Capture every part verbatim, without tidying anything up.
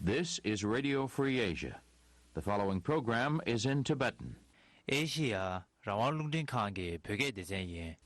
This is Radio Free Asia. The following program is in Tibetan. ཨེ་ཤི་ཡ་རང་དབང་རླུང་འཕྲིན་ཁང་གི་བོད་སྐད་སྡེ་ཚན་ཡིན།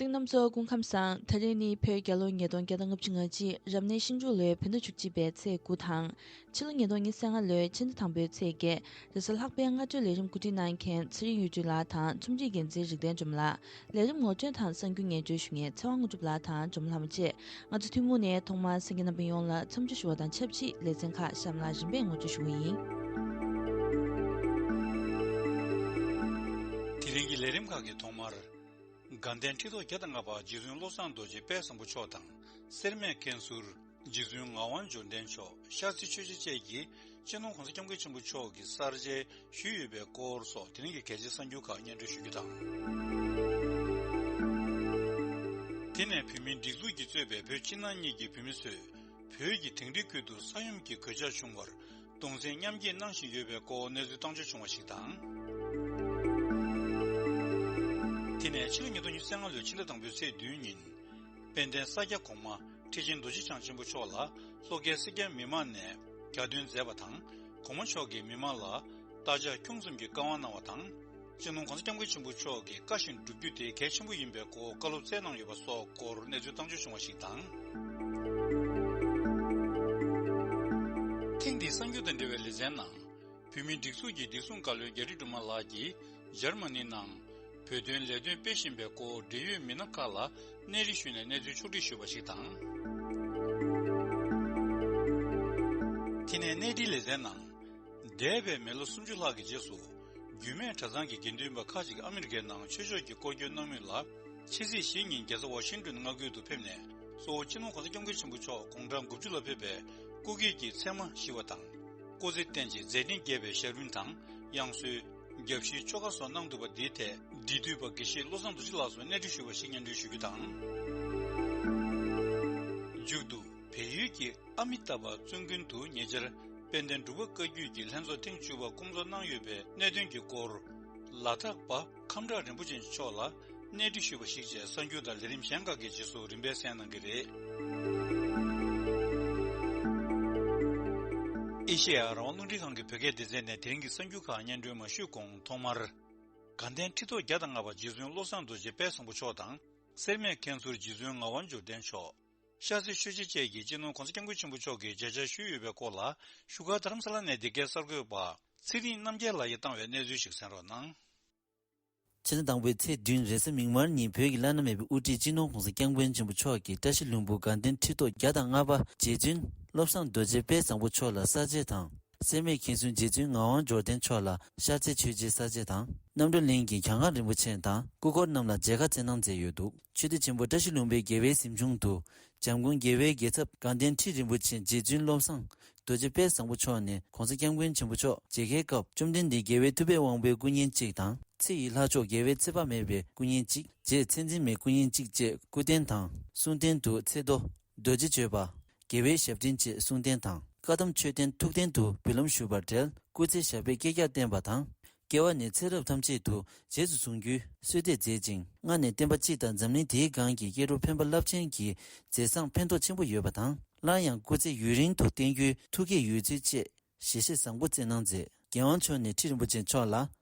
གཟིགས་རྣམ་ཚོ་སྐུ་ཁམས་བཟང་། ད་རེས་ནི་བོད་རྒྱལ་ལོ་ཉིས་སྟོང་བརྒྱ་དང་ལྔ་བཅུ་ང་གཅིག་རབ་གནས་ཤིང་འབྲུག་ལོའི་བོད་ཟླ་བཅུ་གཅིག་པའི་ཚེས་དགུ་དང་། ཕྱི་ལོ་ཉིས་སྟོང་ཉི་ཤུ་རྩ་ལྔ་ལོའི་ཕྱི་ཟླ་དང་པོའི་ཚེས་བརྒྱད། རེས་གཟའ་ལྷག་པའི་སྔ་དྲོའི་ལས་རིམ་གོ་སྒྲིག་གནང་མཁན་ཚེ་རིང་གཡུ་སྒྲོན་ལགས་དང་རྩོམ་སྒྲིག་འགན་འཛིན་རིག་ལྡན་སྒྲོལ་མ་ལགས། ལས་རིམ་ངོ་སྤྲོད་དང་གསར་འགྱུར་སྙན་སྒྲོན་ཞུ་མཁན་ཚེ་དབང་དངོས་གྲུབ་ལགས་དང་སྒྲོལ་མ་ལྷ་མོ་བཅས། ང་ཚོ་ཐུན་མོང་ནས་ཐོག་མར་གསན་མཁན་རྣམ་པ་ཡོངས་ལ་འཚམས་འདྲི་ཞུ་བ་དང་ཆབས་ཅིག་ལེ་ཚན་ཁག་གཤམ་ལ་རིམ་པས་ངོ་སྤྲོད་ཞུ་གི་ཡིན། དེ་རིང་གི་ལས་རིམ་ཁག་གི་ཐོག་མར། དགའ་ལྡན་ཁྲི་ཐོག་བརྒྱ་དང་ལྔ་པ་རྗེ་བཙུན་བློ་བཟང་རྡོ་རྗེ་དཔལ་བཟང་པོ་མཆོག་དང་། སེར་སྨད་མཁན་ཟུར་རྗེ་བཙུན་ངག་དབང་འབྱོར་ལྡན་མཆོག། ཤར་རྩེ་ཆོས་རྗེ་བཅས་ཀྱིས་སྤྱི་ནོར་༸གོང་ས་༸སྐྱབས་མགོན་ཆེན་པོ་མཆོག་གི་གསར་མཇལ་ཞུས་ཡོད་པའི་སྐོར་སོགས་དེ་རིང་གི་གལ་ཆེའི་གསར་འགྱུར་ཁག་སྙན་སྒྲོན་ཞུ་རྒྱུ་དང་། དེ་ནས་བོད་མིའི་སྒྲིག་འཛུགས་ཀྱིས་གཙོས་པའི་བོད་ཕྱི་ནང་གཉིས་ཀྱི་བོད་མི་ཚོས་བོད་ཀྱི་དིང་རི་ཁུལ་དུ་ས་ཡོམ་གྱི་གོད་ཆག་བྱུང་བར་གདུང་སེམས་མཉམ་སྐྱེད་གནང་བཞིན་ཡོད་པའི་སྐོར་གནས་ཚུལ་བཏང་འབྱོར་བྱུང་བ་ཞིག་དང་། དེ་ནས་ཕྱི་ལོ་ཉིས་སྟོང་ཉི་ཤུ་རྩ་ལྔ་ལོའི་ཕྱི་ཟླ་དང་པོའི་ཚེས་བདུན་ཉིན། དཔལ་ལྡན་ས་སྐྱ་གོང་མ་ཁྲི་ཆེན་རྡོ་རྗེ་འཆང་ཆེན་པོ་མཆོག་ལ་ལྷོ་ཁའི་སེར་སྐྱ་མི་མང་ནས་གྱ་སྟོན་མཛད་པ་དང་། གོང་མ་མཆོག་གིས་མི་མང་ལ་རྟ་ལྕག་ཁྱུང་གསུམ་གྱི་བཀའ་དབང་གནང་བ་དང་། སྤྱི་ནོར་༸གོང་ས་༸སྐྱབས་མགོན་ཆེན་པོ་མཆོག་གི་བཀའ་བཞིན་སྒྲུབ་རྒྱུ་དེ་གལ་ཆེན་པོ་ཡིན་པའི་སྐོར་བཀའ་སློབ་སྩལ་གནང་ཡོད་པ་སོགས་སྐོར་གནས་ཚུལ་བཏང་འབྱོར་བྱུང་བ་ཞིག་དང་། ཐེངས་འདིའི་གསར་འགྱུར་དང་འབྲེལ་བའི་ལེ་ཚན་ནང་། བོད་མིའི་སྒྲིག་འཛུགས་ཀྱི་བདེ་སྲུང་བཀའ་བློན་རྒྱ་རི་སྒྲོལ་མ་ལགས་ཀྱིས་འཇར་མ་ནི་ནང་བོད་དོན་ལས་དོན་སྤེལ་བཞིན་པའི་སྐོར་འབྲེལ་ཡོད་མི་སྣ་ཁག་ལ་གནས་འདྲི་ཞུས་ནས་གནས་ཚུལ་ཕྱོགས་སྒྲིག་ཞུས་པ་ཞིག་དང་། དེ་ནས་གནས་འདྲིའི་ལེ་ཚན་ནང་། འདས་པའི་མི་ལོ་སུམ་ཅུ་ལྷག་གི་རྗེས་སུ། རྒྱུད་སྨད་གྲྭ་ཚང་གི་དགེ་འདུན་པ་ཁག་ཅིག་ཨ་མི་རི་ཀའི་ནང་ཆོས་ཕྱོགས་ཀྱི་སྐོར་སྐྱོད་གནང་མུས་ལ། ཕྱི་ཚེས་བཞི་ཉིན་རྒྱལ་ས་ཝ་ཤིང་ཏོན་མངའ་ཁུལ་དུ་ཕེབས་ནས། གཙོ་བོ་སྤྱི་ནོར་༸གོང་ས་༸སྐྱབས་མགོན་ཆེན་པོ་མཆོག་དགུང་གྲངས་དགུ་བཅུ་ལ་ཕེབས་པའི་སྐུ་སྒེར་གྱི་མཚན་མ་ཞི་བ་དང་། སྐུ་ཚེ་བརྟན་ཅིང་མཛད་འཕྲིན་རྒྱས་པའི་ཞབས་རིམ་དང་། དབྱངས་གསོལ། རྒྱབ་བཤུད་ཆོ་ག་སོགས་གནང་འདུག་པ་འདིའི་ཐད་འབྲེལ་མཐུད་པ་དགེ་བཤེས་བློ་བཟང་རྡོ་རྗེ་ལགས་སུ་གནས་འདྲི་ཞུས་པ་ཞིག་སྙན་སྒྲོན་ཞུ་རྒྱུ་དང་། མཇུག་ཏུ་བལ་ཡུལ་གྱི་ཨ་མི་ཏཱ་བ་བཙུན་དགོན་དུ་ཉེ་ཆར་དཔལ་ལྡན་འབྲུག་པ་བཀའ་བརྒྱུད་ཀྱི་ལྷན་ཚོགས་ཐེངས་བཅུ་པ་སྐོང་ཚོགས་གནང་ཡོད་པའི་གནད་དོན་གྱི་སྐོར། ལ་དྭགས་པ་ཁམས་བྲག་རིན་པོ་ཆེ་མཆོག་ལ་གནས་འདྲི་ཞུས་པ་ཞིག་བཅས་གསར་འགྱུར་དང་ལས་རིམ་གཞན་ཁག་གི་རྗེས་སུ་རིམ་པས་གསན་གནང་གི་རེད། ཨེ་ཤེ་ཡ་རང་དབང་རླུང་འཕྲིན་ཁང་གི་བོད་སྐད་སྡེ་ཚན་ནས་དེ་རིང་གི་གསར་འགྱུར་ཁག་སྙན་སྒྲོན་མ་ཞུས་གོང་ཐོག་མར། དགའ་ལྡན་ཁྲི་ཐོག་བརྒྱ་དང་ལྔ་པ་རྗེ་བཙུན་བློ་བཟང་རྡོ་རྗེ་དཔལ་བཟང་པོ་མཆོག་དང་། སེར་སྨད་མཁན་ཟུར་རྗེ་བཙུན་ངག་དབང་འབྱོར་ལྡན་མཆོག། ཤར་རྩེ་ཆོས་རྗེ་བཅས་ཀྱིས་སྤྱི་ནོར་༸གོང་ས་༸སྐྱབས་མགོན་ཆེན་པོ་མཆོག་གི་མཇལ་བཅར་ཞུས་ཡོད་པའི་སྐོར་ལ། བཞུགས་སྒར་རྡ་རམ་ས་ལ་ནས་འདི་གའི་གསར་འགོད་པ་ཚེ་རིང་རྣམ་རྒྱལ་ལགས་ཀྱིས་བཏང་བའི་གནས་ཚུལ་ཞིག་གསན་རོགས་གནང་། ཕྱི་ཟླ་དང་པོའི་ཚེས་བདུན་རེས་གཟའ་མིག་དམར་ཉིན་བོད་ཀྱི་བླ་ན་མེད་པའི་དབུ་ཁྲིད་སྤྱི་ནོར་༸གོང་ས་༸སྐྱབས་མགོན་ཆེན་པོ་མཆོག་གིས་བཀྲ་ཤིས་ལྷུན་པོ་དགའ་ལྡན་ཁྲི་ཐོག་བརྒྱ་དང་ལྔ་པ་རྗེ་བཙུན་བློ་བཟང་རྡོ་རྗེ་དཔལ་བཟང་པོ་མཆོག་ལ་གསར་མཇལ་དང་། སེར་སྨད་མཁན་ཟུར་རྗེ་བཙུན་ངག་དབང་འབྱོར་ལྡན་མཆོག་ལ་ཤར་རྩེ་ཆོས་རྗེའི་གསར་མཇལ་དང་། རྣམ་གྲོལ་གླིང་གི་གྱང་ཁ་རིན་པོ་ཆེ་དང་སྐུ་འཁོར་རྣམས་ལ་མཇལ་ཁ་བསྩལ་གནང་མཛད་ཡོད་འདུག་ཆོས་སྡེ་ཆེན་པོ་བཀྲ་ཤིས་ལྷུན་པོའི་དགེ་བའི་གཟིམ་ཆུང་དུ། འཇམ་མགོན་དགེ་བའི་རྒྱལ་ཚབ་དགའ་ལྡན་ཁྲི་རིན་པོ་ཆེ་རྗེ་བཙུན་བློ་བཟང་རྡོ་རྗེ་དཔལ་བཟང་པོ་མཆོག་ནས་༸གོང་ས་༸སྐྱབས་མགོན་ཆེན་པོ་མཆོག་མཇལ་ཁའི་སྐབས། བཅོམ་ལྡན་འདས་རྒྱལ་བའི་ཐུབ་པའི་དབང་པོའི་སྐུ་བརྙན་གཅིག་དང་། ཚེ་ཡི་ལྷ་མཆོག་རྒྱལ་བའི་ཚེ་དཔག་མེད་པའི་སྐུ་བརྙན་གཅིག། རྗེ་མཚན་འཛིན་མའི་སྐུ་བརྙན་གཅིག་བཅས་སྐུ་རྟེན་དང་གསུང་རྟེན་དུ་ཚེ་མདོ། རྡོ་རྗེ་བརྗོད་པ། དགེ་བའི་ཞབས་འདྲེན་བཅས་གསུང་རྟེན་དང་། བཀའ་གདམས་མཆོད་རྟེན་ཐུགས་རྟེན་དུ་འབུལ་ལམ་ཞུས་པར་འབྲེལ། སྐུ་ཚེ་ཞབས་པད་བསྐལ་བརྒྱར་བརྟན་པ་དང་། སྐྱེ་བ་ནས་ཚེ་རབས་ཐམས་ཅད་དུ་རྗེས་སུ་བཟུང་རྒྱུའི་གསོལ་འདེབས་མཛད་ཅིང་། སྔ་ནས་བསྟན་པ་སྤྱི་དང་འཛམ་གླིང་འདིའི་སྒང་གི་སྐྱེ་འགྲོ་ཕན་པ་རླབས་ཆེན་གྱི་མཛད་བཟང་ཕན་ཐོགས་ཆེན་པོ་ཡོད་པ་དང་། སླར་ཡང་སྐུ་ཚེ་ཡུན་རིང་དུ་བརྟན་རྒྱུའི་ཐུགས་བསྐྱེད་ཡོད་ཚུལ་བཅས་ཞལ་བཞེས་བཟང་པོ་སྩལ་གནང་མཛད། རྒྱལ་དབང་མཆོག་ནས་ཁྲི་རིན་པོ་ཆེ་མཆོག་ལ།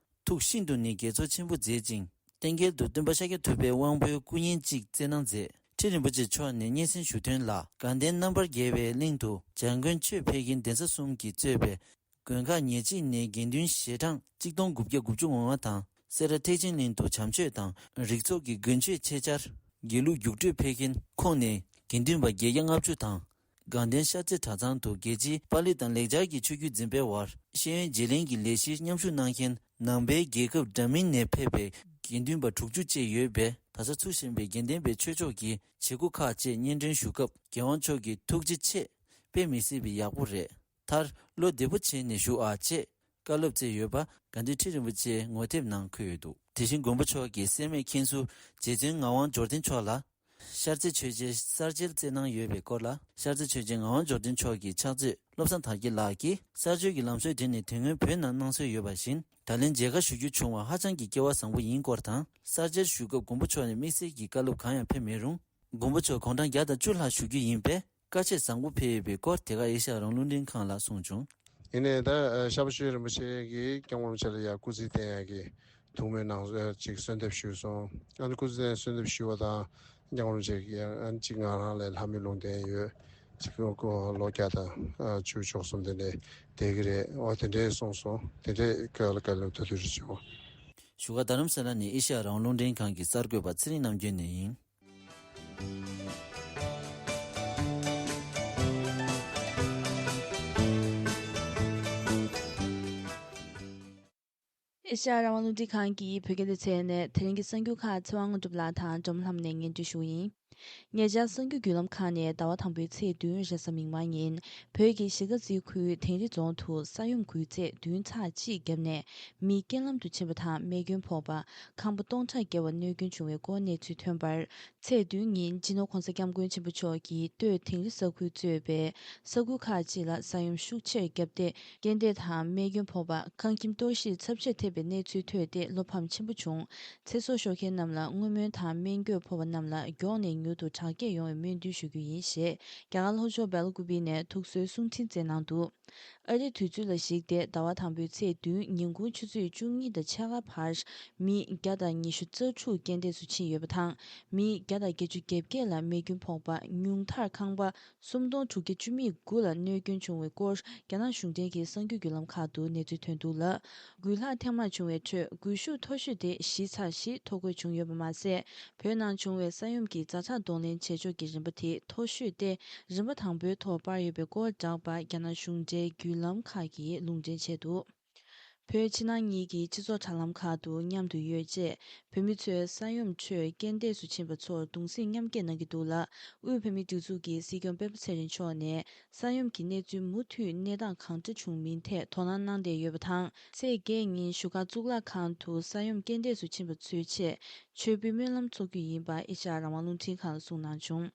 ཐུགས་ཤིན་ཏུ་ནས་དགྱེས་ཚོར་ཆེན་པོ་མཛད་ཅིང་། རྟེན་སྐལ་དུ་སྟོན་པ་ཤཱཀྱ་ཐུབ་པའི་དབང་པོའི་སྐུ་བརྙན་གཅིག་བསྩལ་གནང་མཛད། ཁྲི་རིན་པོ་ཆེ་མཆོག་ནས་སྙན་སེང་ཞུ་དོན་ལ། དགའ་ལྡན་རྣམ་པར་རྒྱལ་བའི་གླིང་དུ་འཇམ་མགོན་ཆོས་འཕེལ་མཁན་གདན་ས་གསུམ་གྱིས་གཙོས་པའི་དགོན་ཁག་ཉེར་གཅིག་ནས་དགེ་འདུན་ཞལ་གྲངས་གཅིག་སྟོང་དགུ་བརྒྱ་དགུ་བཅུ་ང་ལྔ་དང་། སེ་ར་ཐེག་ཆེན་གླིང་དུ་བྱམས་ཆོས་དང་རིགས་ཚོགས་ཀྱི་དགུན་ཆོས་ཆེད་བཅར། དགེ་ལུགས་རྒྱུགས་སྤྲོད་ཕེབས་མཁན་ཁོངས་ནས་དགེ་འདུན་པ་བརྒྱད་བརྒྱ་ལྔ་བཅུ་དང་། དགའ་ལྡན་ཤར་རྩེ་གྲྭ་ཚང་དུ་རྒྱལ་སྤྱིའི་པཱ་ལི་དང་ལེགས་སྦྱར་གྱི་ཆོས་བརྒྱུད་འཛིན་སྤེལ་བར་ཤེས་ཡོན་བརྗེ་ལེན་གྱི་ལས་གཞིར་མཉམ་ཞུགས་གནང་མཁན་ནང་པའི་རྒྱལ་ཁབ་འདྲ་མིན་ནས་ཕེབས་པའི་དགེ་འདུན་པ་དྲུག་ཅུ་བཅས་ཡོད་པས། ད་ཆ་ཚུགས་བཞིན་པའི་དགེ་ལྡན་པའི་ཆོས་ཕྱོགས་ཀྱི་བྱེད་སྒོ་ཁག་བཅས་སྙན་སྒྲོན་ཞུ་སྐབས། རྒྱལ་དབང་མཆོག་གི་ཐུགས་རྗེ་ཆེ། དཔེ་མི་སྲིད་པའི་ཡག་པོ་རེད། མཐར་བློ་བདེ་པོ་བྱས་ནས་བཞུགས་ཨ་ཅེས་བཀའ་སློབ་སྩལ་ཡོད་པ་དགའ་ལྡན་ཁྲི་རིན་པོ་ཆེའི་ངོ་དེབ་ནང་འཁོད་ཡོད་འདུག་དེ་བཞིན་མགོན་པོ་མཆོག་གིས་སེར་སྨད་མཁན་ཟུར་རྗེ་བཙུན་ངག་དབང་འབྱོར་ལྡན་མཆོག་ལ། ཤར་རྩེ་ཆོས་རྗེ་གསར་བརྗེར་བསྩལ་གནང་ཡོད་པའི་སྐོར་ལ། ཤར་རྩེ་ཆོས་རྗེ་ངག་དབང་འབྱོར་ལྡན་མཆོག་གི་ཕྱག་མཛོད་བློ་བཟང་དར་རྒྱས་ལགས་ཀྱིས། གསར་བརྗེའི་ལམ་སྲོལ་དེ་ནི་དེ་སྔོན་བོད་ནང་གནང་སྲོལ་ཡོད་པ་བཞིན། ད་ལན་མཇལ་ཁ་ཞུ་རྒྱུ་བྱུང་བ་ཧ་ཅང་གི་སྐལ་བ་བཟང་པོ་ཡིན་སྐོར་དང་། གསར་བརྗེར་ཞུགས་སྐབས་མགོན་པོ་མཆོག་ནས་དམིགས་བསལ་གྱི་བཀའ་སློབ་གང་ཡང་ཕེབས་མེད་རུང་། མགོན་པོ་མཆོག་དགུང་གྲངས་བརྒྱ་དང་བཅུ་ལྷག་བཞུགས་རྒྱུ་ཡིན་པས། དཀའ་སྤྱད་བཟང་པོ་ཕེབས་ཡོད་པའི་སྐོར། དེ་ག་ཨེ་ཤ་ཡ་རང་དབང་རླུང་འཕྲིན་ཁང་ལ་གསུངས་བྱུང་། ཡིན་ནའི་ད་ཤར་པ་ཆོས་རྒྱལ་རིན་པོ་ཆེ་གིས་སྐྱབས་མགོན་རིན་པོ་ཆེ་ལ་ཡ་སྐུ་ཚེ་བརྟན་ཡག་གི་ཐུགས་སྨོན་གནང་ཅིག་གསོལ་འདེབས་ཞུས་སོང་། ཨ་ནི་སྐུ་ཚེ་བརྟན་གསོལ་འདེབས་ཞུས་པ་དང་། སྐྱབས་མགོན་རིན་པོ་ཆེ་གིས་ཡང་ཨ་ནི་གཅིག་ང་རང་ལས་ལྷ་མི་ལུང་བསྟན་ཡོད། གཅིག་ལོ་བརྒྱ་དང་བཅུ་བཅུ་གསུམ་དེ་འདྲ་བསྡད་ཀྱི་རེད། འོ་དེ་འདྲ་གསུངས་སོང་། དེ་འདྲ་སྐལ་བ་ལ་སྐལ་བ་ཐུགས་རྗེ་ཆེ། བཞུགས་སྒར་རྡ་རམ་ས་ལ་ནས་ཨེ་ཤ་ཡ་རང་དབང་རླུང་འཕྲིན་ཁང་གི་གསར་འགོད་པ་ཚེ་རིང་རྣམ་རྒྱལ་ནས་ཡིན། ཨེ་ཤ་ཡ་རང་དབང་རླུང་འཕྲིན་ཁང་གི་བོད་སྐད་སྡེ་ཚན་ནས་དེ་རིང་གི་གསར་འགྱུར་ཁག་ཚེ་དབང་དངོས་གྲུབ་ལགས་དང་འབྲོམ་ལྷམ་ནས་སྙན་སྒྲོན་ཞུ་ཡིན། ཉེ་ཆར་གསར་འགྱུར་བརྒྱུད་ལམ་ཁག་ནས་ཟླ་བ་དང་པོའི་ཚེས་བདུན་རེས་གཟའ་མིག་དམར་ཉིན། བོད་ཀྱི་གཞིས་ཀ་རྩེ་ཁུལ་དིང་རི་རྫོང་དུ་ས་ཡོམ་འགུལ་ཚད་བདུན་ཚེག་གཅིག་བརྒྱབ་ནས་མི་རྐྱེན་ལམ་དུ་ཕྱིན་པ་དང་རྨས་སྐྱོན་ཕོག་པ། ཁང་པ་སྟོང་ཕྲག་བརྒལ་བ་གནོད་སྐྱོན་བྱུང་བའི་སྐོར་གནས་ཚུལ་ཐོན་པར། ཚེས་བདུན་ཉིན་སྤྱི་ནོར་༸གོང་ས་༸སྐྱབས་མགོན་ཆེན་པོ་མཆོག་གིས་སྟོད་དིང་རི་ས་ཁུལ་གཙོས་པའི་ས་ཁུལ་ཁག་ཅིག་ལ་ས་ཡོམ་ཤུགས་ཆེར་བརྒྱབ་སྟེ། རྐྱེན་འདས་དང་རྨས་སྐྱོན་ཕོག་པ། ཁང་ཁྱིམ་གཏོར་བཤིག་ཚབས་ཆེར་ཐེབས་པའི་གནས་ཚུལ་ཐོས་ཏེ་བློ་ཕམ་ཆེན་པོ་བྱུང་། ཚེ་སྲོག་ཤོར་མཁན་རྣམས་ལ་བསྔོ་སྨོན་དང་། རྨས་སྐྱོན་ཕོག་པ་རྣམས་ལ་མགྱོགས་ནས་མྱུར་དུ་དྲག་སྐྱེད་ཡོང་བའི་སྨོན་འདུན་ཞུ་རྒྱུ་ཡིན་ཞེས། རྒྱ་གར་ལྷོ་ཕྱོགས་སྦེལ་ཀུ་པི་ནས་ཐུགས་གསོའི་གསུང་འཕྲིན་བསྩལ་གནང་འདུག། ཨ་རིའི་དུས་ཚོད་ལ་གཞིགས་ཏེ་ཟླ་བ་དང་པོའི་ཚེས་བདུན་ཉིན་གུང་ཆུ་ཚོད་བཅུ་གཉིས་དང་ཕྱེད་ཀ་བར་མི་བརྒྱ་དང་ཉི་ཤུ་རྩ་དྲུག་རྐྱེན་འདས་སུ་ཕྱིན་ཡོད་པ་དང་། མི་བརྒྱ་དང་བརྒྱད་ཅུ་གྱ་བརྒྱད་ལ་རྨས་སྐྱོན་ཕོག་པ། ཉུང་མཐར་ཁང་པ་སུམ་སྟོང་དྲུག་བརྒྱ་བཅུ་མེད་དགུ་ལ་གནོད་སྐྱོན་བྱུང་བའི་སྐོར། རྒྱ་ནག་གཞུང་འབྲེལ་གྱི་གསར་འགྱུར་བརྒྱུད་ལམ་ཁག་ཏུ་གནས་ཚུལ་ཐོན་འདུག་ལ། འགུལ་ལྷག་ཐེངས་མང་བྱུང་བའི་ཁྲོད་འགུལ་ཤུགས་མཐོ་ཤོས་དེ་བཞི་ཚེག་བཞི་མཐོ་དགོས་བྱུང་ཡོད་པ་མ་ཟད། བོད་ནང་བྱུང་བའི་ས་ཡོམ་གྱི་ཛ་དྲག་གདོང་ལེན་བྱེད་ཕྱོགས་ཀྱི་རིམ་པ་དེ་མཐོ་ཤོས་ཏེ། རིམ་པ་དང་པོའི་ཐོག་སྤར་ཡོད་པའི་སྐོར་བསྒྲགས་པ་རྒྱ་ནག་གཞུང་འབྲེལ་བརྒྱུད་ལམ་ཁག་གིས་ལུང་འདྲེན་བྱས་འདུག། བོད་ཕྱི་ནང་གཉིས་ཀྱི་སྤྱི་ཚོགས་དྲ་ལམ་ཁག་ཏུ་མཉམ་དུ་ཡོད་ཅེས། བོད་མི་ཚོས་ས་ཡོམ་ཁྲོད་རྐྱེན་འདས་སུ་ཕྱིན་པ་ཚོར་གདུང་སེམས་མཉམ་སྐྱེད་གནང་གི་འདུག་ལ། དབུས་བོད་མིའི་སྒྲིག་འཛུགས་ཀྱི་སྲིད་སྐྱོང་སྤེན་པ་ཚེ་རིང་མཆོག་ནས། ས་ཡོམ་གྱི་གནས་ཚུལ་མུ་མཐུད་གནས་སྟངས་གང་འདྲ་བྱུང་མིན་ཐད་དོ་སྣང་གནང་བསྡད་ཡོད་པ་དང་། ཚེས་བརྒྱད་ཉིན་བཞུགས་སྒར་གཙུག་ལག་ཁང་དུ་ས་ཡོམ་རྐྱེན་འདས་སུ་ཕྱིན་པ་ཚོའི་ཆེད་མཆོད་འབུལ་སྨོན་ལམ་འཚོགས་རྒྱུ་ཡིན་པ་ཨེ་ཤ་ཡ་རང་དབང་རླུང་འཕྲིན་ཁང་ལ་གསུངས་གནང་བྱུང་།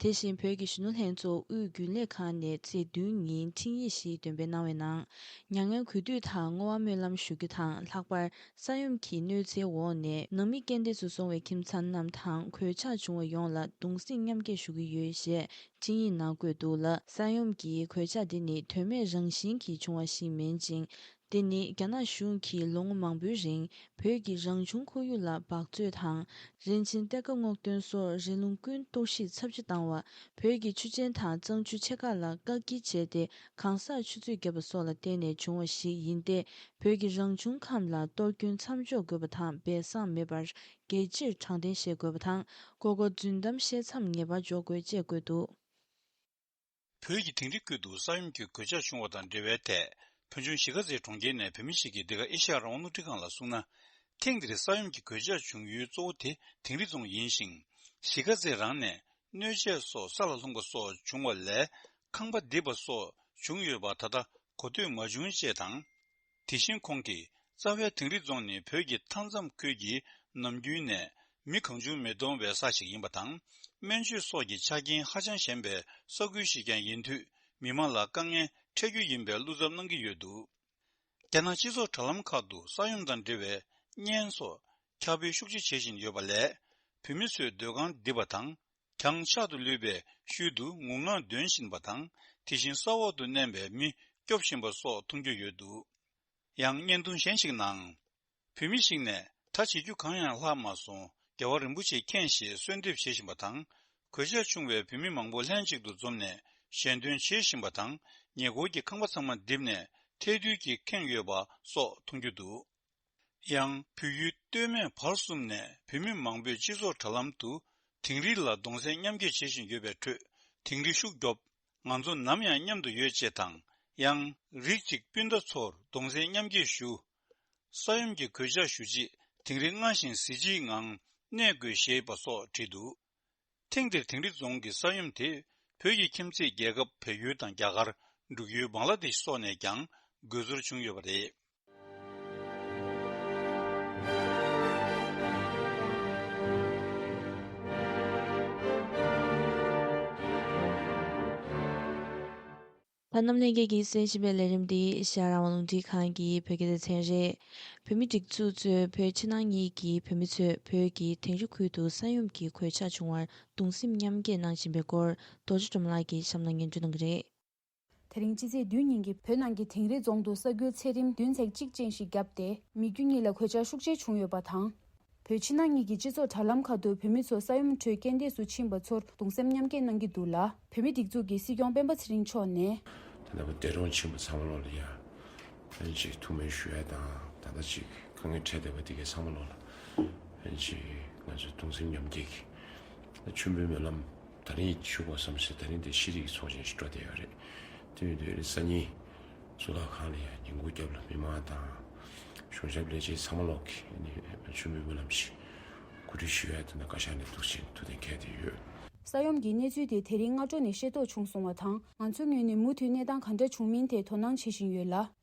དེ་བཞིན་བོད་ཀྱི་གཞོན་ནུ་ལྷན་ཚོགས་དབུས་རྒྱུན་ལས་ཁང་ནས་ཚེས་བདུན་ཉིན་འཕྲིན་ཡིག་ཞིག་འདོན་སྤེལ་གནང་བའི་ནང་། མྱ་ངན་གུས་འདུད་དང་བསྔོ་བ་སྨོན་ལམ་ཞུ་རྒྱུ་དང་། ལྷག་པར་ས་ཡོམ་གྱི་གནོད་འཚེའི་འོག་ནས་ནང་མི་རྐྱེན་འདས་སུ་སོང་བའི་ཁྱིམ་ཚང་རྣམས་དང་། གོད་ཆག་བྱུང་བ་ཡོངས་ལ་གདུང་སེམས་མཉམ་སྐྱེད་ཞུ་གི་ཡོད་ཞེས། འཕྲིན་ཡིག་ནང་བཀོད་འདུག་ལ། ས་ཡོམ་གྱི་གོད་ཆག་འདི་ནི་དོན་མེད་རང་བཞིན་གྱིས་བྱུང་བ་ཞིག་མིན་ཅིང་། འདི་ནི་རྒྱ་ནག་གཞུང་གིས་ལོ་ངོ་མང་པོའི་རིང་བོད་ཀྱི་རང་བྱུང་ཁོར་ཡུག་ལ་འབག་བཙོག་དང་། རིན་ཆེན་གཏེར་ཁ་སྔོག་འདོན་སོགས་རི་ལུང་ཀུན་གཏོར་བཤིག་ཚབས་ཆེ་བཏང་བ། བོད་ཀྱི་ཆུ་ཆེན་དང་གཙང་ཆུ་ཆེ་ཁག་ལ་བཀག་སྐྱིལ་བྱས་ཏེ་གང་སར་ཆུ་མཛོད་བརྒྱབ་པ་སོགས་ལ་བརྟེན་ནས་བྱུང་བ་ཞིག་ཡིན་ཏེ། བོད་ཀྱི་རང་བྱུང་ཁམས་ལ་གཏོར་སྐྱོན་མཚམས་འཇོག་དགོས་པ་དང་སྦས་གསང་མེད་པར་རྒྱལ་སྤྱིར་དྲང་བདེན་བཞེས་དགོས་པ་དང་། མགོ་སྐོར་རྫུན་གཏམ་བཤད་མཚམས་ངེས་པར་འཇོག་དགོས་ཅེས་བཀོད་འདུག། བོད་ཀྱི་དིང་རི་ཁུལ་དུ་ས་ཡོམ་གྱི་གོད་ཆག་བྱུང་བ་དང་འབྲེལ་བའི་ཐད། བོད་ལྗོངས་གཞིས་ཀ་རྩེ་གྲོང་ཁྱེར་ནས་བོད་མི་ཞིག་གིས་འདི་ག་ཨེ་ཤ་ཡ་རང་དབང་རླུང་འཕྲིན་ཁང་ལ་གསུངས་ན། ཐེངས་འདིར་ས་ཡོམ་གྱི་གོད་ཆག་བྱུང་ཡུལ་གཙོ་བོ་དེ་དིང་རི་རྫོང་ཡིན་ཞིང་། གཞིས་ཀ་རྩེ་རང་ནས་སྣོད་ཆས་སོགས་ས་ལ་ལྷུང་པ་སོགས་བྱུང་བ་ལས། ཁང་པ་རྡིབ་པ་སོགས་བྱུང་ཡོད་པ་ད་ལྟ་གོ་ཐོས་མ་བྱུང་ཅེས་དང་། དེ་བཞིན་ཁོང་གིས། རྩ་བའི་དིང་རི་རྫོང་ནི་བོད་ཀྱི་མཐའ་མཚམས་ཁུལ་གྱི་ནམ་རྒྱུན་ནས་མི་གང་བྱུང་མི་གཏོང་བའི་ས་ཞིག་ཡིན་པ་དང་། སྨན་བཅོས་སོགས་ཀྱི་ཆ་རྐྱེན་ཧ་ཅང་ཞན་པའི་ས་ཁུལ་ཞིག་ཀྱང་ཡིན་དུས། མི་མང་ལ་དཀའ་ངལ་འཕྲད་རྒྱུ་ཡིན་པའི་བློ་འཚབ་གནང་གི་ཡོད་འདུག། རྒྱ་ནག་སྤྱི་ཚོགས་དྲ་ལམ་ཁག་ཏུ་ས་ཡོམ་དང་འབྲེལ་བའི་བརྙན་སོགས་ཁྱབ་སྤེལ་ཤུགས་ཆེ་བྱེད་བཞིན་ཡོད་པ་ལས། བོད་མི་ཚོས་སྡོད་ཁང་རྡིབ་པ་དང་། གྱང་ཕྱག་ཏུ་ལུས་པའི་ཤུལ་དུ་ངུ་ངག་འདོན་བཞིན་པ་དང་། དེ་བཞིན་ས་འོག་ཏུ་མནན་པའི་མི་སྐྱོབ་བཞིན་པ་སོགས་མཐོང་རྒྱུ་ཡོད་འདུག། ཡང་བརྙན་ཐུང་གཞན་ཞིག་ནང་། བོད་མི་ཞིག་ནས་ད་བྱེད་རྒྱུ་གང་ཡང་ལྷག་མ་སོང་། རྒྱལ་བ་རིན་པོ་ཆེ་མཁྱེན་ཞེས་གསོལ་འདེབས་བྱེད་བཞིན་པ་དང་། གོད་ཆག་བྱུང་བའི་བོད་མི་མང་པོ་ལྷན་ཅིག་ཏུ་འཛོམས་ནས་ཞལ་འདོན་བྱེད་བཞིན་པ་དང་། ཉེ་འཁོར་གྱི་ཁང་པ་ཚང་མ་རྡིབ་ནས་ཐལ་རྡུལ་གྱིས་ཁེངས་ཡོད་པ་སོགས་མཐོང་རྒྱུ་འདུག། ཡང་བོད་ཡུལ་སྟོད་སྨད་བར་གསུམ་ནས་བོད་མི་མང་པོས་སྤྱི་ཚོགས་དྲ་ལམ་དུ་དིང་རི་ལ་གདུང་སེམས་མཉམ་སྐྱེད་བྱེད་བཞིན་ཡོད་པའི་ཁྲོད། དིང་རི་ཤུགས་རྒྱོབ། ང་ཚོ་ནམ་ཡང་མཉམ་དུ་ཡོད་ཅེས་དང་། ཡང་། རིགས་གཅིག་སྤུན་ཟླ་ཚོར་གདུང་སེམས་མཉམ་སྐྱེད་ཞུ། ས་ཡོམ་གྱི་གོད་ཆག་ཞུ་རྗེས་དིང་རི་སྔར་བཞིན་གཟི་བརྗིད་ངང་གནས་དགོས་ཞེས་པ་སོགས་བྲིས་འདུག། ཐེངས་འདིར་དིང་རི་རྫོང་གི་ས་ཡོམ་དེས་བོད་ཀྱི་ཁྱིམ་མཚེས་རྒྱལ་ཁབ་བལ་ཡུལ་དང་རྒྱ་གར་འབྲུག་ཡུལ་བང་ལ་དེཤ་སོགས་ནས་ཀྱང་དགོས་ཚོར་བྱུང་ཡོད་པ་རེད། ད་རྣམ་ལྷན་རྒྱས་ཀྱིས་གསན་བཞིན་པའི་ལས་རིམ་འདི་ཨེ་ཤ་ཡ་རང་དབང་རླུང་འཕྲིན་ཁང་གི་བོད་སྐད་སྡེ་ཚན་རེད། བོད་མིའི་སྒྲིག་འཛུགས་གཙོས་བོད་ཕྱི་ནང་གཉིས་ཀྱི་བོད་མི་ཚོས་བོད་ཀྱི་དིང་རི་ཁུལ་དུ་ས་ཡོམ་གྱི་གོད་ཆག་བྱུང་བར་གདུང་སེམས་མཉམ་སྐྱེད་གནང་བཞིན་པའི་སྐོར། རྡོ་རྗེ་སྒྲོལ་མ་ལགས་ཀྱིས་གཤམ་ལ་སྙན་སྒྲོན་གནང་གི་རེད། དེ་རིང་ཕྱི་ཚེས་བདུན་ཉིན་གྱི་བོད་ནང་གི་དིང་རི་རྫོང་དུ་ས་འགུལ་ཚད་རིམ་བདུན་ཚེག་གཅིག་ཅན་ཞིག་བརྒྱབ་སྟེ། མི་རྒྱུ་གཉིས་ལ་གོད་ཆག་ཤུགས་ཆེ་བྱུང་ཡོད་པ་དང་། བོད་ཕྱི་ནང་གཉིས་ཀྱི་སྤྱི་ཚོགས་དྲ་ལམ་ཁག་ཏུ་བོད་མི་ཚོ་ས་ཡོམ་ཁྲོད་རྐྱེན་འདས་སུ་ཕྱིན་པ་ཚོར་གདུང་སེམས་མཉམ་སྐྱེད་གནང་གི་འདུག་ལ། བོད་མིའི་སྒྲིག་འཛུགས་ཀྱི་སྲིད་སྐྱོང་སྤེན་པ་ཚེ་རིང་མཆོག་ནས། ད་ལྟ་བར་འདས་གྲོངས་ཕྱིན་པ་ཚང་མ་ལོག་ལ་ཡ། ཨན་ཅིག་ཐུགས་སྨོན་ཞུ་ཡ་དང་ད་ལྟ་ཅིག་དཀའ་ངལ་འཕྲད་བསྡད་པ་དེ་གའི་ཚང་མ་ལོག་ལ། ཨན་ཅིག་ང་ཚོས་གདུང་སེམས་མཉམ་སྐྱེད་ཀྱི་མཆོད་འབུལ་སྨོན་ལམ་ད་རིང་ཞུ་དགོས་བསམ་སྲིད། ད་རིང་དེ་ཤེས་རིག་ཚོགས་ཆེན་ཞིག་འགྲོ་བསྡད་ཡོད་རེད། དེ་ཡིན་དུས་སང་ཉིན་གཙུག་ལག་ཁང་ལ་ཡ་ཉིན་གུང་རྒྱབ་ལ་མི་མང་དང་གཞུང་ཞབས་ལས་བྱེད་ཚང་མ་ལོག་གིས་མཆོད་འབུལ་སྨོན་ལམ་ཞིག་གོ་སྒྲིག་ཞུ་ཡ་དེ་ནས་བཀའ་ཤག་ནས་འདུག་ཕྱིན་ཐུགས་གཏན་འཁེལ་བསྡད་ཡོད། ས་ཡོམ་གྱི་གནས་ཚུལ་དེ་དེ་རིང་སྔ་དྲོ་ནས་ཤེས་རྟོགས་བྱུང་སོང་བ་དང་། ང་ཚོའི་ངོས་ནས་མུ་མཐུད་གནས་སྟངས་ག་འདྲ་བྱུང་མིན་ཐད་དོ་སྣང་བྱེད་བཞིན་ཡོད་ལ།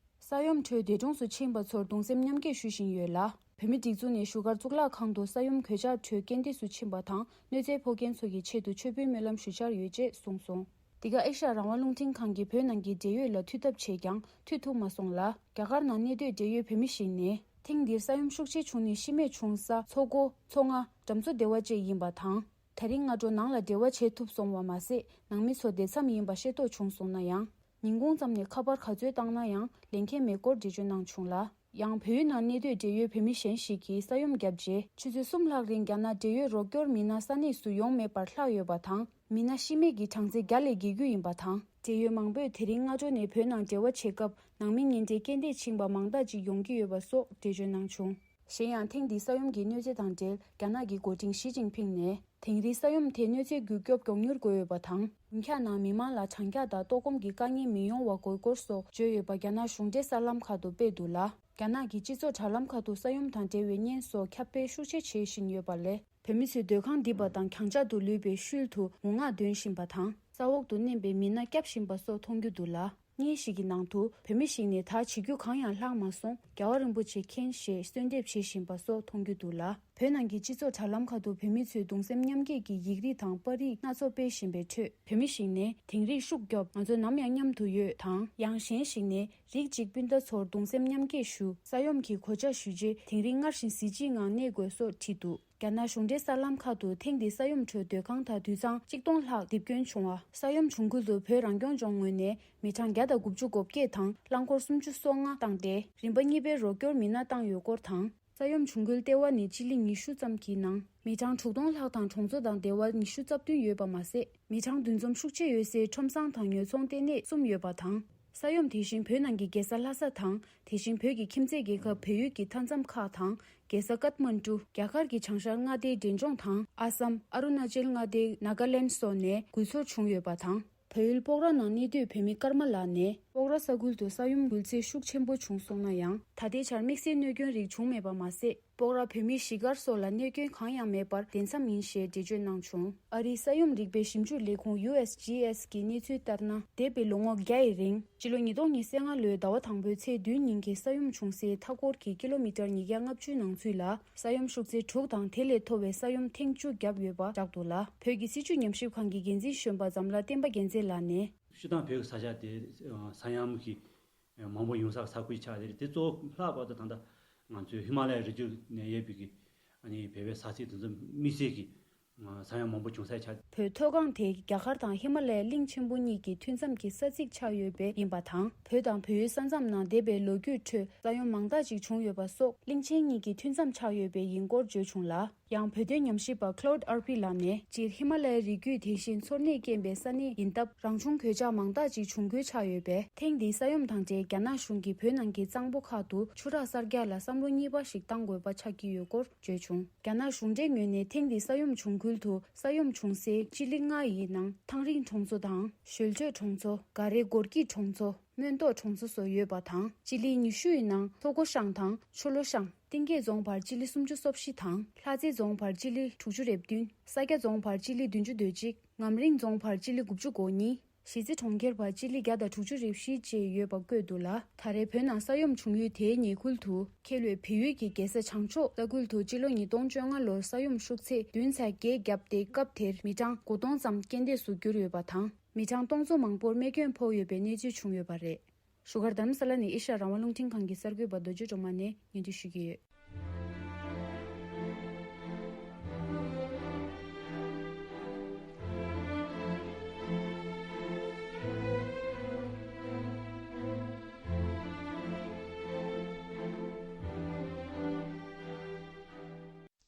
ས་ཡོམ་ཁྲོད་འདས་གྲོངས་སུ་ཕྱིན་པ་ཚོར་གདུང་སེམས་མཉམ་སྐྱེད་ཞུ་བཞིན་ཡོད་ལ། བོད་མིའི་སྒྲིག་འཛུགས་ནས་བཞུགས་སྒར་གཙུག་ལག་ཁང་དུ་ས་ཡོམ་གོད་ཆག་ཁྲོད་རྐྱེན་འདས་སུ་ཕྱིན་པ་དང་གནོད་འཚེ་ཕོག་མཁན་ཚོ་གི་ཆེད་དུ་མཆོད་འབུལ་སྨོན་ལམ་ཞུ་འཆར་ཡོད་ཅེས་གསུངས་སོང་། འདི་ག་ཨེ་ཤ་ཡ་རང་དབང་རླུང་འཕྲིན་ཁང་གིས་བོད་ནང་གི་འབྲེལ་ཡོད་ལ་མཐུད་ཐབས་བྱས་ཀྱང་མཐུད་ཐུབ་མ་སོང་ལ། རྒྱ་གར་ནང་གནས་སྡོད་འབྲེལ་ཡོད་བོད་མི་ཞིག་ནས། ཐེངས་འདིར་ས་ཡོམ་ཤུགས་ཆེ་བྱུང་ནས་ཤི་རྨས་བྱུང་ས་མཚོ་སྒོ། མཚོ་རྔ། གྲམ་མཚོ་སྡེ་བ་བཅས་ཡིན་པ་དང་། ད་རིང་སྔ་དྲོ་ནང་ལ་འབྲེལ་བ་བྱེད་ཐུབ་སོང་བ་མ་ཟད། ནང་མི་ཚོ་བདེ་མཚམས་ཡིན་པ་ཤེས་རྟོགས་བྱུང་སོང་ན་ཡང་། ཉིན་གུང་ཙམ་ནས་ཁ་པར་ག་ཚོད་བཏང་ན་ཡང་ལེན་མཁན་མེད་སྐོར་འགྲེལ་བརྗོད་གནང་བྱུང་ལ། ཡང་བལ་ཡུལ་ནང་གནས་སྡོད་འབྲེལ་ཡོད་བོད་མི་གཞན་ཞིག་གིས་ས་ཡོམ་བརྒྱབ་རྗེས་ཆུ་ཚོད་གསུམ་ལྷག་རིང་རྒྱ་ནག་འབྲེལ་ཡོད་རོགས་སྐྱོར་མི་སྣ་ས་གནས་སུ་ཡོང་མེད་པར་ལྷག་ཡོད་པ་དང་། མི་སྣ་ཤི་རྨས་ཀྱི་གྲངས་ཚད་བརྒྱ་ལས་བརྒལ་རྒྱུ་ཡིན་པ་དང་། འབྲེལ་ཡོད་མང་པོས་དེ་རིང་སྔ་དྲོ་ནས་བོད་ནང་འབྲེལ་བ་བྱེད་སྐབས་ནང་མི་ཉེ་འབྲེལ་རྐྱེན་འདས་ཕྱིན་པ་མང་དག་ཅིག་ཡོང་གི་ཡོད་པ་སོགས་འགྲེལ་བརྗོད་གནང་བྱུང་། གཞན་ཡང་ཐེངས་འདིའི་ས་ཡོམ་གྱི་གནོད་འཚེ་དང་འབྲེལ་རྒྱ་ནག་གི་འགོ་ཁྲིད་ཞི་ཅིན་ཕིང་ནས། དིང་རིའི་ས་ཡོམ་དེས་གནོད་འཚེ་རྒུད་སྐྱོབ་མགྱོགས་མྱུར་དགོས་ཡོད་པ་དང་། ཡུལ་འཁྱག་ནང་མི་མང་ལ་གྲང་འཁྱག་དང་ལྟོགས་སྐོམ་གྱི་དཀའ་ངལ་མི་ཡོང་བ་དགོས་སྐོར་སོགས་བརྗོད་ཡོད་པ་རྒྱ་ནག་གཞུང་འབྲེལ་གསར་ལམ་ཁག་ཏུ་སྤེལ་འདུག་ལ། རྒྱ་ནག་གི་སྤྱི་ཚོགས་དྲ་ལམ་ཁག་ཏུ་ས་ཡོམ་དང་འབྲེལ་བའི་བརྙན་སོགས་ཁྱབ་སྤེལ་ཤུགས་ཆེ་བྱེད་བཞིན་ཡོད་པ་ལས། བོད་མི་ཚོས་སྡོད་ཁང་རྡིབ་པ་དང་གྱང་ཆག་ཏུ་ལུས་པའི་ཤུལ་དུ་ངུ་ངག་འདོན་བཞིན་པ་དང་། ས་འོག་ཏུ་མནན་པའི་མི་སྣ་བསྐྱབས་བཞིན་པ་སོགས་མཐོང་རྒྱུ་འདུག་ལ། བརྙན་ཞིག་གི་ནང་དུ་བོད་མི་ཞིག་ནས་ད་བྱེད་རྒྱུ་གང་ཡང་ལྷག་མ་སོང་། རྒྱལ་བ་རིན་པོ་ཆེ་མཁྱེན་ཞེས་གསོལ་འདེབས་བྱེད་བཞིན་པ་སོགས་མཐོང་རྒྱུ་འདུག་ལ། བོད་ནང་གི་སྤྱི་ཚོགས་དྲ་ལམ་ཁག་ཏུ་བོད་མི་ཚོས་གདུང་སེམས་མཉམ་སྐྱེད་ཀྱི་ཡིག་རིགས་དང་པར་རིས་སྣ་ཚོགས་སྤེལ་བཞིན་པའི་ཁྲོད། བོད་མི་ཞིག་ནས་དིང་རིས་ཤུགས་རྒྱོབ། ང་ཚོ་ནམ་ཡང་མཉམ་དུ་ཡོད་དང་། ཡང་གཞན་ཞིག་ནས་རིགས་གཅིག་སྤུན་ཟླ་ཚོར་གདུང་སེམས་མཉམ་སྐྱེད་ཞུ། ས་ཡོམ་གྱི་གོད་ཆག་ཞུ་རྗེས་དིང་རི་སྔར་བཞིན་གཟི་བརྗིད་ངང་གནས་དགོས་སོགས་བྲིས་འདུག་རྒྱ་ནག་གཞུང་འབྲེལ་གསར་ལམ་ཁག་ཏུ་ཐེངས་འདིའི་ས་ཡོམ་ཁྲོད་སྡོད་ཁང་དང་དུད་ཚང་གཅིག་སྟོང་ལྷག་རྡིབ་སྐྱོན་བྱུང་བ། ས་ཡོམ་བྱུང་ཁུལ་དུ་བོད་རང་སྐྱོང་ལྗོངས་ངོས་ནས་མི་གྲངས་བརྒྱ་དང་དགུ་བཅུ་གོ་བརྒྱད་དང་རླངས་འཁོར་སུམ་ཅུ་སོ་ལྔ་བཏང་སྟེ། རིམ་པ་གཉིས་པའི་རོགས་སྐྱོར་མི་སྣ་བཏང་ཡོད་སྐོར་དང་། ས་ཡོམ་བྱུང་ཁུལ་ལྟེ་བ་ནི་སྤྱི་ལེ་ཉི་ཤུ་ཙམ་གྱི་ནང་མི་གྲངས་དྲུག་སྟོང་ལྷག་དང་གྲོང་ཚོ་དང་སྡེ་བ་ཉི་ཤུ་རྩ་བདུན་ཡོད་པ་མ་ཟད། མི་གྲངས་འདུ་འཛོམས་ཤུགས་ཆེ་ཡོད་སའི་ཁྲོམ་སྲང་དང་ཉོ་ཚོང་ལྟེ་གནས་གསུམ་ཡོད་པ་དང་། ས་ཡོམ་དེ་བཞིན་བོད་ནང་གི་རྒྱལ་ས་ལྷ་ས་དང་། དེ་བཞིན་བོད་ཀྱི་ཁྱིམ་མཚེས་རྒྱལ་ཁབ་བལ་ཡུལ་གྱི་མཐའ་མཚམས་ཁག་དང་། རྒྱལ་ས་ཀཏ་མན་ཀྲུ། རྒྱ་གར་གྱི་བྱང་ཤར་མངའ་སྡེའི་འབྲས་ལྗོངས་དང་། ཨ་སམ། ཨ་རུ་ན་ཅལ་མངའ་སྡེའི་ནཱ་ག་ལན་སོགས་ནས་འགུལ་འཛོམས་བྱུང་ཡོད་པ་དང་། བལ་ཡུལ་སྤོག་ར་ནང་གནས་སྡོད་བོད་མི་ཀརྨ་ལགས་ནས། སྤོག་ར་ས་ཁུལ་དུ་ས་ཡོམ་འགུལ་ཚད་ཤུགས་ཆེན་པོ་བྱུང་སོང་ན་ཡང་། ད་ལྟའི་ཆར་དམིགས་བསལ་གནོད་སྐྱོན་རིགས་བྱུང་མེད་པ་མ་ཟད། སྤོག་ར་བོད་མིའི་གཞིས་སྒར་སོགས་ལ་གནོད་སྐྱོན་གང་ཡང་མེད་པར་བདེ་མཚམས་ཡིན་ཞེས་འགྲེལ་བརྗོད་གནང་བྱུང་། ཨ་རིའི་ས་ཡོམ་རིག་པའི་ཞིབ་འཇུག་ལས་ཁུངས་ཡུ་ཨེས་ཇི་ཨེས་ཀྱི་གནས་ཚུལ་ལྟར་ན། འདས་པའི་ལོ་ངོ་བརྒྱ་ཡི་རིང་། སྤྱི་ལོ་ཉིས་སྟོང་ཉི་ཤུ་རྩ་ལྔ་ལོའི་ཟླ་བ་དང་པོའི་ཚེས་བདུན་ཉིན་གྱི་ས་ཡོམ་བྱུང་སའི་མཐའ་འཁོར་གྱི་ཀི་ལོ་མི་ཊར་ཉིས་བརྒྱ་ལྔ་བཅུའི་ནང་ཚུད་ལ། ས་ཡོམ་ཤུགས་ཚད་དྲུག་དང་དེ་ལས་མཐོ་བའི་ས་ཡོམ་ཐེངས་བཅུ་བརྒྱབ་ཡོད་པ་བསྒྲགས་འདུག་ལ། བོད་ཀྱི་སྲིད་བྱུས་ཉམས་ཞིབ་ཁང་གི་འགན་འཛིན་གཞོན་པ་འཛམ་ལྷ་བསྟན་པ་རྒྱལ་མཚན་ལགས་ནས། སྤྱིར་བཏང་བོད་ཀྱི་ས་ཆ་དེ་ས་ཡོམ་གྱི་མང་པོ་ཡོང་ས་ས་ཁུལ་ཆགས་རེད། དེ་གཙོ་བོ་ལྷག་པར་དུ་ད་ལྟ་ང་ཚོའི་ཧི་མ་ལ་ཡའི་རི་རྒྱུད་ནས་ཡོད་པའི་གི་ཨ་ནི་བོད་པའི་ས་ཚིགས་དེ་ཚོ་དམིགས་བསལ་གྱི་ས་ཡོམ་མང་པོ་བྱུང་ས་ཆགས། བོད་མཐོ་སྒང་དེ་རྒྱ་གར་དང་ཧི་མ་ལ་ཡའི་གླིང་ཆེན་པོ་གཉིས་ཀྱི་མཐུད་མཚམས་ཀྱི་ས་ཚིགས་ཆགས་ཡོད་པས་ཡིན་པ་དང་། བོད་དང་བལ་ཡུལ་ས་མཚམས་ནང་འདས་པའི་ལོ་རྒྱུས་ཁྲོད་ས་ཡོམ་མང་དག་ཅིག་བྱུང་ཡོད་པ་སོགས་གླིང་ཆེན་གཉིས་ཀྱི་མཐུད་མཚམས་ཆགས་ཡོད་པས་ཡིན་སྐོར་བརྗོད་བྱུང་ལ། ཡང་བོད་དོན་ཉམས་ཞིབ་པ་Claude Arpi་ལགས་ནས། སྤྱིར་ཧི་མ་ལ་ཡའི་རི་རྒྱུད་དེ་བཞིན་སོར་གནས་རྐྱེན་པའི་ས་གནས་ཡིན་སྟབས། རང་བྱུང་གོད་ཆག་མང་དག་ཅིག་བྱུང་ཁུལ་ཆགས་ཡོད་པས། ཐེངས་འདིའི་ས་ཡོམ་དང་འབྲེལ་རྒྱ་ནག་གཞུང་གིས་བོད་ནང་གི་གཙང་པོ་ཁག་ཏུ་ཆུ་རགས་གསར་རྒྱག་ལ་བསམ་བློ་གཉིས་པ་ཞིག་གཏང་དགོས་པ་ཆགས་ཀྱི་ཡོད་སྐོར་བརྗོད་བྱུང་། རྒྱ་ནག་གཞུང་འབྲེལ་ངོས་ནས་ཐེངས་འདིའི་ས་ཡོམ་བྱུང་ཁུལ་དུ་ས་ཡོམ་བྱུང་སའི་སྤྱི་ལེ་ལྔ་ཡི་ནང་ཐང་རིང་གྲོང་ཚོ་དང་། ཞོལ་སྤྲོད་གྲོང་ཚོ། ག་རེ་སྒོར་སྐྱིད་གྲོང་ཚོ། སྨོན་ཏོག་གྲོང་ཚོ་སོགས་ཡོད་པ་དང་། སྤྱི་ལེ་ཉི་ཤུ་ཡི་ནང་མཚོ་སྒོ་ཤང་དང་ཆུ་ལོ་ཤང་། གཏིང་སྐྱེས་རྫོང་བར་སྤྱི་ལེ་སུམ་ཅུ་སོ་བཞི་དང་། ལྷ་རྩེ་རྫོང་བར་སྤྱི་ལེ་དྲུག་ཅུ་རེ་བདུན། ས་སྐྱ་རྫོང་བར་སྤྱི་ལེ་བདུན་ཅུ་དོན་གཅིག་ངམ་རིང་རྫོང་བར་སྤྱི་ལེ་དགུ་བཅུ་གོ་གཉིས། གཞིས་རྩེ་གྲོང་ཁྱེར་བར་སྤྱི་ལེ་བརྒྱ་དང་དྲུག་ཅུ་རེ་བཞི་བཅས་ཡོད་པ་བཀོད་འདུག་ལ། ད་རེས་བོད་ནང་ས་ཡོམ་བྱུང་ཡུལ་དེའི་ཉེ་ཁུལ་དུ། ཁེ་ལོས་བལ་ཡུལ་གྱི་རྒྱལ་ས་བྱང་ཕྱོགས་ས་ཁུལ་དུ་སྤྱི་ལོ་ཉིས་སྟོང་བཅོ་ལྔ་ལོར་ས་ཡོམ་ཤུགས་ཚད་བདུན་ཚེག་བརྒྱད་བརྒྱབ་སྟེ། སྐབས་དེར་མི་གྲངས་དགུ་སྟོང་ཙམ་རྐྱེན་འདས་སུ་གྱུར་ཡོད་པ་དང་། མི་གྲངས་སྟོང་ཚོ་མང་པོར་རྨས་སྐྱོན་ཕོག་ཡོད་པའི་གནས་ཚུལ་བྱུང་ཡོད་པ་རེད། བཞུགས་སྒར་རྡ་རམ་ས་ལ་ནས་ཨེ་ཤ་ཡ་རང་དབང་རླུང་འཕྲིན་ཁང་གི་གསར་འགོད་པ་རྡོ་རྗེ་སྒྲོལ་མ་ནས་སྙན་སྒྲོན་ཞུ་གི་ཡོད།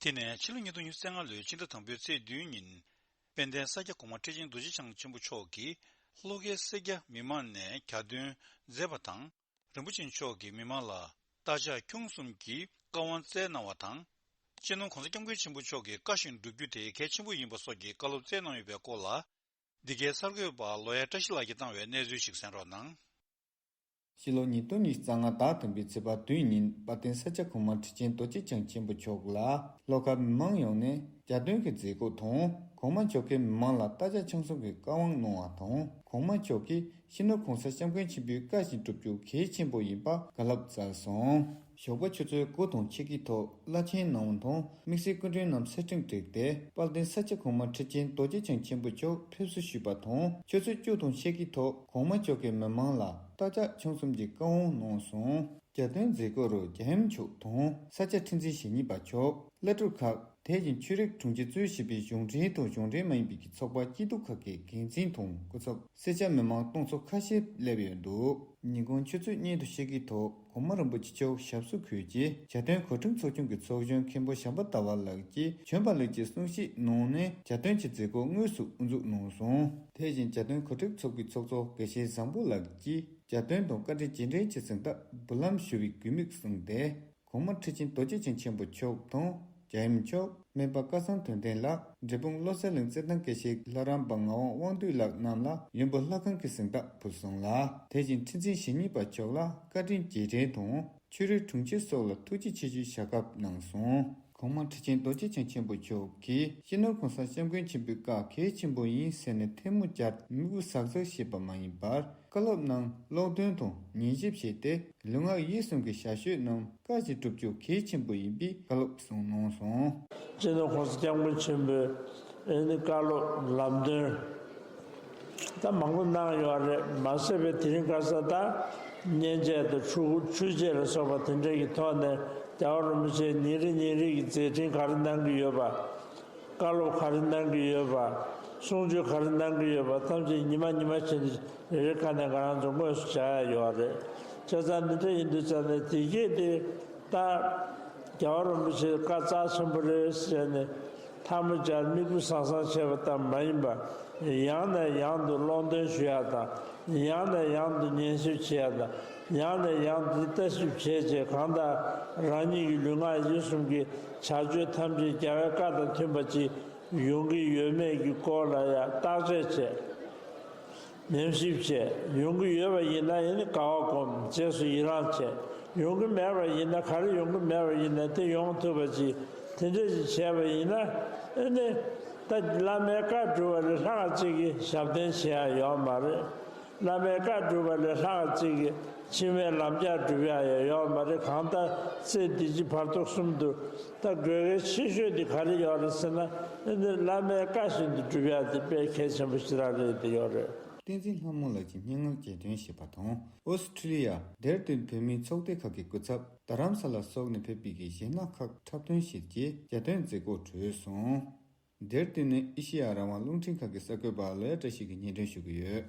དེ་ནས་ཕྱི་ལོ་ཉིས་སྟོང་ཉི་ཤུ་རྩ་ལྔ་ལོའི་ཕྱི་ཟླ་དང་པོའི་ཚེས་བདུན་ཉིན། དཔལ་ལྡན་ས་སྐྱ་གོང་མ་ཁྲི་ཆེན་རྡོ་རྗེ་འཆང་ཆེན་པོ་མཆོག་གིས་ལྷོ་ཁའི་སེར་སྐྱ་མི་མང་ནས་གྱ་སྟོན་མཛད་པ་དང་། རིན་པོ་ཆེ་མཆོག་གིས་མི་མང་ལ་རྟ་ལྕག་ཁྱུང་གསུམ་གྱི་བཀའ་དབང་སྩལ་གནང་བ་དང་། སྤྱི་ནོར་༸གོང་ས་༸སྐྱབས་མགོན་ཆེན་པོ་མཆོག་གི་བཀའ་བཞིན་བསྒྲུབ་རྒྱུ་དེ་གལ་ཆེན་པོ་ཡིན་པ་སོགས་ཀྱི་བཀའ་སློབ་སྩལ་གནང་ཡོད་པའི་སྐོར་ལ། འདི་གའི་གསར་འགོད་པ་ལོ་ཡ་བཀྲ་ཤིས་ལགས་ཀྱིས་བཏང་བའི་གནས་ཚུལ་ཞིག་གསན་རོགས་གནང་། ཕྱི་ལོ་ཉིས་སྟོང་ཉི་ཤུ་རྩ་ལྔ་ཟླ་དང་པོའི་ཚེས་པ་བདུན་ཉིན་དཔལ་ལྡན་ས་སྐྱ་གོང་མ་ཁྲི་ཆེན་རྡོ་རྗེ་འཆང་ཆེན་པོ་མཆོག་ལ་ལྷོ་ཁ་མི་མང་ཡོངས་ནས་གྱ་སྟོན་གྱི་མཛད་སྒོ་དང་། གོང་མ་མཆོག་གིས་མི་མང་ལ་རྟ་ལྕག་ཁྱུང་གསུམ་གྱི་བཀའ་དབང་གནང་བ་དང་། གོང་མ་མཆོག་གིས་སྤྱི་ནོར་༸གོང་ས་༸སྐྱབས་མགོན་ཆེན་པོའི་བཀའ་བཞིན་བསྒྲུབ་རྒྱུ་གལ་ཆེན་པོ་ཡིན་པ་བཀའ་སློབ་སྩལ་སོང་། ཞོགས་པ་ཆུ་ཚོད་དགུ་དང་ཕྱེད་ཀའི་ཐོག་བླ་ཆེན་རྣམ་དང་དམིགས་བསལ་སྐུ་མགྲོན་རྣམས་སེར་ཕྲེང་བསྒྲིགས་ཏེ་དཔལ་ལྡན་ས་སྐྱ་གོང་མ་ཁྲི་ཆེན་རྡོ་རྗེ་འཆང་ཆེན་པོ་མཆོག་ཕེབས་བསུ་ཞུས་པ་དང་། ཆུ་ཚོད་བཅུ་དང་ཕྱེད་ཀའི་ཐོག་གོང་མ་མཆོག་གིས་མི་མང་ལ་རྟ་ལྕག་ཁྱུང་གསུམ་གྱི་བཀའ་དབང་གནང་སོང་། གྱ་སྟོན་མཛད་སྒོ་རུ་རྒྱལ་ཡུམ་མཆོག་དང་ས་སྐྱ་ཁྲི་འཛིན་ཞེ་གཉིས་པ་མཆོག་བླ་སྤྲུལ་ཁག་དེ་བཞིན་ཆོས་རིག་དྲུང་ཆེ་གཙོས་བྱས་པའི་གཞུང་འབྲེལ་དང་གཞུང་འབྲེལ་མ་ཡིན་པའི་གི་ཚོགས་པ་སྐྱིད་སྡུག་ཁག་གི་འགན་འཛིན་དང་སྐུ་ཚབ། སེར་སྐྱ་མི་མང་སྟོང་ཚོ་ཁ་ཤས་སླེབས་ཡོད་འདུག་ཉིན་གུང་ཆུ་ཚོད་གཉིས་དང་ཕྱེད་ཀའི་ཐོག་གོང་མ་རིན་པོ་ཆེ་མཆོག་ཞབས་སོར་འཁོད་རྗེས་གྱ་སྟོན་གོ་སྒྲིག་ཚོགས་ཆུང་གི་ཚོགས་གཞོན་མཁན་པོ་བྱམས་པ་ཟླ་བ་ལགས་ཀྱིས་བྱོན་པ་ལེགས་ཀྱི་གསུང་བཤད་གནང་ནས་གྱ་སྟོན་གྱི་མཛད་སྒོ་དངོས་སུ་དབུ་འཛུགས་གནང་སོང་། དེ་བཞིན་གྱ་སྟོན་གོ་སྒྲིག་ཚོགས་པའི་ཚོགས་གཙོ་དགེ་བཤེས་བཟང་པོ་ལགས་ཀྱིས་གྱ་སྟོན་དང་བཀའ་དྲིན་རྗེས་དྲན་གྱི་གཟེངས་རྟགས་འབུལ་ལམ་ཞུ་བའི་དགོས་དམིགས་གསུངས་ཏེ། གོང་མ་ཁྲི་ཆེན་རྡོ་རྗེ་འཆང་ཆེན་པོ་མཆོག་དང་། རྒྱལ་ཡུམ་མཆོག་སྨན་པ་སྐལ་བཟང་དོན་ལྡན་ལགས། འབྲས་སྤུངས་བློ་གསལ་གླིང་རྩེད་ཐང་དགེ་བཤེས་ལྷ་རམས་པ་ངག་དབང་དབང་འདུས་ལགས་རྣམས་ལ་ཡོན་པོ་ལྷ་ཁང་གི་གཟེངས་རྟགས་ཕུལ་སོང་ལ། དེ་བཞིན་ཁྲི་འཛིན་ཞེ་གཉིས་པ་མཆོག་ལ་བཀའ་དྲིན་རྗེས་དྲན་དང་ཆོས་རིག་དྲུང་ཆེ་སོགས་ལ་ཐུགས་རྗེ་ཆེ་ཞུའི་ཞལ་ཁ་གནང་སོང་། གོང་མ་ཁྲི་ཆེན་རྡོ་རྗེ་འཆང་ཆེན་པོ་མཆོག་གིས་སྤྱི་ནོར་༸གོང་ས་༸སྐྱབས་མགོན་ཆེན་པོའི་བཀའ་གལ་ཆེན་པོ་ཡིན་ཟེར་ནས་ཐལ་མོ་སྦྱར་མིག་དབུས་ཟག་ཟག་བྱས་པ་མ་ཡིན་པར། བཀའ་སློབ་གནང་། ཀློག་འདོན་དང་ཉན་ཞིབ་བྱས་ཏེ་ལུས་ངག་ཡིད་གསུམ་གྱི་ཞབས་ཞུ་རྣམས་བཀའ་བཞིན་བསྒྲུབ་རྒྱུ་གལ་ཆེན་པོ་ཡིན་པའི་བཀའ་སློབ་གསུངས་གནང་སོང་། སྤྱི་ནོར་༸གོང་ས་༸སྐྱབས་མགོན་ཆེན་པོས་ཨེ་ནི་བཀའ་སློབ་ལམ་སྟོན། ད་མང་པོ་གནང་ཡོད་རེད་མ་ཟད་པའི་དེ་རིང་ཁ་སང་ད་མཉེན་ཆས་དང་འཕྲུལ་འཕྲུལ་ཆས་ལ་སོགས་པ་དེ་འདྲ་གི་ཐོག་ནས་རྒྱལ་བ་རིན་པོ་ཆེས་ཉིན་རེ་ཉིན་རེ་གི་མཛད་འཕྲིན་ག་རེ་གནང་གི་ཡོད་པ། བཀའ་སློབ་ག་རེ་གནང་གི་ཡོད་པ། གསུང་ཆོས་ག་རེ་གནང་གི་ཡོད་པ་ཐམས་ཅད་ཉི་མ་ཉི་མ་བྱས་ནས་རེ་རེ་ཁ་ནས་ང་རང་ཚོ་དངོས་སུ་བྱ་ཡ་ཡོད་རེད། བྱས་ཙང་འདི་འདྲ་ཡིན་དུས་ཙང་ནས་དེ་གས་དེ་ད་རྒྱལ་བ་རིན་པོ་ཆེའི་བཀའ་རྩ་ཆེན་པོ་རེད་ཟེར་ནས་ཐལ་མོ་སྦྱར་མིག་དཔེ་བཟང་བཟང་བྱས་པ་ཙམ་མ་ཡིན་པ་ཡང་ནས་ཡང་དུ་ཀློག་འདོན་ཞུ་ཡ་དང་ཡང་ནས་ཡང་དུ་ཉན་ཞིབ་བྱེད་ཡ་དང་ཡང་ནས་ཡང་དུ་ལྟ་ཞིབ་བྱས་རྗེས་གང་ལྟར་རང་ཉིད་ཀྱི་ལུས་ངག་ཡིད་གསུམ་གྱི་བྱ་སྤྱོད་ཐམས་ཅད་རྒྱལ་བའི་བཀའ་དང་མཐུན་པ་ཅིག་ཡོང་གི་ཡོད་མེད་ཀྱི་སྐོར་ལ་ཡང་བརྟག་དཔྱད་བྱས། ཉམས་ཞིབ་བྱས། ཡོང་གི་ཡོད་པ་ཡིན་ན་ཡང་ནི་དགའ་བ་སྒོམ། རྗེས་སུ་ཡི་རང་བྱས། ཡོང་གི་མེད་པ་ཡིན་ན་ག་རེ་ཡོང་གི་མེད་པ་ཡིན་ན་དེ་ཡོང་ཐུབ་པ་ཅིག་དེ་འདྲ་ཞིག་བྱས་པ་ཡིན་ན་ཨེ་ནི་ད་བླ་མའི་བཀའ་སྒྲུབ་པ་ལས་ལྷག་ཅིག་གི་ཞབས་བརྟན་བྱེད་ཡ་ཡོད་མ་རེད། བླ་མའི་བཀའ་སྒྲུབ་པ་ལས་ལྷག་ཅིག་གི་ཕྱི་མའི་ལམ་རྒྱགས་སྒྲུབ་ཡ་ཡང་ཡོད་མ་རེད། གང་ལྟར་ཚེ་འདི་ཕྱི་བར་དོ་གསུམ་དུ་ད་དགོས་གལ་ཆེ་ཤོས་དེ་ག་རེ་ཡོད་རེད་ཟེར་ན་ཨེ་ནི་བླ་མའི་བཀའ་བཞིན་དུ་སྒྲུབ་ཡ་དེ་དཔེ་གལ་ཆེན་པོ་ཞེ་དྲག་རེད་དེ་ཡོད་རེད། བསྟན་འཛིན་ལྷ་མོ་ལགས་ཀྱིས་སྙན་ངག་གྱེར་འདོན་བྱས་པ་དང་། ཨོ་སི་ཁྲི་ལི་ཡ་ལྡེར་ལྡུན་བོད་མིའི་ཚོགས་སྡེ་ཁག་གི་སྐུ་ཚབ་རྡ་རམ་ས་ལ་སོགས་ནས་ཕེབས་པའི་གཞས་སྣ་ཁག་འཁྲབ་སྟོན་བྱས་རྗེས་གྱ་སྟོན་མཛད་སྒོ་གྲོལ་སོང་། ལྡེར་ལྡུན་ནས་ཨེ་ཤེ་ཡ་རང་དབང་རླུང་འཕྲིན་ཁང་གི་གསར་འགོད་པ་ལོ་ཡ་བཀྲ་ཤིས་ཀྱིས་སྙན་སྒྲོན་ཞུ་གི་ཡོད།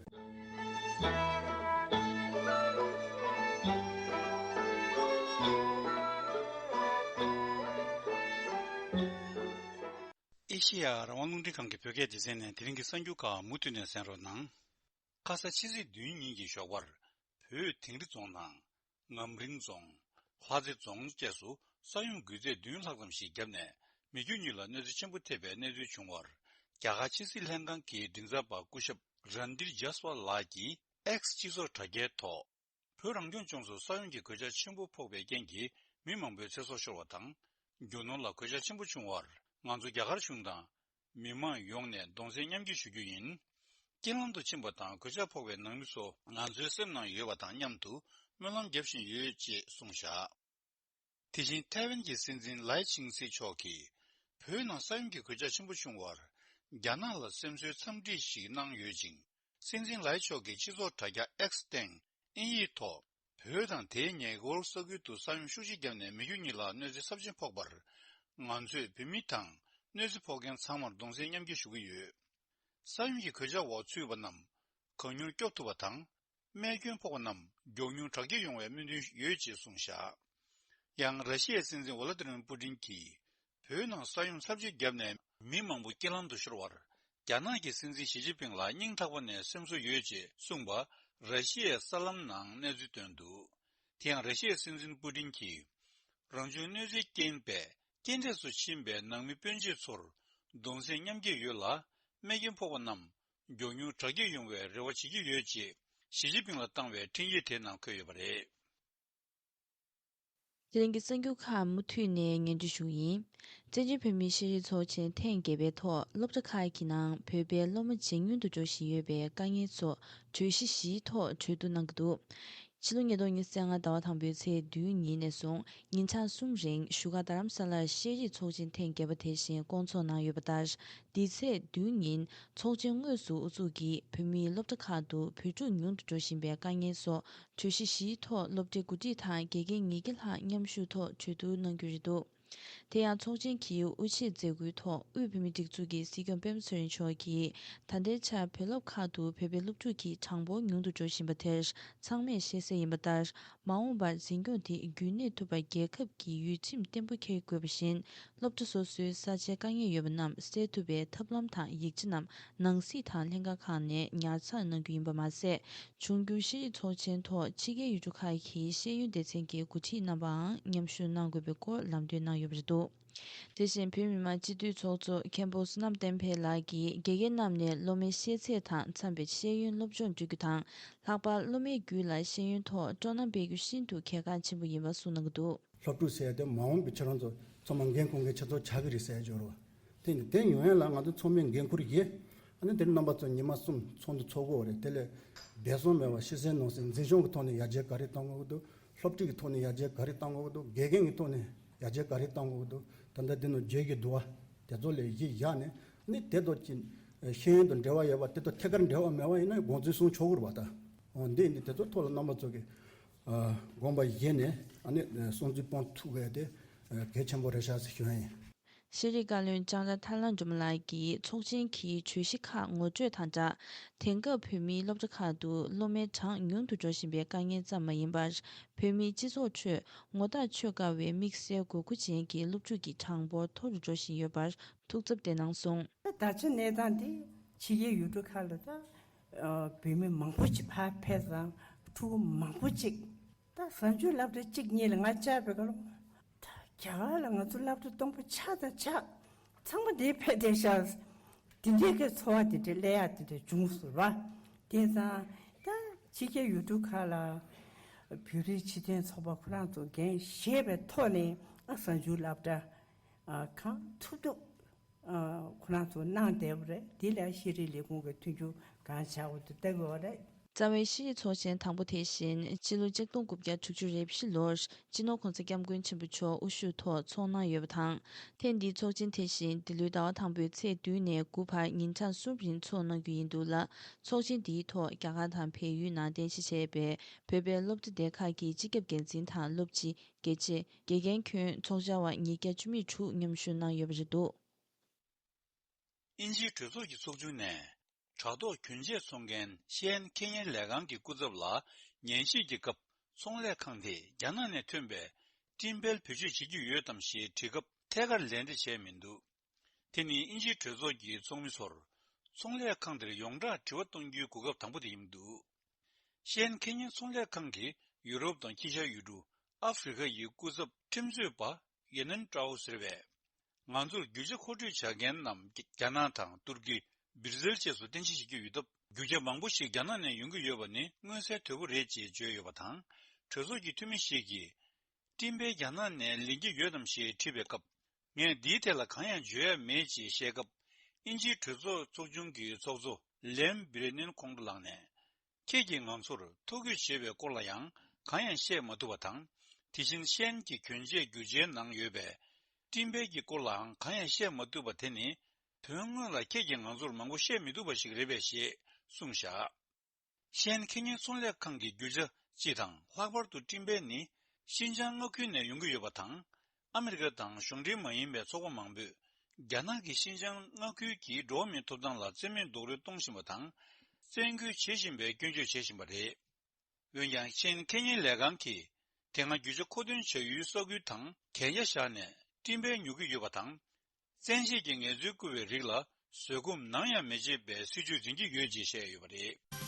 ཨེ་ཤེ་ཡ་རང་དབང་རླུང་འཕྲིན་ཁང་གི་བོད་སྐད་སྡེ་ཚན་ནས་དེ་རིང་གི་གསར་འགྱུར་ཁག་མུ་མཐུད་ནས་གསན་རོགས་གནང་། ཁ་ས་ཕྱི་ཚེས་བདུན་ཉིན་གྱི་ཞོགས་པར་བོད་དིང་རི་རྫོང་དང་། ངམ་རིང་རྫོང་། ལྷ་རྩེ་རྫོང་བཅས་སུ་ས་ཡོམ་འགུལ་ཚད་བདུན་ལྷག་ཙམ་ཞིག་བརྒྱབ་ནས་མི་རྒྱུ་གཉིས་ལ་གནོད་འཚེ་ཆེན་པོ་ཐེབས་པའི་གནས་ཚུལ་བྱུང་བར། རྒྱ་གར་ཕྱི་སྲིད་ལྷན་ཁང་གི་མགྲིན་ཚབ་པ་སྐུ་ཞབས་རན་དིར་ཇཱས་ཝལ་ལགས་ཀྱིས་ཨེགས་སྤྱི་ཚོགས་དྲ་རྒྱའི་ཐོག་བོད་རང་སྐྱོང་ལྗོངས་སུ་ས་ཡོམ་གྱི་གོད་ཆག་ཆེན་པོ་ཕོག་པའི་རྐྱེན་གྱིས་མི་མང་པོའི་ཚེ་སྲོག་ཤོར་བ་དང་། རྒྱུ་ནོར་ལ་གོད་ཆག་ཆེན་པོ་བྱུང་བར། ང་ཚོ་རྒྱ་གར་གཞུང་དང་། མི་མང་ཡོངས་ནས་གདུང་སེམས་མཉམ་སྐྱེད་ཞུ་རྒྱུ་ཡིན། རྐྱེན་ལམ་དུ་ཕྱིན་པ་དང་གོད་ཆག་ཕོག་པའི་ནང་མི་ཚོ་ང་ཚོའི་སེམས་ནང་ཡོད་པ་དང་མཉམ་དུ་སྨོན་ལམ་རྒྱབ་བཞིན་ཡོད་ཅེས་གསུངས་བཞག་དེ་བཞིན་ཐའེ་ཝན་གྱི་སྲིད་འཛིན་ལའེ་ཆིང་སི་མཆོག་གིས་བོད་ནང་ས་ཡོམ་གྱི་གོད་ཆག་ཆེན་པོ་བྱུང་བར། རྒྱ་ནག་ལ་སེམས་གསོའི་འཚམས་འདྲི་ཞིག་གནང་ཡོད་ཅིང་། སྲིད་འཛིན་ལའེ་མཆོག་གིས་སྤྱི་ཚོགས་དྲ་རྒྱ་X་སྟེང་དབྱིན་ཡིག་ཐོག་བོད་དང་དེའི་ཉེ་འཁོར་ས་ཁུལ་དུ་ས་ཡོམ་ཤུགས་ཆེ་བརྒྱབ་ནས་མི་རྒྱུ་གཉིས་ལ་གནོད་འཚེ་ཚབས་ཆེན་ཕོག་པར། ང་ཚོས་བོད་མི་དང་གནོད་འཚེ་ཕོག་མཁན་ཚང་མར་གདུང་སེམས་མཉམ་སྐྱེད་ཞུ་གི་ཡོད། ས་ཡོམ་གྱི་གོད་ཆག་འོག་ཚུད་པ་རྣམས་གང་མྱུར་སྐྱོབ་ཐུབ་པ་དང་། རྨས་སྐྱོན་ཕོག་པ་རྣམས་མགྱོགས་མྱུར་དྲག་སྐྱེད་ཡོང་བའི་སྨོན་འདུན་ཡོད་ཅེས་གསུངས་བཞག་ཡང་། ར་ཤི་ཡའི་སྲིད་འཛིན་ཝ་ལ་ཏི་མིར་པུ་ཏིན་གྱིས། བོད་ནང་ས་ཡོམ་ཚབས་ཆེ་བརྒྱབ་ནས་མི་མང་པོ་རྐྱེན་ལམ་དུ་ཤོར་བར། རྒྱ་ནག་གི་སྲིད་འཛིན་ཞི་ཅིན་ཕིང་ལ་སྙིང་ཐག་པ་ནས་སེམས་གསོ་ཡོད་ཅེས་གསུངས་པ། ར་ཤི་ཡའི་གསར་ལམ་ནང་གནས་ཚུལ་བཏོན་འདུག་དེ་ཡང་། ར་ཤི་ཡའི་སྲིད་འཛིན་པུ་ཏིན་གྱིས། རང་བྱུང་གནོད་འཚེ་རྐྱེན་པས་རྐྱེན་འདས་སུ་ཕྱིན་པའི་ནང་མི་སྤུན་མཆེད་ཚོར་གདུང་སེམས་མཉམ་སྐྱེད་ཡོད་ལ། རྨས་སྐྱོན་ཕོག་པ་རྣམས་མགྱོགས་མྱུར་དྲག་སྐྱེད་ཡོང་བའི་རེ་བ་བྱེད་ཀྱི་ཡོད་ཅེས་ཞི་ཅིན་ཕིང་ལ་བཏང་བའི་འཕྲིན་ཡིག་དེ་ནང་འཁོད་ཡོད་པ་རེད། དེ་རིང་གི་གསར་འགྱུར་ཁག་མུ་མཐུད་ནས་སྙན་སྒྲོན་ཞུ་གི་ཡིན། བཙན་བྱོལ་བོད་མིའི་ཤེས་རིག་ཚོགས་ཆེན་ཐེངས་བརྒྱད་པའི་ཐོག་སློབ་གྲྭ་ཁག་གི་ནང་བོད་པའི་སློབ་མ་ཇེ་ཉུང་དུ་འགྲོ་བཞིན་ཡོད་པའི་དཀའ་ངལ་སོགས་གྲོས་གཞི་བཞིའི་ཐོག་གྲོས་བསྡུར་གནང་གི་འདུག་ཕྱི་ལོ་ཉིས་སྟོང་ཉི་ཤུ་རྩ་ལྔ་ཟླ་བ་དང་པོའི་ཚེས་བདུན་ཉིན་ནས་བཟུང་ཉིན་གྲངས་གསུམ་རིང་བཞུགས་སྒར་རྡ་རམ་ས་ལར་ཤེས་རིག་ཚོགས་ཆེན་ཐེངས་བརྒྱད་པ་དེ་བཞིན་བསྐོང་ཚོགས་གནང་ཡོད་པ་ལྟར། འདི་ཚེས་བདུན་ཉིན་ཚོགས་ཆེན་དངོས་སུ་དབུ་འཛུགས་ཀྱིས་བོད་མིའི་སློབ་གྲྭ་ཁག་ཏུ་བོད་ཕྲུག་ཉུང་དུ་འགྲོ་བཞིན་པའི་དཀའ་ངལ་སོགས་གྲོས་གཞི་བཞིའི་ཐོག་སློབ་གྲྭའི་འགོ་ཁྲིད་དང་དགེ་རྒན་ཉིས་བརྒྱ་ལྷག་མཉམ་ཞུགས་ཐོག་གྲོས་བསྡུར་གནང་རྒྱུ་རེད་འདུག་དེ་ཡང་ཚོགས་ཆེན་གྱི་དབུ་འབྱེད་མཛད་སྒོའི་ཐོག་དབུས་བོད་མིའི་སྒྲིག་འཛུགས་ཀྱི་སྲིད་སྐྱོང་སྤེན་པ་ཚེ་རིང་མཆོག་གིས་ད་ལྟའི་ཆར་བོད་སློབ་ཁག་ཏུ་བོད་པའི་སློབ་ཕྲུག་གི་གྲངས་འབོར་ཉུང་དུ་འགྲོ་བཞིན་པ་དེར་ཚང་མས་ཤེས་གསལ་ཡིན་པ་ལྟར། མ་འོངས་པར་འཛིན་སྐྱོང་དེ་རྒྱུན་གནས་ཐུབ་པར་རྒྱལ་ཁབ་ཀྱིས་ཡུལ་ཁྲིམས་བརྟན་པོ་འཁྱེར་དགོས་པ་བཞིན། སློབ་གྲྭ་སོ་སོའི་ས་ཆའི་དཀའ་ངལ་ཡོད་པ་རྣམས་སེལ་ཐུབ་པའི་ཐབས་ལམ་དང་ཡིག་ཆ་རྣམས་ནང་སྲིད་དང་ལྷན་ཁང་ཁག་ནས་ཉར་ཚགས་གནང་རྒྱུ་ཡིན་པ་མ་ཟད། འབྱུང་འགྱུར་ཤེས་རིག་ཚོགས་ཆེན་ཐོག་ཕྱི་རྒྱལ་ཡུལ་གྲུ་ཁག་གི་ཤེས་ཡོན་སྡེ་ཚན་གྱི་འགོ་ཁྲིད་རྣམ་པའང་མཉམ་ཞུགས་གནང་དགོས་པའི་སྐོར་ལམ་སྟོན་གནང་ཡོད་པ་རེད་འདུག་དེ་བཞིན་བོད་མི་མང་སྤྱི་འཐུས་ཚོགས་གཙོ་མཁན་པོ་བསོད་ནམས་བསྟན་འཕེལ་ལགས་ཀྱིས་དགེ་རྒན་རྣམས་ནས་སློབ་མའི་ཤེས་ཚད་དང་འཚམས་པའི་ཤེས་ཡོན་སློབ་སྦྱོང་སྤྲོད་རྒྱུ་དང་། ལྷག་པར་སློབ་མའི་རྒྱུད་ལ་ཤེས་ཡོན་ཐོག་སྤྲོ་སྣང་སྤེལ་རྒྱུ་ཤིན་ཏུ་གལ་འགངས་ཆེན་པོ་ཡིན་པ་གསུངས་གནང་གི་འདུག་སློབ་ཕྲུག་ཟེར་ཡ་དེ་མ་འོངས་པའི་ཁྱེད་རང་ཚོ་ཚང་མ་འགན་འཁུར་མཁན་ཁྱེད་ཚོ་ཆགས་ཀྱི་རེད་ཟེར་ཡ་འབྱོར་བ། དེ་ནི་དེ་ཡོང་ཡ་ལ་ང་ཚོ་ཚང་མས་འགན་འཁུར་ཡིན། ཨ་ནི་དེ་རྣམ་པ་ཚོ་ཉི་མ་གསུམ་ཚོགས་འདུ་ཚོགས་དགོས་རེད། དེ་ལས་འབད་བརྩོན་མེད་པ་ཕྱི་གསལ་ནང་གསལ་འཛིན་སྐྱོང་གི་ཐོག་ནས་ཡར་རྒྱས་ག་རེ་གཏོང་དགོས་འདུག་སློབ་ཁྲིད་ཀྱི་ཐོག་ནས་ཡར་རྒྱས་ག་རེ་གཏོང་དགོས་འདུག་དགེ་རྒན་གྱི་ཐོག་ནས་ཡར་རྒྱས་ག་རེ་གཏོང་དགོས་འདུག་ད་ལྟ་འདི་ནང་བརྗོད་ཀྱི་འདུག་བ། དེ་ཚོ་ལས་གཞི་བཞག་ནས་ནི་དེ་ཚོ་ཀྱི་ཤེས་ཡོན་དང་འབྲེལ་བ་ཡོད་པ་དེ་ཚོ་ཐད་ཀར་འབྲེལ་བ་མེད་པ་ཡིན་ན་དགོངས་ཚུལ་གསུང་ཆོག་གི་རེད་པ། ད་འོ་འདི་ནི་དེ་ཚོ་ཐོག་ལ་རྣམ་པ་ཚོ་གི་དགོངས་པ་བཞེས་ནས་ཨ་ནི་གསུང་ཚུལ་སྤོང་ཐུབ་དགོས་དེ་གལ་ཆེན་པོ་རེད་ཤག་ཟེར་ཞུ་ཡ་ཡིན། ཤེས་རིག་བཀའ་བློན་ལྕང་ར་ཐར་ལམ་སྒྲོལ་མ་ལགས་ཀྱིས་ཚོགས་ཆེན་གྱི་གྲོས་གཞི་ཁག་ངོ་སྤྲོད་དང་སྦྲགས། དེང་སྐབས་བོད་མིའི་སློབ་གྲྭ་ཁག་ཏུ་སློབ་མའི་གྲངས་ཉུང་དུ་འགྲོ་བཞིན་པའི་དཀའ་ངལ་ཙམ་མ་ཡིན་པར། བོད་མིའི་སྤྱི་ཚོགས་ཁྲོད་ངོ་རྟགས་ཆོད་དཀའ་བའི་དམིགས་བསལ་དགོས་མཁོ་ཅན་གྱི་སློབ་ཕྲུག་གི་གྲངས་འབོར་མཐོ་རུ་འགྲོ་བཞིན་ཡོད་པར་ཐུགས་འཚབ་བསྟན་གནང་སོང་། ད་ཆ་གནས་སྟངས་འདི་ཕྱི་རྒྱལ་ཡུལ་གྲུ་ཁག་ལ་ད་བོད་མི་མང་པོ་ཅིག་ཕར་ཕེབས་ཙང་ཕྲུ་གུ་མང་པོ་ཅིག་ད་གཟའ་མཇུག་སློབ་གྲྭ་གཅིག་གཉིས་ལ་ང་བཅར་བའི་སྐབས་ལ། ད་རྒྱ་གར་ལ་ང་ཚོ་སློབ་གྲྭ་སྟོང་པ་ཆགས་དང་ཆགས། ཚང་མ་དེ་ཕེབས་བསྡད་ཤག་དེ་འདྲའི་གི་ཚོར་བ་དེ་འདྲ་སླེབས་ཡག་དེ་འདྲ་བྱུང་སོང་བ། དེ་ཙང་ད་ཕྱི་རྒྱལ་ཡུལ་གྲུ་ཁག་ལ་བོད་རིགས་སྤྱི་མཐུན་ཚོགས་པ་ཁོ་རང་ཚོ་འགན་བཞེས་པའི་ཐོག་ནས་ཨ་གཟའ་མཇུག་སློབ་གྲྭ་ཨ་གང་ཐུབ་ཐུབ་ཨ་ཁོ་རང་ཚོ་གནང་བསྡད་པ་རེད། དེ་ལ་ཤེས་རིག་ལས་ཁུངས་ཀྱི་མཐུན་འགྱུར་གང་བྱ་དགོས་འདུག་ལྟ་དགོས་པ་རེད། རྩ་བའི་ཤེས་རིག་ཚོགས་ཆེན་དང་པོ་དེ་བཞིན་ཕྱི་ལོ་ཆིག་སྟོང་དགུ་བརྒྱ་དྲུག་ཅུ་རེ་བཞི་ལོར་སྤྱི་ནོར་༸གོང་ས་༸སྐྱབས་མགོན་ཆེན་པོ་མཆོག་དབུ་བཞུགས་ཐོག་ཚོགས་གནང་ཡོད་པ་དང་། ཐེངས་འདིའི་ཚོགས་ཆེན་དེ་བཞིན་འདི་ལོའི་ཟླ་བ་དང་པོའི་ཚེས་བདུན་ནས་དགུ་བར་ཉིན་གྲངས་གསུམ་རིང་ཚོགས་གནང་རྒྱུ་ཡིན་འདུག་ལ། ཚོགས་ཆེན་འདིའི་ཐོག་རྒྱ་གར་དང་བལ་ཡུལ་ནང་རྟེན་གཞི་བྱས་པའི་བོད་པའི་སློབ་གྲྭ་སྡེ་ཁག་གི་སྤྱི་ཁྱབ་འགན་འཛིན་དང་སློབ་སྤྱི། དགེ་ཆེ། དགེ་རྒན་ཁྱོན་ཚོགས་བཅར་བ་ཉིས་བརྒྱ་བཅུ་མེད་དྲུག་མཉམ་ཞུགས་གནང་ཡོད་པ་རེད་འདུག་དབྱིན་ཇིའི་གྲོས་ཚོགས་ཀྱི་ཚོགས་ཆུང་ནས། དྲ་ཐོག་གྱོན་ཆས་འཚོང་མཁན་ཤེ་ཡན་ཁེ་ཉེན་ལས་ཁང་གི་སྐུ་ཚབ་ལ་ཉན་ཞིབ་ཀྱི་སྐབས་ཚོང་ལས་ཁང་དེས་རྒྱ་ནག་ནས་ཐོན་པའི་སྤྲིན་འཕེལ་བེད་སྤྱོད་བྱེད་ཀྱི་ཡོད་དམ་ཞེས་དྲིས་སྐབས་ཐད་ཀར་ལན་འདེབས་བྱས་མི་འདུག་དེ་ནི་དབྱིན་ཇིའི་གྲོས་ཚོགས་ཀྱི་ཚོགས་མི་ཚོར་ཚོང་ལས་ཁང་དེར་ཡོངས་གྲགས་དྲི་བ་གཏོང་རྒྱུའི་གོ་སྐབས་དང་པོ་དེ་ཡིན་འདུག་ཤེ་ཡན་ཁེ་ཉེན་ཚོང་ལས་ཁང་གིས་ཡུ་རོབ་དང་དཀྱིལ་ཤར་ཡུལ་གྲུ་ཨ་ཧྥེ་རི་ཁ་ཡི་སྐུ་ཚབ་ཁྲིམས་རྩོད་པ་ཡེ་ནན་ཀྲའོ་ཟེར་བས། ང་ཚོར་རྒྱུ་ཆ་མཁོ་སྤྲོད་བྱ་མཁན་རྣམས་རྒྱ་ནག་དང་ཏུར་ཀི། སྦིར་ཟེལ་བཅས་སུ་རྟེན་གཞི་བྱེད་ཀྱི་ཡོད་སྟབས། རྒྱུ་ཆ་མང་པོ་ཞིག་རྒྱ་ནག་ནས་ཡོང་གི་ཡོད་པ་ནི་མངོན་གསལ་དོད་པོ་རེད་ཅེས་བརྗོད་ཡོད་པ་དང་། གྲོས་ཚོགས་ཀྱི་འཐུས་མི་ཞིག་གིས། སྤྲིན་འཕེལ་རྒྱ་ནག་ནས་ལེན་གྱི་ཡོད་དམ་ཞེས་དྲིས་པའི་སྐབས། ངས་འདིའི་ཐད་ལ་གང་ཡང་བརྗོད་ཡ་མེད་ཅེས་བཤད་སྐབས། དབྱིན་ཇིའི་གྲོས་ཚོགས་ཚོགས་ཆུང་གི་ཚོགས་གཙོ་ལེམ་བི་རེ་ནན་ཁོང་ཁྲོ་ལངས་ནས། ཁྱེད་ཀྱིས་ང་ཚོར་ཐོ་འགོད་བྱས་པའི་སྐོར་ལ་ཡང་གང་ཡང་བཤད་མ་ཐུབ་པ་དང་། དེ་བཞིན་ཤེ་ཡན་གྱི་གྱོན་ཆས་རྒྱུ་ཆའི་ནང་ཡོད་པའི་སྤྲིན་འཕེལ་གྱི་སྐོར་ལའང་གང་ཡང་བཤད་མ་ཐུབ་པ་དེ་ནི། དོན་དངོས་ལ་ཁྱེད་ཀྱིས་ང་ཚོར་མང་པོ་བཤད་མི་ཐུབ་པ་ཞིག་རེད་པས་ཞེས་ གསུངས་བཞག། ཤེས་ཡོན་ཁེ་ཉེན་ཚོང་ལས་ཁང་གི་རྒྱུ་ཆ་སྤྱི་དང་ལྷག་པར་དུ་སྤྲིན་པའི་ནི་ཤིན་ཅང་མངའ་ཁུལ་ནས་ཡོང་གི་ཡོད་པ་དང་། ཨ་མི་རི་ཀ་དང་གཞུང་འབྲེལ་མ་ཡིན་པའི་ཚོགས་པ་མང་པོས་རྒྱ་ནག་གིས་ཤིན་ཅང་མངའ་ཁུལ་གྱི་འགྲོ་བ་མིའི་ཐོབ་ཐང་ལ་བཙན་གནོན་རྡོག་རོལ་གཏོང་བཞིན་པ་དང་། བཙན་སྐུལ་བྱེད་བཞིན་པའི་སྐྱོན་བརྗོད་བྱེད་བཞིན་པ་རེད། འོན་ཀྱང་ཤེས་ཡོན་ཁེ་ཉེན་ལས་ཁང་གིས་དེ་སྔ་རྒྱུ་ཆ་མཁོ་འདོན་བྱ་ཡུལ་ས་ཁུལ་དང་གན་རྒྱ་བཞག་ནས་སྤྲིན་པས་ཉོ་གི་ཡོད་པ་དང་། བཙན་ཤེད་ཀྱི་ངལ་རྩོལ་བསྐུལ་བའི་རིགས་ལ་བཟོད་སྒོམ་ནམ་ཡང་མི་བྱེད་པའི་སྲིད་ཇུས་འཛིན་གྱི་ཡོད་ཅེས་བཤད་ཡོད་པ་རེད།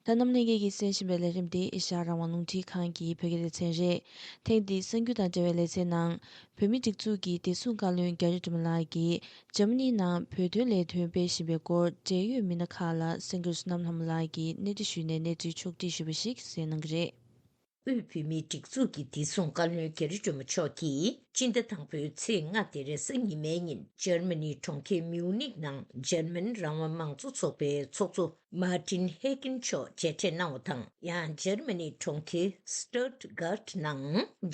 ད་རྣམ་གླིང་གི་གསན་བཞིན་པའི་ལས་རིམ་འདི་ཨེ་ཤ་ཡ་རང་དབང་རླུང་འཕྲིན་ཁང་གི་བོད་སྐད་སྡེ་ཚན་རེད། ཐེངས་འདིའི་གསར་འགྱུར་དང་འབྲེལ་བའི་ལེ་ཚན་ནང་། བོད་མིའི་སྒྲིག་འཛུགས་ཀྱི་བདེ་སྲུང་བཀའ་བློན་རྒྱ་རི་སྒྲོལ་མ་ལགས་ཀྱིས་འཇར་མ་ནིའི་ནང་བོད་དོན་ལས་དོན་སྤེལ་བཞིན་པའི་སྐོར་འབྲེལ་ཡོད་མི་སྣ་ཁག་ལ་གསར་འགྱུར་བསོད་ནམས་ལྷ་མོ་ལགས་ཀྱིས་གནས་འདྲི་ཞུས་ནས་གནས་ཚུལ་ཕྱོགས་བསྒྲིགས་ཞུས་པ་ཞིག་གསན་གནང་གི་རེད། དབུས་བོད་མིའི་སྒྲིག་འཛུགས་ཀྱི་བདེ་སྲུང་བཀའ་བློན་རྒྱ་རི་སྒྲོལ་མ་མཆོག་གིས་སྤྱི་ཟླ་དང་པོའི་ཚེས་ལྔ་དེ་རེས་གཟའ་ཉི་མའི་ཉིན་འཇར་མ་ནིའི་གྲོང་ཁྱེར་མིའུ་ནིག་ནང་འཇར་མན་རང་དབང་མང་གཙོ་ཚོགས་པའི་ཚོགས་གཙོ་མར་ཏིན་ཧེ་ཀིན་མཆོག་མཇལ་འཕྲད་གནང་བ་དང་། ཡང་འཇར་མ་ནིའི་གྲོང་ཁྱེར་སི་ཏུད་གྷར་ནང་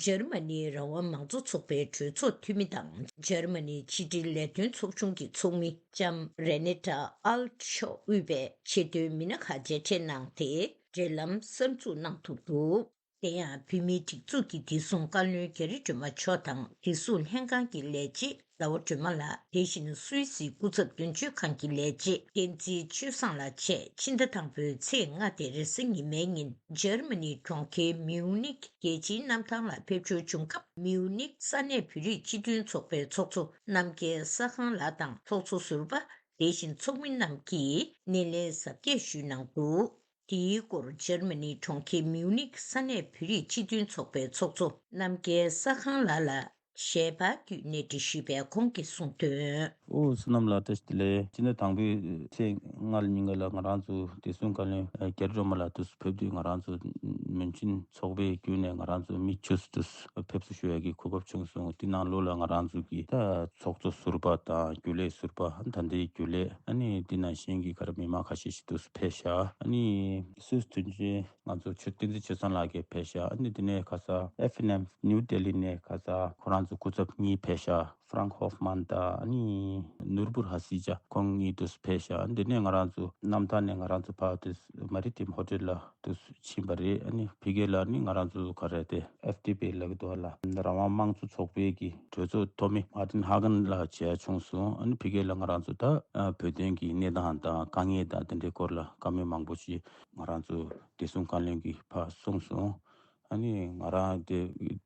འཇར་མ་ནིའི་རང་དབང་མང་གཙོ་ཚོགས་པའི་གྲོས་ཚོགས་འཐུས་མི་དང་འཇར་མ་ནིའི་ཕྱི་དྲིལ་ལས་དོན་ཚོགས་ཆུང་གི་ཚོགས་མི་ལྕམ་རེ་ནེ་ཏ་ཨལ་ཊི་མཆོག་དབུས་པའི་ཆེས་མཐོའི་མི་སྣ་ཁག་མཇལ་འཕྲད་གནང་སྟེ་འབྲེལ་ལམ་གསར་འཛུགས་གནང་ཐུབ་འདུག། དེ་ཡང་བོད་མིའི་སྒྲིག་འཛུགས་ཀྱི་བདེ་སྲུང་བཀའ་བློན་རྒྱ་རི་སྒྲོལ་མ་མཆོག་དང་བདེ་སྲུང་ལྷན་ཁང་གི་ལས་བྱེད་ཟླ་བ་སྒྲོལ་མ་ལགས། དེ་བཞིན་སུད་སིའི་སྐུ་ཚབ་དོན་གཅོད་ཁང་གི་ལས་བྱེད་བསྟན་འཛིན་ཆོས་བཟང་ལགས་བཅས་ཕྱི་ཟླ་དང་པོའི་ཚེས་ལྔ་དེ་རེས་གཟའ་ཉི་མའི་ཉིན་འཇར་མ་ནིའི་གྲོང་ཁྱེར་མིའུ་ནིག་རྒྱལ་སྤྱིའི་གནམ་ཐང་ལ་ཕེབས་འབྱོར་བྱུང་སྐབས། མིའུ་ནིག་ས་གནས་བོད་རིགས་སྤྱི་མཐུན་ཚོགས་པའི་ཚོགས་གཙོ་རྣམ་རྒྱལ་ས་ཁང་ལགས་དང་ཚོགས་གཙོ་ཟུར་པ། དེ་བཞིན་ཚོགས་མི་རྣམས་ཀྱིས་སྣེ་ལེན་གཟབ་རྒྱས་ཞུས་གནང་འདུག། དེའི་སྐོར་འཇར་མ་ནིའི་གྲོང་ཁྱེར་མིའུ་ནིག་ས་གནས་བོད་རིགས་སྤྱི་མཐུན་ཚོགས་པའི་ཚོགས་གཙོ་རྣམ་རྒྱལ་ས་ཁང་ལགས་ལ་ཞལ་པར་བརྒྱུད་གནས་འདྲི་ཞུས་པའི་ཁོང་གིས་གསུངས་དོན། ཨོ་བསོད་ནམས་ལགས་བཀྲ་ཤིས་བདེ་ལེགས། སྤྱི་ཟླ་དང་པོའི་ཚེས་ལྔ་ལ་ཉིན་ག་ལ་ང་རང་ཚོ་བདེ་སྲུང་བཀའ་བློན་རྒྱ་རི་སྒྲོལ་མ་ལགས་དུ་ཕེབས་དུས་ང་རང་ཚོ་མུན་ཆིན་ཚོགས་པའི་བརྒྱུད་ནས་ང་རང་ཚོ་མི་བཅུ་དུ་ཕེབས་བསུ་ཞུ་ཡ་གི་གོ་སྐབས་བྱུང་སོང་། དེ་ནང་ལོགས་ལ་ང་རང་ཚོ་གི་ད་ཚོགས་གཙོ་ཟུར་པ་དང་རྒྱུན་ལས་ཟུར་པ་ད་ལྟའི་རྒྱུན་ལས་ཨ་ནི་དེ་ནང་བཞིན་གྱི་ག་རེ་མི་མང་ཁ་ཤས་ཤིག་ཏུ་ཕེབས་ཤག། ཨ་ནི་སུད་སི་དོན་གཅོད་ང་ཚོ་ཆོས་བསྟན་འཛིན་ཆོས་བཟང་ལགས་ཀྱིས་ཕེབས་ཤག། ཨ་ནི་དེ་ནས་ཁ་ས་ཨེཕ་ཨེན་ཨེམ་ནིའུ་ལྡི་ལི་ནས་ཁ་ས་ཁོ་རང་ཚོ་སྐུ་ཚབ་གཉིས་ཕེབས་ཤག། ཧྥ་རང་ཧོབ་མན་དང་ཨ་ནི་ནུར་བུར་ཧ་སི་ཅ་ཁོང་གཉིས་དུ་ཕེབས་ཤག། ཨ་ནི་དེ་ནས་ང་རང་ཚོ་གནམ་ཐང་ནས་ང་རང་ཚོ་ཕར་དུ་མ་རི་ཏིམ་ཧོ་ཊེལ་ལ་དུ་ཕྱིན་པ་རེད། ཨ་ནི་ཕ་གི་ལ་ནི་ང་རང་ཚོ་ག་རེ་དེ་ཨེཕ་ཏི་པི་ལབ་ཀྱི་འདུག་ལ། རང་དབང་དམངས་གཙོ་ཚོགས་པའི་གི་གྲོས་ཚོགས་ཐོག་མི་མར་ཏིན་ཧ་གན་ལ་མཇལ་བྱུང་སོང་། ཨ་ནི་ཕ་གི་ལ་ང་རང་ཚོ་ད་ཨ་བོད་དོན་གི་གནས་སྟངས་དང་དཀའ་ངལ་དང་དེ་འདྲའི་སྐོར་ལ་བཀའ་མོལ་མང་པོ་ཞིག་ང་རང་ཚོ་བདེ་སྲུང་བཀའ་བློན་གྱིས་ཕར་གསུངས་སོང་། ཨ་ནི་ང་རང་དེ་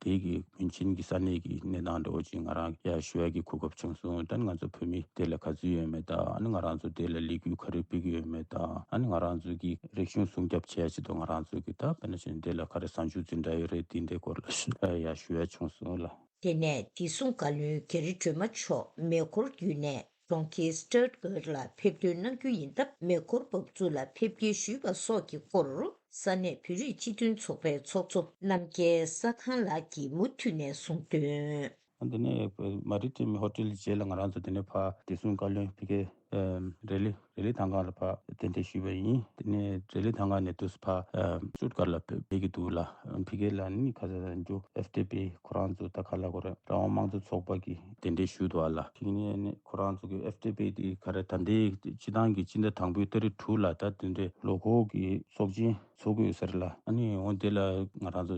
དེ་གི་མུན་ཆིན་གི་ས་གནས་ཀྱི་གནས་སྟངས་འདྲ་བོ་ཅིག་ང་རང་ཡར་ཞུ་ཡ་གི་གོ་སྐབས་བྱུང་སོང་། ད་ནི་ང་ཚོ་བོད་མི་དེ་ལ་ག་ཚོད་ཡོད་མེད་དང་། ཨ་ནི་ང་རང་ཚོ་དེ་ལ་ལས་འགུལ་ག་རེ་སྤེལ་གྱི་ཡོད་མེད་དང་། ཨ་ནི་ང་རང་ཚོ་གི་རིག་གཞུང་སྲུང་སྐྱོབ་བྱེད་ཡ་ཆེད་དུ་ང་རང་ཚོ་གི་ད་དཔེར་ན་ཆེན་དེ་ལ་ག་རེ་བཟང་སྤྱོད་འཛིན་གྲྭ་ཡོད་རེད། དེ་འདྲའི་སྐོར་ལ་ཞུ་ཡ་ཡར་ཞུ་ཡ་བྱུང་སོང་ལ། དེ་ནས་བདེ་སྲུང་བཀའ་བློན་རྒྱ་རི་སྒྲོལ་མ་མཆོག་མེ་འཁོར་བརྒྱུད་ནས་གྲོང་ཁྱེར་སི་ཏུད་གྷར་ལ་ཕེབས་ཐོན་གནང་རྒྱུ་ཡིན་སྟབས། མེ་འཁོར་འབབ་ཚུགས་ལ་ཕེབས་སྐྱེལ་ཞུས་པ་སོགས་ཀྱི་སྐོར་ས་གནས་བོད་རིགས་སྤྱི་མཐུན་ཚོགས་པའི་ཚོགས་གཙོ་རྣམ་རྒྱལ་ས་ཁང་ལགས་ཀྱིས་མུ་མཐུད་ནས་གསུངས་དོན། ཨ་འདི་ནས་མ་རི་ཏིམ་ཧོ་ཊེལ་རྗེས་ལ་ང་རང་ཚོ་འདི་ནས་ཕར་བདེ་སྲུང་བཀའ་བློན་ཕ་གིའི་ཨམ་རེ་ལི་རེ་ལི་ཐང་ག་ལ་ཕར་གདན་འདྲེན་ཞུས་པ་ཡིན། དེ་ནས་རེ་ལི་ཐང་ག་ནས་དུས་ཕར་ཨམ་སི་ཏུད་གྷར་ལ་ཕེབས་ཀྱི་འདུག་ལ། ཕ་གི་ལ་ནི་ཁ་ས་ཡང་རྒྱུ་ཨེཕ་ཏི་པི་ཁོ་རང་ཚོ་ད་ག་ལ་གོ་རེད། རང་དབང་དམངས་གཙོ་ཚོགས་པ་གི་གདན་འདྲེན་ཞུས་འདུག་ལ། དེ་ནས་ནི་ཁོ་རང་ཚོ་གི་ཨེཕ་ཏི་པི་དེ་ག་རེ་ད་ལྟའི་སྤྱི་བཏང་གི་སྤྱི་ཟླ་དང་པོའི་ཏ་རིག་དྲུག་ལ་ད་དེ་འདྲའི་ལོ་འཁོར་གྱི་ཚོགས་ཆེན་ཚོགས་ཀྱི་ཡོད་ཟེར་ལ། ཨ་ནི་འོ་དེ་ལ་ང་རང་ཚོ་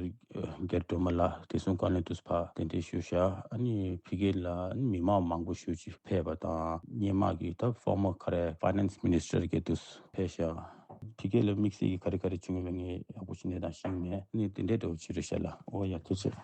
རྒྱ་རི་སྒྲོལ་མ་ལགས་བདེ་སྲུང་བཀའ་བློན་དུ་ཕར་གདན་འདྲེན་ཞུས་ཤག། ཨ་ནི་ཕ་གི་ལ་ཨ་ནི་མི་མང་མང་པོ་ཞེ་ཅིག་ཕེབས་པ་དང་། སྔོན་མ་གི་ད་ཕོར་མར་ག་རེ་ཕའི་ནན་སི་མི་ནིས་ཊར་གྱི་དུས་ཕེབས་ཤག། ཕ་གི་ལ་དམིགས་བསལ་གྱི་ག་རེ་ག་རེ་བྱུང་ཡོད་པ་ངས་ཡག་པོ་ཞིག་གནས་སྟངས་ཤེས་མེད། ཨ་ནི་དེ་འདྲའི་འདྲ་བོ་ཅིག་རེད་ཤག་ལ། འོ་ཡ་ཐུགས་རྗེ་ཆེ།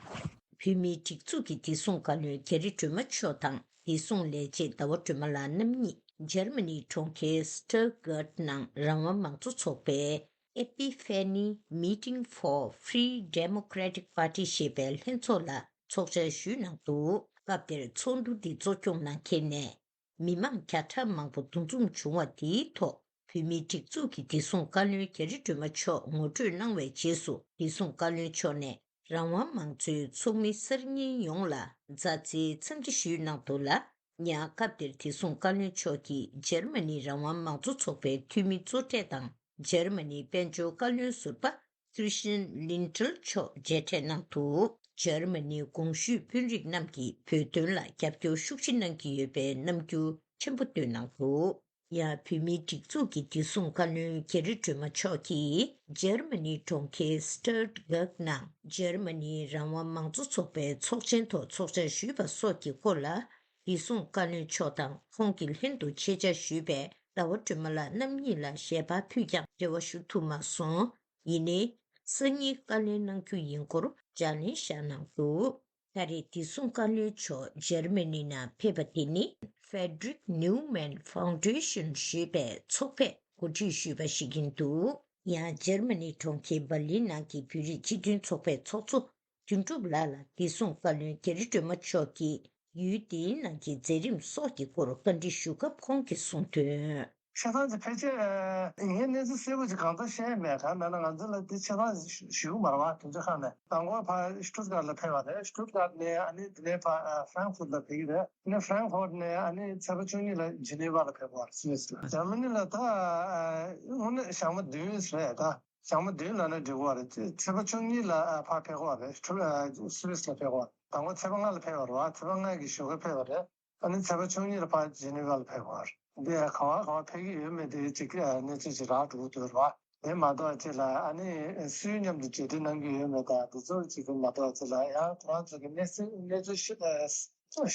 བོད་མིའི་སྒྲིག་འཛུགས་ཀྱི་བདེ་སྲུང་བཀའ་བློན་རྒྱ་རི་སྒྲོལ་མ་མཆོག་དང་བདེ་སྲུང་ལས་བྱེད་ཟླ་བ་སྒྲོལ་མ་ལགས་རྣམ་གཉིས་འཇར་མ་ནིའི་གྲོང་ཁྱེར་སི་ཏུད་གྷར་ནང་རང་དབང་མང་གཙོ་ཚོགས་པའི་Epiphany Meeting for Free Democratic Party ཞེས་པའི་ལྷན་ཚོགས་ལ་ཚོགས་བཅར་ཞུས་གནང་འདུག། སྐབས་དེར་ཚོགས་འདུ་འདི་གཙོ་སྐྱོང་གནང་མཁན་ནས། མི་མང་བརྒྱ་ཕྲག་མང་པོ་འདུ་འཛོམས་བྱུང་བ་དེའི་ཐོག་བོད་མིའི་སྒྲིག་འཛུགས་ཀྱི་བདེ་སྲུང་བཀའ་བློན་རྒྱ་རི་སྒྲོལ་མ་མཆོག་ངོ་སྤྲོད་གནང་བའི་རྗེས་སུ། བདེ་སྲུང་བཀའ་བློན་མཆོག་ནས་རང་དབང་མང་གཙོའི་ཚོགས་མི་གསར་རྙིང་ཡོངས་ལ་མཛའ་བརྩེའི་འཚམས་འདྲི་ཞུས་གནང་འདུག་ལ། ཡང་སྐབས་དེར་བདེ་སྲུང་བཀའ་བློན་མཆོག་གིས་འཇར་མ་ནི་རང་དབང་མང་གཙོ་ཚོགས་པའི་འཐུས་མི་གཙོ་གྲས་དང་ འཇར་མ་ནིའི་དཔལ་འབྱོར་བཀའ་བློན་ཟུར་པ་Christian Lindner མཆོག་མཇལ་འཕྲད་གནང་འདུག་འཇར་མ་ནིའི་གོང་ཞུས་དཔོན་རིགས་རྣམས་ཀྱིས་བོད་དོན་ལ་རྒྱབ་སྐྱོར་ཤུགས་ཆེ་གནང་གི་ཡོད་པའི་རྣམ་འགྱུར་ཆེན་པོ་བཏོན་གནང་འདུག་ཡང་བོད་མིའི་སྒྲིག་འཛུགས་ཀྱི་བདེ་སྲུང་བཀའ་བློན་རྒྱ་རི་སྒྲོལ་མ་མཆོག་གིས་འཇར་མ་ནིའི་གྲོང་ཁྱེར་Stuttgart ནང་འཇར་མ་ནིའི་རང་དབང་མང་གཙོ་ཚོགས་པའི་ཚོགས་ཆེན་ཐོག་ཚོགས་བཅར་ཞུས་པ་སོགས་ཀྱི་སྐོར་ལ། བདེ་སྲུང་བཀའ་བློན་མཆོག་དང་ཁོང་གི་ལྷན་དུ་ཆེད་བཅར་ཞུས་པའི་ཟླ་བ་སྒྲོལ་མ་ལགས་རྣམ་གཉིས་ལ་ཞལ་པར་ཕུལ་ཀྱང་འབྲེལ་བ་ཞུ་ཐུབ་མ་སོང་། ཡིན་ནའི། སང་ཉིན་བཀའ་ལན་གནང་རྒྱུ་ཡིན་སྐོར་ལྗགས་ལན་བཞག་གནང་འདུག་ད་རེས་བདེ་སྲུང་བཀའ་བློན་མཆོག་འཇར་མ་ནི་ནང་ཕེབས་པ་དེ་ནི་Frederick Neumann Foundation ཞེས་པའི་ཚོགས་པས་གོ་སྒྲིག་ཞུས་པ་ཞིག་ཡིན་འདུག་ཡང་འཇར་མ་ནི་གྲོང་ཁྱེར་འབར་ལིན་ནང་གི་བོད་རིགས་སྤྱི་མཐུན་ཚོགས་པའི་ཚོགས་གཙོ་དོན་གྲུབ་ལགས་ལ་བདེ་སྲུང་བཀའ་བློན་རྒྱ་རི་སྒྲོལ་མ་མཆོག་གིས་ཡུལ་དེའི་ནང་གི་མཛད་རིམ་སོགས་ཀྱི་སྐོར་བཀའ་འདྲི་ཞུ་སྐབས་ཁོང་གིས་གསུངས་དོན། ཆ་ཚང་གི་ཕལ་ཆེར་ངས་གནས་ཚུལ་གསལ་པོ་ཅིག་གང་ཐོག་ཤེས་མེད། གང་ལབ་ན་ང་ཚོ་ལ་འདི་ཆ་ཚང་ཞུ་གི་མ་རེད་བ། དོན་གཅོད་ཁང་ནས་དང་པོ་ཕར་Stuttgart ལ་ཕེབས་པ་རེད། Stuttgart ནས་ཨ་ནི་དེ་ནས་ཕར་Frankfurt ལ་ཕེབས་ཀྱི་རེད། ཨ་ནི་Frankfurt ནས་ཨ་ནི་ཚེས་པ་བཅུ་གཉིས་ལ་Geneva ལ་ཕེབས་པ་རེད། Swiss ལ། Germany ལ་ད་དངོས་གནས་ཞག་མ་བདུན་རེད་ད། ཞག་མ་བདུན་ལབ་ན་འགྲིག་གི་རེད། ཚེས་པ་བཅུ་གཉིས་ལ་ཨ་ཕར་ཕེབས་པ་རེད། ཨ་Swiss ལ་ཕེབས་པ་རེད། དང་པོ་ཚེས་པ་ལྔ་ལ་ཕེབས་པ་རེད་བ། ཚེས་པ་ལྔ་གི་ཞོགས་ཀས་ཕེབས་པ་རེད། ཨ་ནི་ཚེས་པ་བཅུ་གཉིས་ལ་ཕར་Geneva ལ་ཕེབས་པ་རེད། འདི་ཡང་ག་བ་ག་བ་ཕེབས་ཀྱི་ཡོད་མེད་དེ་ཅིག་གནས་ཚུལ་ཅིག་རག་འགྲོ་གི་འདུག་རེད་བ། དེ་མ་གཏོགས་ཅིག་ལ་ཨ་ནི་སུའི་མཉམ་དུ་མཇལ་འཕྲད་གནང་གི་ཡོད་མེད་དང་དེ་ཚོ་ཅིག་མ་གཏོགས་ཅིག་ལ་ཡང་ཁོ་རང་ཚོ་གི་གནས་ཚུལ་གནས་ཚུལ་ཞིབ་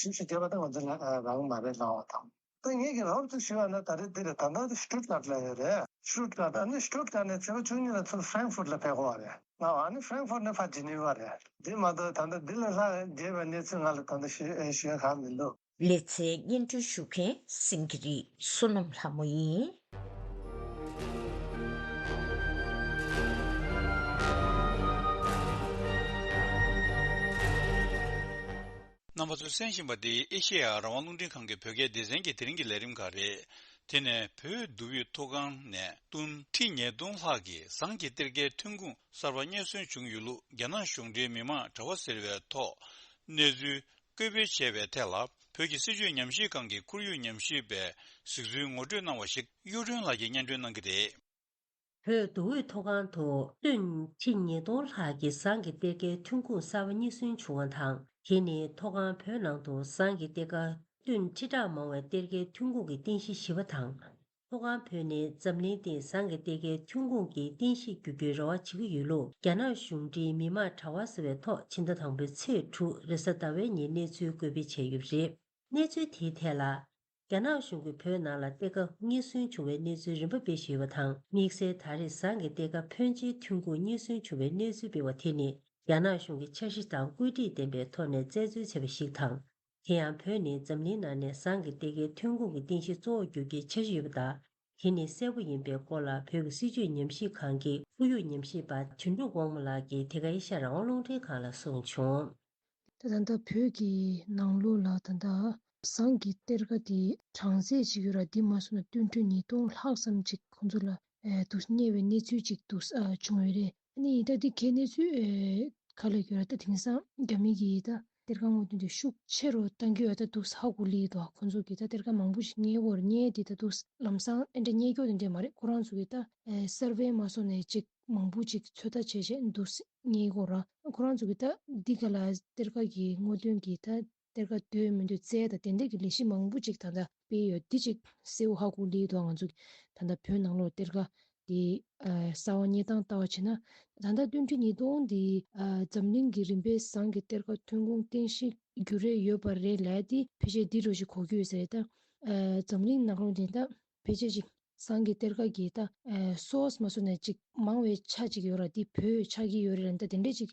ཞིབ་ཞིབ་བརྒྱབ་པ་ད་ང་ཚོ་ལ་རག་མ་རེད་ལབ་པ་དང་། ད་ངེད་ཀྱི་རོབ་ཏུ་ཞུས་པ་ན་ད་རེས་འདི་རེད། ད་ལྟ་Stuttgart ལ་ཡོད་རེད། Stuttgart ཨ་ནི་Stuttgart ནས་ཚེས་པ་བཅུ་གཉིས་ལ་ཚུར་Frankfurt ལ་ཕེབས་དགོས་པ་རེད། ང་ཨ་ནི་Frankfurt ནས་ཕར་Geneva རེད། འདི་མ་གཏོགས་ད་ལྟ་འདི་ལས་ལྷག་རྒྱས་པའི་གནས་ཚུལ་ང་ལ་ད་ལྟ་ཞུ་ཞུ་ཡ་གང་མི་འདུག་ལེ་ཚན་སྙན་སྒྲོན་ཞུ་མཁན་སེང་གེ་རི་བསོད་ནམས་ལྷ་མོ་ཡིན། རྣམ་པ་ཚོས་གསན་བཞིན་པ་འདི་ཨེ་ཤེ་ཡ་རང་དབང་རླུང་འཕྲིན་ཁང་གི་བོད་སྐད་སྡེ་ཚན་གྱི་དེ་རིང་གི་ལས་རིམ་ཁག་རེད། དེ་ནས་བོད་མདོ་དབུས་མཐོ་སྒང་ནས་ཏུན་ཁྲི་ཉིས་སྟོང་ལྷག་གི་ཟངས་ཀྱི་གཏེར་ཁའི་ཐོན་ཁུངས་གསར་པ་རྙེད་སོན་བྱུང་ཡོད་ལུགས་རྒྱ་ནག་གཞུང་འབྲེལ་མི་དམངས་དྲ་བ་ཟེར་བའི་ཐོག་གནས་ཚུལ་བཀོད་སྤེལ་བྱས་པའི་ཐད་ལ། བོད་ཀྱི་སྲིད་བྱུས་ཉམས་ཞིབ་ཁང་གི་ཁོར་ཡུག་ཉམས་ཞིབ་པས་གཟིགས་ཚུལ་ངོ་སྤྲོད་གནང་བ་ཞིག་གཡུ་སྒྲོན་ལགས་ཀྱིས་སྙན་སྒྲོན་གནང་གི་རེད། བོད་མདོ་དབུས་མཐོ་སྒང་དུ་ཏུན་ཁྲི་ཉིས་སྟོང་ལྷག་གི་ཟངས་ཀྱི་གཏེར་ཁའི་ཐོན་ཁུངས་གསར་པ་རྙེད་སོན་བྱུང་བ་དང་། དེ་ནི་མཐོ་སྒང་བོད་ནང་དུ་ཟངས་ཀྱི་གཏེར་ཁ་ཏུན་ཁྲི་ཕྲག་མང་བའི་གཏེར་ཁའི་ཐོན་ཁུངས་ཀྱི་རྟེན་གཞི་ཞིག་པ་དང་། མཐོ་སྒང་བོད་ནི་འཛམ་གླིང་སྟེང་ཟངས་ཀྱི་གཏེར་ཁའི་ཐོན་ཁུངས་ཀྱི་རྟེན་གཞི་འགྱུར་རྒྱུའི་རེ་བ་བྱེད་ཀྱི་ཡོད་ལུགས་རྒྱ་ནག་གཞུང་འབྲེལ་མི་དམངས་དྲ་བ་ཟེར་བའི་ཐོག་ཕྱི་ཟླ་དང་པོའི་ཚེས་དྲུག་རེས་གཟའ་ཟླ་བའི་ཉིན་གནས་ཚུལ་བཀོད་སྤེལ་བྱས་ཡོད་པ་རེད། གནས་ཚུལ་དེའི་ཐད་ལ། རྒྱ་ནག་གཞུང་གིས་བོད་ནང་ལ་གཏེར་ཁ་རྙེད་སོན་བྱུང་བའི་གནས་ཚུལ་རིམ་པ་སྤེལ་བཞིན་ཡོད་པ་དང་། དམིགས་བསལ་ད་རེས་ཟངས་ཀྱི་གཏེར་ཁ་ཕོན་ཆེའི་ཐོན་ཁུངས་རྙེད་སོན་བྱུང་བའི་གནས་ཚུལ་སྤེལ་བ་དེ་ནི་རྒྱ་ནག་གཞུང་གི་འཆར་གཞི་དང་བཀོད་སྒྲིག་ལྡན་པའི་ཐོག་ནས་བཙན་འཛུལ་བྱས་པ་ཞིག་དང་། དེ་ཡང་བོད་ནི་འཛམ་གླིང་ནང་ནས་ཟངས་ཀྱི་གཏེར་ཁའི་ཐོན་ཁུངས་ཀྱི་རྟེན་གཞི་གཙོ་བོར་འགྱུར་རྒྱུའི་འཆར་གཞི་ཡོད་པ་དང་། དེ་ནི་གསལ་པོ་ཡིན་པའི་སྐོར་ལ་བོད་ཀྱི་སྲིད་བྱུས་ཉམས་ཞིབ་ཁང་གི་ཁོར་ཡུག་ཉམས་ཞིབ་པ་དོན་གྲུབ་དབང་མོ་ལགས་ཀྱིས་དེ་ག་ཨེ་ཤ་ཡ་རང་དབང་རླུང་འཕྲིན་ཁང་ལ་གསུངས་བྱུང་། ད་ད་ལྟ་བོད་ཀྱི་ནང་ལོགས་ལ་ད་ལྟ་ཟངས་ཀྱི་གཏེར་ཁ་དེ་གྲངས་ཚད་ཅིག་ཡོད་ར། འདི་མ་སོང་ན་ཏུན་ཁྲི་ཉིས་སྟོང་ལྷག་ཙམ་ཅིག་ཁོང་ཚོ་ལ་ཨེ་འདུག་རྙེད་པའི་གནས་ཚུལ་ཅིག་འདུག་ཨ་བྱུང་ཡོད་རེད། ཨ་ནི་ད་འདི་གའི་གནས་ཚུལ་ཨེ་ག་ལ་ཡོད་ར། ད་དེང་སང་རྒྱ་མི་གིས་ད་གཏེར་ཁ་སྔོག་འདོན་དེ་ཤུགས་ཆེ་རུ་གཏང་གི་ཡོད། ད་འདུག་ཧ་གོ་ལི་འདུག་ཁོང་ཚོ་གིས་ད་གཏེར་ཁ་མང་པོ་ཞིག་རྙེད་ཡོད་རེད། རྙེད་དེ་ད་འདུག་ལམ་སང་ཨེ་འདྲ་རྙེད་ཀྱོག་དེ་འདྲ་མ་རེད། ཁོ་རང་ཚོ་གིས་ད་ཨེ་སར་ཝེ་མ་སོང་ནས་ཅིག་མང་པོ་ཅིག་ཚོད་ལྟ་བྱས་བྱས་འདུག་རྙེད་ཀྱོག་ར། ཁོ་རང་ཚོ་གིས་ད་འདི་ག་ལ་གཏེར་ཁ་གི་སྔོག་འདོན་གྱི་ད་གཏེར་ཁ་འདོད་མི་འདོད་བཙལ་དང་དེ་འདྲ་གི་ལས་གཞི་མང་པོ་ཅིག་ད་ལྟ་སྤེལ་ཡོད། འདི་ཅིག་གསལ་པོ་ཧ་གོ་ལི་འདུག་ང་ཚོ་གི་ད་ལྟ་བོད་ནང་ལོགས་གཏེར་ཁ་དེ་ཨ་གསར་པ་རྙེད་སྟངས་ལྟ་བ་བྱས་ན། ད་ལྟ་ཏུན་ཁྲི་ཉིས་སྟོང་དེ་ཨ་འཛམ་གླིང་གི་རིམ་པས་ཟངས་ཀྱི་གཏེར་ཁ་ཐོན་ཁུངས་རྟེན་གཞི་འགྱུར་རེ་ཡོད་པ་རེད་ལབ་དེ་ཕལ་ཆེར་འདི་འདྲ་ཞིག་གོ་གི་ཡོད་ས་རེད། ད་ཨ་འཛམ་གླིང་ནང་ལོགས་དེ་ད་ཕལ་ཆེར་ཅིག་ཟངས་ཀྱི་གཏེར་ཁ་གི་ད་ཨ་སོ་སོ་མ་སོ་ནས་ཅིག་མང་བའི་ཆ་ཅིག་ཡོད་ར། འདི་བོད་ཆགས་ཀྱི་ཡོད་རེད་ལབ། ད་དེ་འདྲས་ཅིག་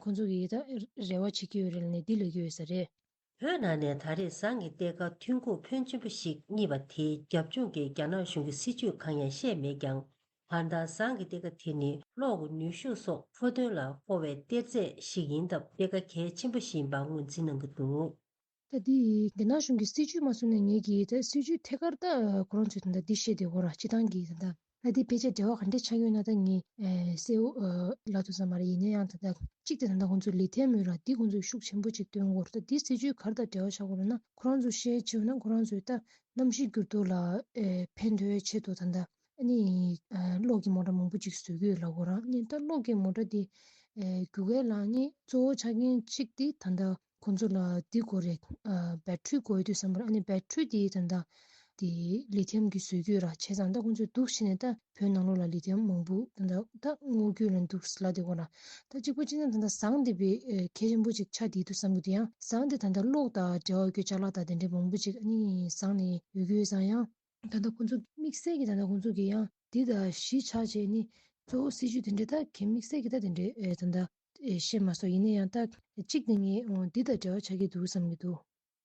ཁོང་ཚོ་གིས་ད་རེ་བ་བྱེད་ཀྱི་ཡོད་རེད་ལབ་ནས་འདི་ལབ་ཀྱི་ཡོད་ས་རེད། བོད་ནང་ནས་ད་རེས་ཟངས་ཀྱི་གཏེར་ཁ་ཐོན་ཁུངས་ཕོན་ཆེན་པོ་ཞིག་རྙེད་པ་དེའི་རྒྱབ་ལྗོངས་ཀྱི་རྒྱ་ནག་གཞུང་གི་སྲིད་བྱུས་གང་ཡང་བཤད་མེད་ཀྱང་། བར་ལྟར་ཟངས་ཀྱི་གཏེར་ཁ་དེ་ནི་གློག་གི་ནུས་ཤུགས་སོགས་མཁོ་འདོན་ལ་མཁོ་བའི་གཏེར་རྫས་ཤིག་ཡིན་སྟབས་གཏེར་ཁ་གལ་ཆེན་པོ་ཞིག་ཡིན་པ་ངོས་འཛིན་གནང་གི་འདུག་ད་འདི་རྒྱ་ནག་གཞུང་གི་སྲིད་བྱུས་མ་སོང་ན་ངེད་ཀྱིས་ད་སྲིད་བྱུས་ཐད་ཀར་ད་ཁོ་རང་ཚོས་ད་ལྟ་འདི་བཤད་བསྡད་ཡོད་ར། སྤྱི་བཏང་གི་ད་ལྟ་ད་འདི་ཕལ་ཆེར་འབྲེལ་བ་ག་འདྲས་ཆགས་ཡོད་ན་ད་ངས་ཨེ་གསལ་པོ་ཨེ་ལབ་ཐུབ་ས་མ་རེད། ཡིན་ན་ཡང་ད་ལྟ་གཅིག་ད་ད་ལྟ་ཁོང་ཚོ་ལི་ཐི་ཡམ་ཡོད་ར། འདི་ཁོང་ཚོས་ཤུགས་ཆེན་པོ་ཅིག་བཏོན་ཡོད་ར། ད་འདི་སྲིད་བྱུས་ག་རེ་ད་འབྲེལ་བ་ཆགས་ཡོད་ར་ན། ཁོ་རང་ཚོས་བཤད་བྱས་ཡོད་ན་ཁོ་རང་ཚོས་ད་གནམ་གཤིས་འགྱུར་ལྡོག་ལ་ཨེ་ཕན་ཐོགས་ཆེད་དུ་ད་ལྟ་ ཨ་ནི་ཨ་གློག་གི་མོ་ཊ་མང་པོ་ཅིག་བཟོ་གི་ཡོད་ལབ་ཀྱི་ཡོད་རེད། ཨ་ནི་ད་གློག་གི་མོ་ཊ་དེ་ཨ་རྒྱུག་ཡས་ལ་ཨ་ནི་གཙོ་བོ་ཆགས་མཁན་གཅིག་དེ་ད་ལྟ་ཁོང་ཚོ་ལ་འདི་དགོས་རེད། ཨ་བེ་ཊི་རི་དགོས་ཡོད་དུས་ཙམ་པར། ཨ་ནི་བེ་ཊི་རི་དེ་ད་ལྟ་དེ་ལི་ཐི་ཡམ་གྱིས་བཟོ་གི་ཡོད་རེད། བྱས་ཙང་ད་ཁོང་ཚོས་འདུག་བྱས་ནས་ད་བོད་ནང་ལོགས་ལ་ལི་ཐི་ཡམ་མང་པོ་ད་ལྟ་ད་སྔོག་རྒྱུ་ལ་འདུག་ལབ་བསྡད་ཀྱི་ཡོད་རེད། ད་གཅིག་པ་གཅིག་ན་ད་ལྟ་ཟངས་དེ་དཔེ་ཨ་གལ་ཆེན་པོ་ཅིག་ཆགས་བསྡད་འདུག་བསམ་གྱི་འདུག་ཡང་ཟངས་དེ་ད་ལྟ་གློག་དང་འབྲེལ་བ་ཡོད་རྒྱུ་ཅ་ལག་དང་དེ་འདྲའི་མང་པོ་ཅིག་ཨ་ནི་ཟངས་ནས་ཡོད་ཀྱི་ཡོད་ཙང་། ཡང་ད་ལྟ་ཁོང་ཚོ་དམིགས་བསལ་གྱི་ད་ལྟ་ཁོང་ཚོ་གི་ཡང་འདི་དང་གཞིས་ཆགས་བྱས་ནི་གཙོ་བོ་སྲིད་ཇུས་དེ་འདྲའི་ད་གལ་དམིགས་བསལ་གྱི་ད་དེ་འདྲའི་ཨེ་ད་ལྟ་ཨེ་བཤད་མ་སོང་། ཡིན་ན་ཡང་ད་གཅིག་དེ་ངས་འོ་འདི་དང་འབྲེལ་བ་ཆགས་ཀྱི་འདུག་བསམ་གྱི་འདུག་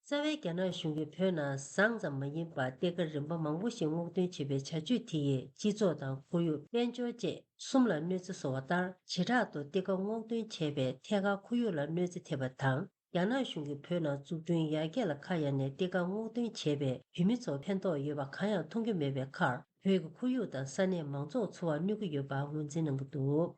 རྩ་བའི་རྒྱ་ནག་གཞུང་གིས་བོད་ནང་ཟངས་ཙམ་མ་ཡིན་པར་གཏེར་ཁ་རིམ་པ་མང་པོ་ཞིག་སྔོག་འདོན་བྱེད་པའི་བྱ་སྤྱོད་དེ་ཡིས་སྤྱི་ཚོགས་དང་ཁོར་ཡུག་དཔལ་འབྱོར་བཅས་གསུམ་ལ་གནོད་འཚེ་བཟོ་བ་ལྟར། བྱེ་བྲག་ཏུ་གཏེར་ཁ་སྔོག་འདོན་བྱས་པས་ཐད་ཀར་ཁོར་ཡུག་ལ་གནོད་འཚེ་ཐེབས་པ་དང་། རྒྱ་ནག་གཞུང་གིས་བོད་ནང་འཛུགས་སྐྲུན་ཡར་རྒྱས་ལ་ཁ་གཡར་ནས་གཏེར་ཁ་སྔོག་འདོན་བྱས་པས་བོད་མི་ཚོར་ཕན་ཐོགས་ཡོད་པ་གང་ཡང་མཐོང་རྒྱུ་མེད་པའི་ཁར། བོད་ཀྱི་ཁོར་ཡུག་དང་ས་གནས་མང་ཚོགས་འཚོ་བར་གནོད་ཀྱི་ཡོད་པ་ངོས་འཛིན་གནང་གི་འདུག་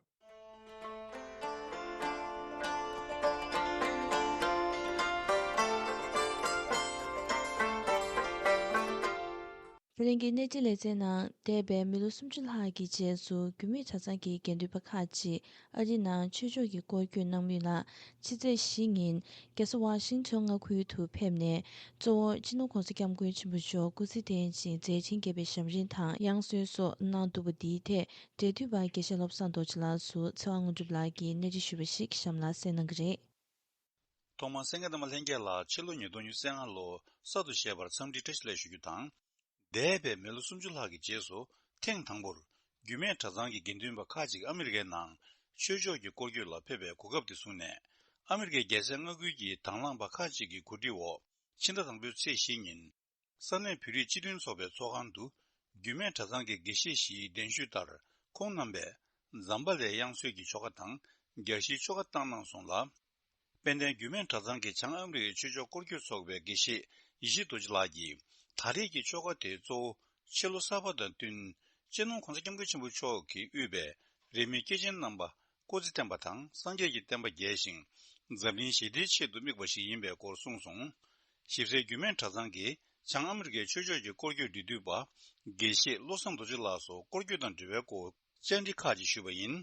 ད་ལན་གྱི་གནས་འདྲི་ལེ་ཚན་ནང་འདས་པའི་མི་ལོ་སུམ་ཅུ་ལྷག་གི་རྗེས་སུ་རྒྱུད་སྨད་གྲྭ་ཚང་གི་དགེ་འདུན་པ་ཁག་ཅིག་ཨ་རི་ནང་ཆོས་ཕྱོགས་ཀྱི་སྐོར་སྐྱོད་གནང་མུས་ལ། ཕྱི་ཚེས་བཞི་ཉིན་རྒྱལ་ས་ཝ་ཤིང་ཊོན་མངའ་ཁུལ་དུ་ཕེབས་ནས། གཙོ་བོ་སྤྱི་ནོར་༸གོང་ས་༸སྐྱབས་མགོན་ཆེན་པོ་མཆོག་སྐུ་ཚེ་བརྟན་ཅིང་མཛད་འཕྲིན་རྒྱས་པའི་ཞབས་རིམ་དང་། དབྱངས་གསོལ་སོགས་གནང་འདུག་པ། འདིའི་ཐད་འབྲེལ་མཐུད་པ་དགེ་བཤེས་བློ་བཟང་རྡོ་རྗེ་ལགས་སུ་ཚེ་དབང་དངོས་གྲུབ་ལགས་ཀྱིས་གནས་འདྲི་ཞུས་པ་ཞིག་གཤམ་ལ་གསན་གནང་གི་རེད། ཐོག་མར་གསན་མཁན་རྣམ་པ་ལྷན་རྒྱས་ལ་ཕྱི་ལོ་ཉིས་སྟོང་ཉི་ཤུ་རྩ་ལྔ་ལོ་གསར་དུ་བཞད་པར་འཚམས་འདྲི་བཀྲ་ཤིས་བདེ་ལེགས་ཞུ་རྒྱུ་དང་། འདས་པའི་མི་ལོ་སུམ་ཅུ་ལྷག་གི་རྗེས་སུ་ཐེངས་དང་པོར་རྒྱུད་སྨད་གྲྭ་ཚང་གི་དགེ་འདུན་པ་ཁག་ཅིག་ཨ་མི་རི་ཀའི་ནང་ཆོས་ཕྱོགས་ཀྱི་སྐོར་སྐྱོད་ལ་ཕེབས་པའི་གོ་སྐབས་དེ་བཟུང་ནས། ཨ་མི་རི་ཀའི་རྒྱལ་ས་མངའ་ཁུལ་གྱི་དང་བླངས་པ་ཁག་ཅིག་གི་གོ་སྒྲིག་འོག་ཕྱི་ཟླ་དང་པོའི་ཚེས་བཞི་ཉིན། ས་གནས་བོད་རིགས་སྤྱི་མཐུན་ཚོགས་པའི་ཚོགས་ཁང་དུ། རྒྱུད་སྨད་གྲྭ་ཚང་གི་དགེ་བཤེས་བཞིའི་གདན་ཞུ་ལྟར། ཁོང་རྣམ་པས་ཛམ་བྷ་ལའི་དབྱངས་གསོལ་གྱི་ཆོ་ག་དང་། རྒྱ་ཤིང་ཆོ་ག་བཏང་གནང་སོང་ལ། དཔལ་ལྡན་རྒྱུད་སྨད་གྲྭ་ཚང་གི་བྱང་ཨ་མི་རི་ཀའི་ཆོས་ཕྱོགས་སྐོར་སྐྱོད་ཚོགས་པའི་དགེ་བཤེས་ཡེ་ཤེས་རྡོ་རྗེ་ལགས་ཀྱིས། ད་རེས་ཀྱི་ཆོ་ག་དེ་གཙོ་བོ་ཕྱི་ལོ་གསར་པ་དང་བསྟུན། སྤྱི་ནོར་༸གོང་ས་༸སྐྱབས་མགོན་ཆེན་པོ་མཆོག་གིས་དབུས་པའི་རིས་མེད་སྐྱེས་ཆེན་རྣམ་པ་སྐུ་ཚེ་བརྟན་པ་དང་། སངས་རྒྱས་ཀྱི་བསྟན་པ་རྒྱས་ཤིང་། འཛམ་གླིང་ཞི་བདེའི་ཆེད་དུ་དམིགས་པ་ཞིག་ཡིན་པའི་སྐོར་གསུངས་སོང་། ཞིབ་གསལ་རྒྱུད་སྨད་གྲྭ་ཚང་གི་བྱང་ཨ་མི་རི་ཀའི་ཆོས་ཕྱོགས་ཀྱི་སྐོར་སྐྱོད་འབྲེལ་མཐུད་པ་དགེ་བཤེས་བློ་བཟང་རྡོ་རྗེ་ལགས་སུ་སྐོར་སྐྱོད་དང་འབྲེལ་བའི་སྐོར་བཅར་འདྲི་ཁག་ཅིག་ཞུས་པ་ཡིན།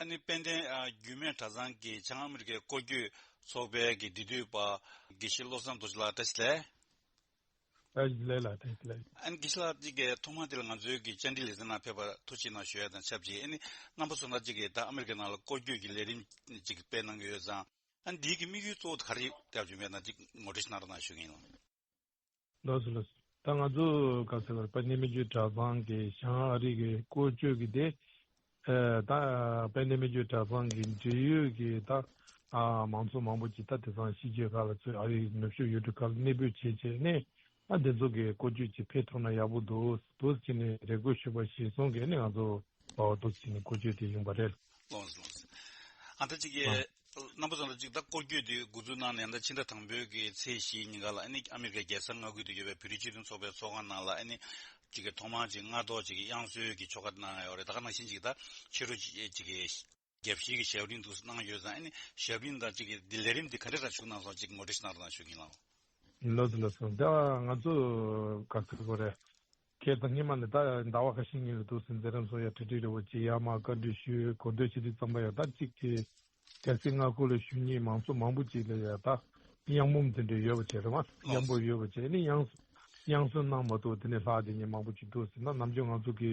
ཨ་ནི་དཔལ་ལྡན་ཨ་རྒྱུད་སྨད་གྲྭ་ཚང་གི་བྱང་ཨ་མི་རི་ཀའི་སྐོར་སྐྱོད་ཚོགས་པའི་གི་འབྲེལ་མཐུད་པ་དགེ་བཤེས་བློ་བཟང་རྡོ་རྗེ་ལགས་བཀྲ་ཤིས་བདེ་ལེགས། བཀྲ་ཤིས་བདེ་ལེགས་ལགས། བཀྲ་ཤིས་བདེ་ལེགས། ཨ་ནི་དགེ་བཤེས་ལགས་ཅིག་གིས་ཐོག་མར་དེ་ལ་ང་ཚོའི་གི་བཅར་འདྲི་ལེ་ཚན་ནང་ཕེབས་པར་ཐུགས་རྗེ་གནང་ཞུ་ཡ་དང་ཆབས་ཅིག་ཨ་ནི་རྣམ་པ་ཚོ་ནང་ཅིག་གིས་ད་ཨ་མི་རི་ཀའི་ནང་ལ་སྐོར་སྐྱོད་ཀྱི་ལས་རིམ་ཅིག་སྤེལ་གནང་གི་ཡོད་ཙང་། ཨ་ནི་འདིའི་གི་དམིགས་ཡུལ་གཙོ་བོ་ག་རེ་རྒྱབ་བྱུང་མེད་ན་ཅིག་ངོ་སྤྲོད་ཞིག་གནང་རོགས་གནང་ཞུ་གི་ཡིན་ལགས། ལགས་སོ་ལགས་སོ། ད་ང་ཚོ་ག་ཟེར་བ་རེད། དཔལ་ལྡན་སྨན་བཅོས་གྲྭ་ཚང་གི་བྱང་ཨ་རི་གི་སྐོར་སྐྱོད་ཀྱི་དེ། ཨ་ད་དཔལ་ལྡན་སྨན་བཅོས་གྲྭ་ཚང་གི་འབྲེལ་ཡོད་ཀྱི་ད་ཨ་མང་ཚོགས་མང་པོ་ཅིག་ད་དེང་སང་ཕྱི་རྒྱལ་ཁག་ལ་ཚུར་ཨ་རིའི་ནུབ་ཕྱོགས་ཡུལ་གྲུ་ཁག་ལ་གནས་སྤོས་བྱས་བྱས་ནས། ཨ་དེ་ཚོ་གི་སྐོར་སྐྱོད་ཅིག་ཕེབས་ཐུབ་ན་ཡག་པོ་འདུག་འདུག་ཟེར་ནས་རེ་སྐུལ་ཞུས་པ་གཞིར་བཟུང་གིས་ནི་ང་ཚོ་འོ་འདུག་ཟེར་ནས་སྐོར་སྐྱོད་དེ་ཡོང་པ་རེད། ལགས་སོ་ལགས་སོ། ཨ་ད་ཅིག་གི་ཨ་རྣམ་པ་ཚོ་ལ་ཅིག་ད་སྐོར་སྐྱོད་དེ་འགོ་འཛུགས་གནང་ནས་ད་ཕྱི་ཟླ་དང་པོའི་གི་ཚེས་བཞི་ཉིན་ཀ་ལ་ཨ་ནི་ཨ་མི་རི་ཀའི་རྒྱལ་ས་མངའ་ཁུལ་དུ་ཡོད་པའི་བོད་རིགས་སྤྱི་མཐུན་ཚོགས་པའི་ཚོགས་ཁང་ནང་ལ་ཨ་ནི་ཅིག་གི་ཐོག་མར་ཅིག་སྔ་ཐོག་ཅིག་གི་དབྱངས་གསོལ་གྱི་ཆོ་ག་གནང་ཡོད་རེད། ད་ག་ནང་བཞིན་ཅིག་ད་ཕྱི་དྲོ་ཅིག་ཅིག་གི་རྒྱབ་བཤིག་གི་ཞབས་རིམ་འདུག་སེ་གནང་ཡོད་ཙང་། ཨ་ནི་ཞབས་རིམ་དང་གཅིག་གི་འདི་ལས་རིམ་འདི་ག་འདྲ་རང་བྱུང་གནང་སོང་ཅིག་ངོ་སྤྲོད་ཞིག་གནང་རོགས་གནང་ཞུ་གི་ཡིན་ལགས། ལགས་སོ་ལགས་སོ། ད་ང་ཚོ་ག་ཚོད་དགོས་རེད། ཁྱེད་དང་སྔོན་མ་ནས་ད་ཟླ་བ་ཁ་ཤས་སྔོན་ལ་འདུག་སེ་མཛད་རིམ་སོགས་ཡ་གྲ་སྒྲིག་རེ་བ་ཅིག་ཡར་མར་བཀའ་འདྲི་ཞུས་གོ་བསྡུར་བྱེད་དུས་ཙམ་པ་ཡ་ད་གཅིག་གི་གལ་སྲིད་མངའ་ཁུལ་ལ་བཞུགས་མཁན་མང་ཚོགས་མང་པོ་ཅིག་ལ་ཡ་ད་གཡང་འབུམ་དེ་འདྲ་ཡོད་པ་བྱས་རེད་བ། གཡང་འབུམ་ཡོད་པ་བྱས་ནས་དབྱངས་དབྱངས་གསོལ་གནང་མ་གཏོགས་དེ་ནས་ལྷག་བསྡད་མཁན་མང་པོ་ཅིག་འདུག་ཟེར་ན། ནམ་རྒྱུན་ང་ཚོ་གི་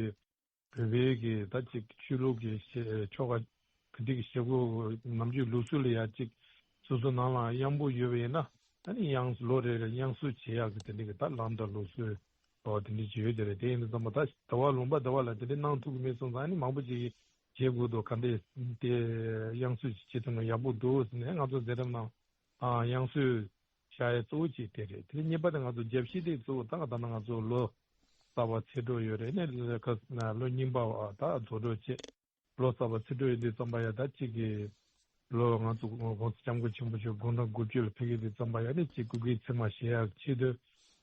བོད་པའི་གི་ད་ཅིག་ཆོས་ལུགས་ཀྱི་བཤད་ཆོ་ག་ག་འདྲ་གི་བྱེད་སྒོ་ནམ་རྒྱུན་ལུགས་སྲོལ་ལ་ཡ་ཅིག་སོ་སོ་ནང་ལ་གཡང་འབུམ་ཡོད་པ་ཡིན་ན། ཨ་ནི་དབྱངས་ལོ་རེ་རེ་དབྱངས་གསོལ་བྱེད་ཡག་གི་དེ་འདྲ་གི་ད་ལམ་དང་ལུགས་སྲོལ་འོ་དེ་འདྲ་ཅིག་ཡོད་དེ་རེད། དེ་ཡིན་དུས་ཙམ་པ་ད་ཟླ་བ་ལུང་པ་ཟླ་བ་ལ་དེ་འདྲ་གནང་ཐུབ་ཀྱི་མེད་སོང་ཙང་། ཨ་ནི་མང་པོ་ཅིག་གིས་བྱེད་དགོས་འདུག་ག་འདྲ་དེ་དབྱངས་གསོལ་ཅིག་བྱེད་ན་ཡག་པོ་འདུག་ཟེར་ནས་ང་ཚོ་མཛད་རིམ་ནང་ཨ་དབྱངས་གསོལ་བྱ་ཡ་གཙོ་བོ་གཅིག་དེ་རེད། དེ་གཉིས་པ་དེ་ང་ཚོ་རྒྱབ་བཤིག་དེ་གཙོ་བོ་ད་ག་ད་ན་ང་ཚོ་ལོ་གསར་པ་ཚེས་གྲངས་ཡོད་རེད། ཨ་ནི་ཁ་ལོ་རྙིང་པ་བ་ད་རྫོགས་འགྲོ་བྱེད། ལོ་གསར་པ་ཚེས་གྲངས་ཡོད་དུས་ཙམ་པ་ཡ་ད་གཅིག་གི་ལོ་ང་ཚོ་༸གོང་ས་༸སྐྱབས་མགོན་ཆེན་པོ་མཆོག་དགུང་གྲངས་དགུ་བཅུ་ལ་ཕེབས་ཀྱི་དུས་ཙམ་པ་ཡ་ནི་གཅིག་སྐུ་སྒེར་ཚང་མ་བཞེས་ཡག་ཆེད་དུ།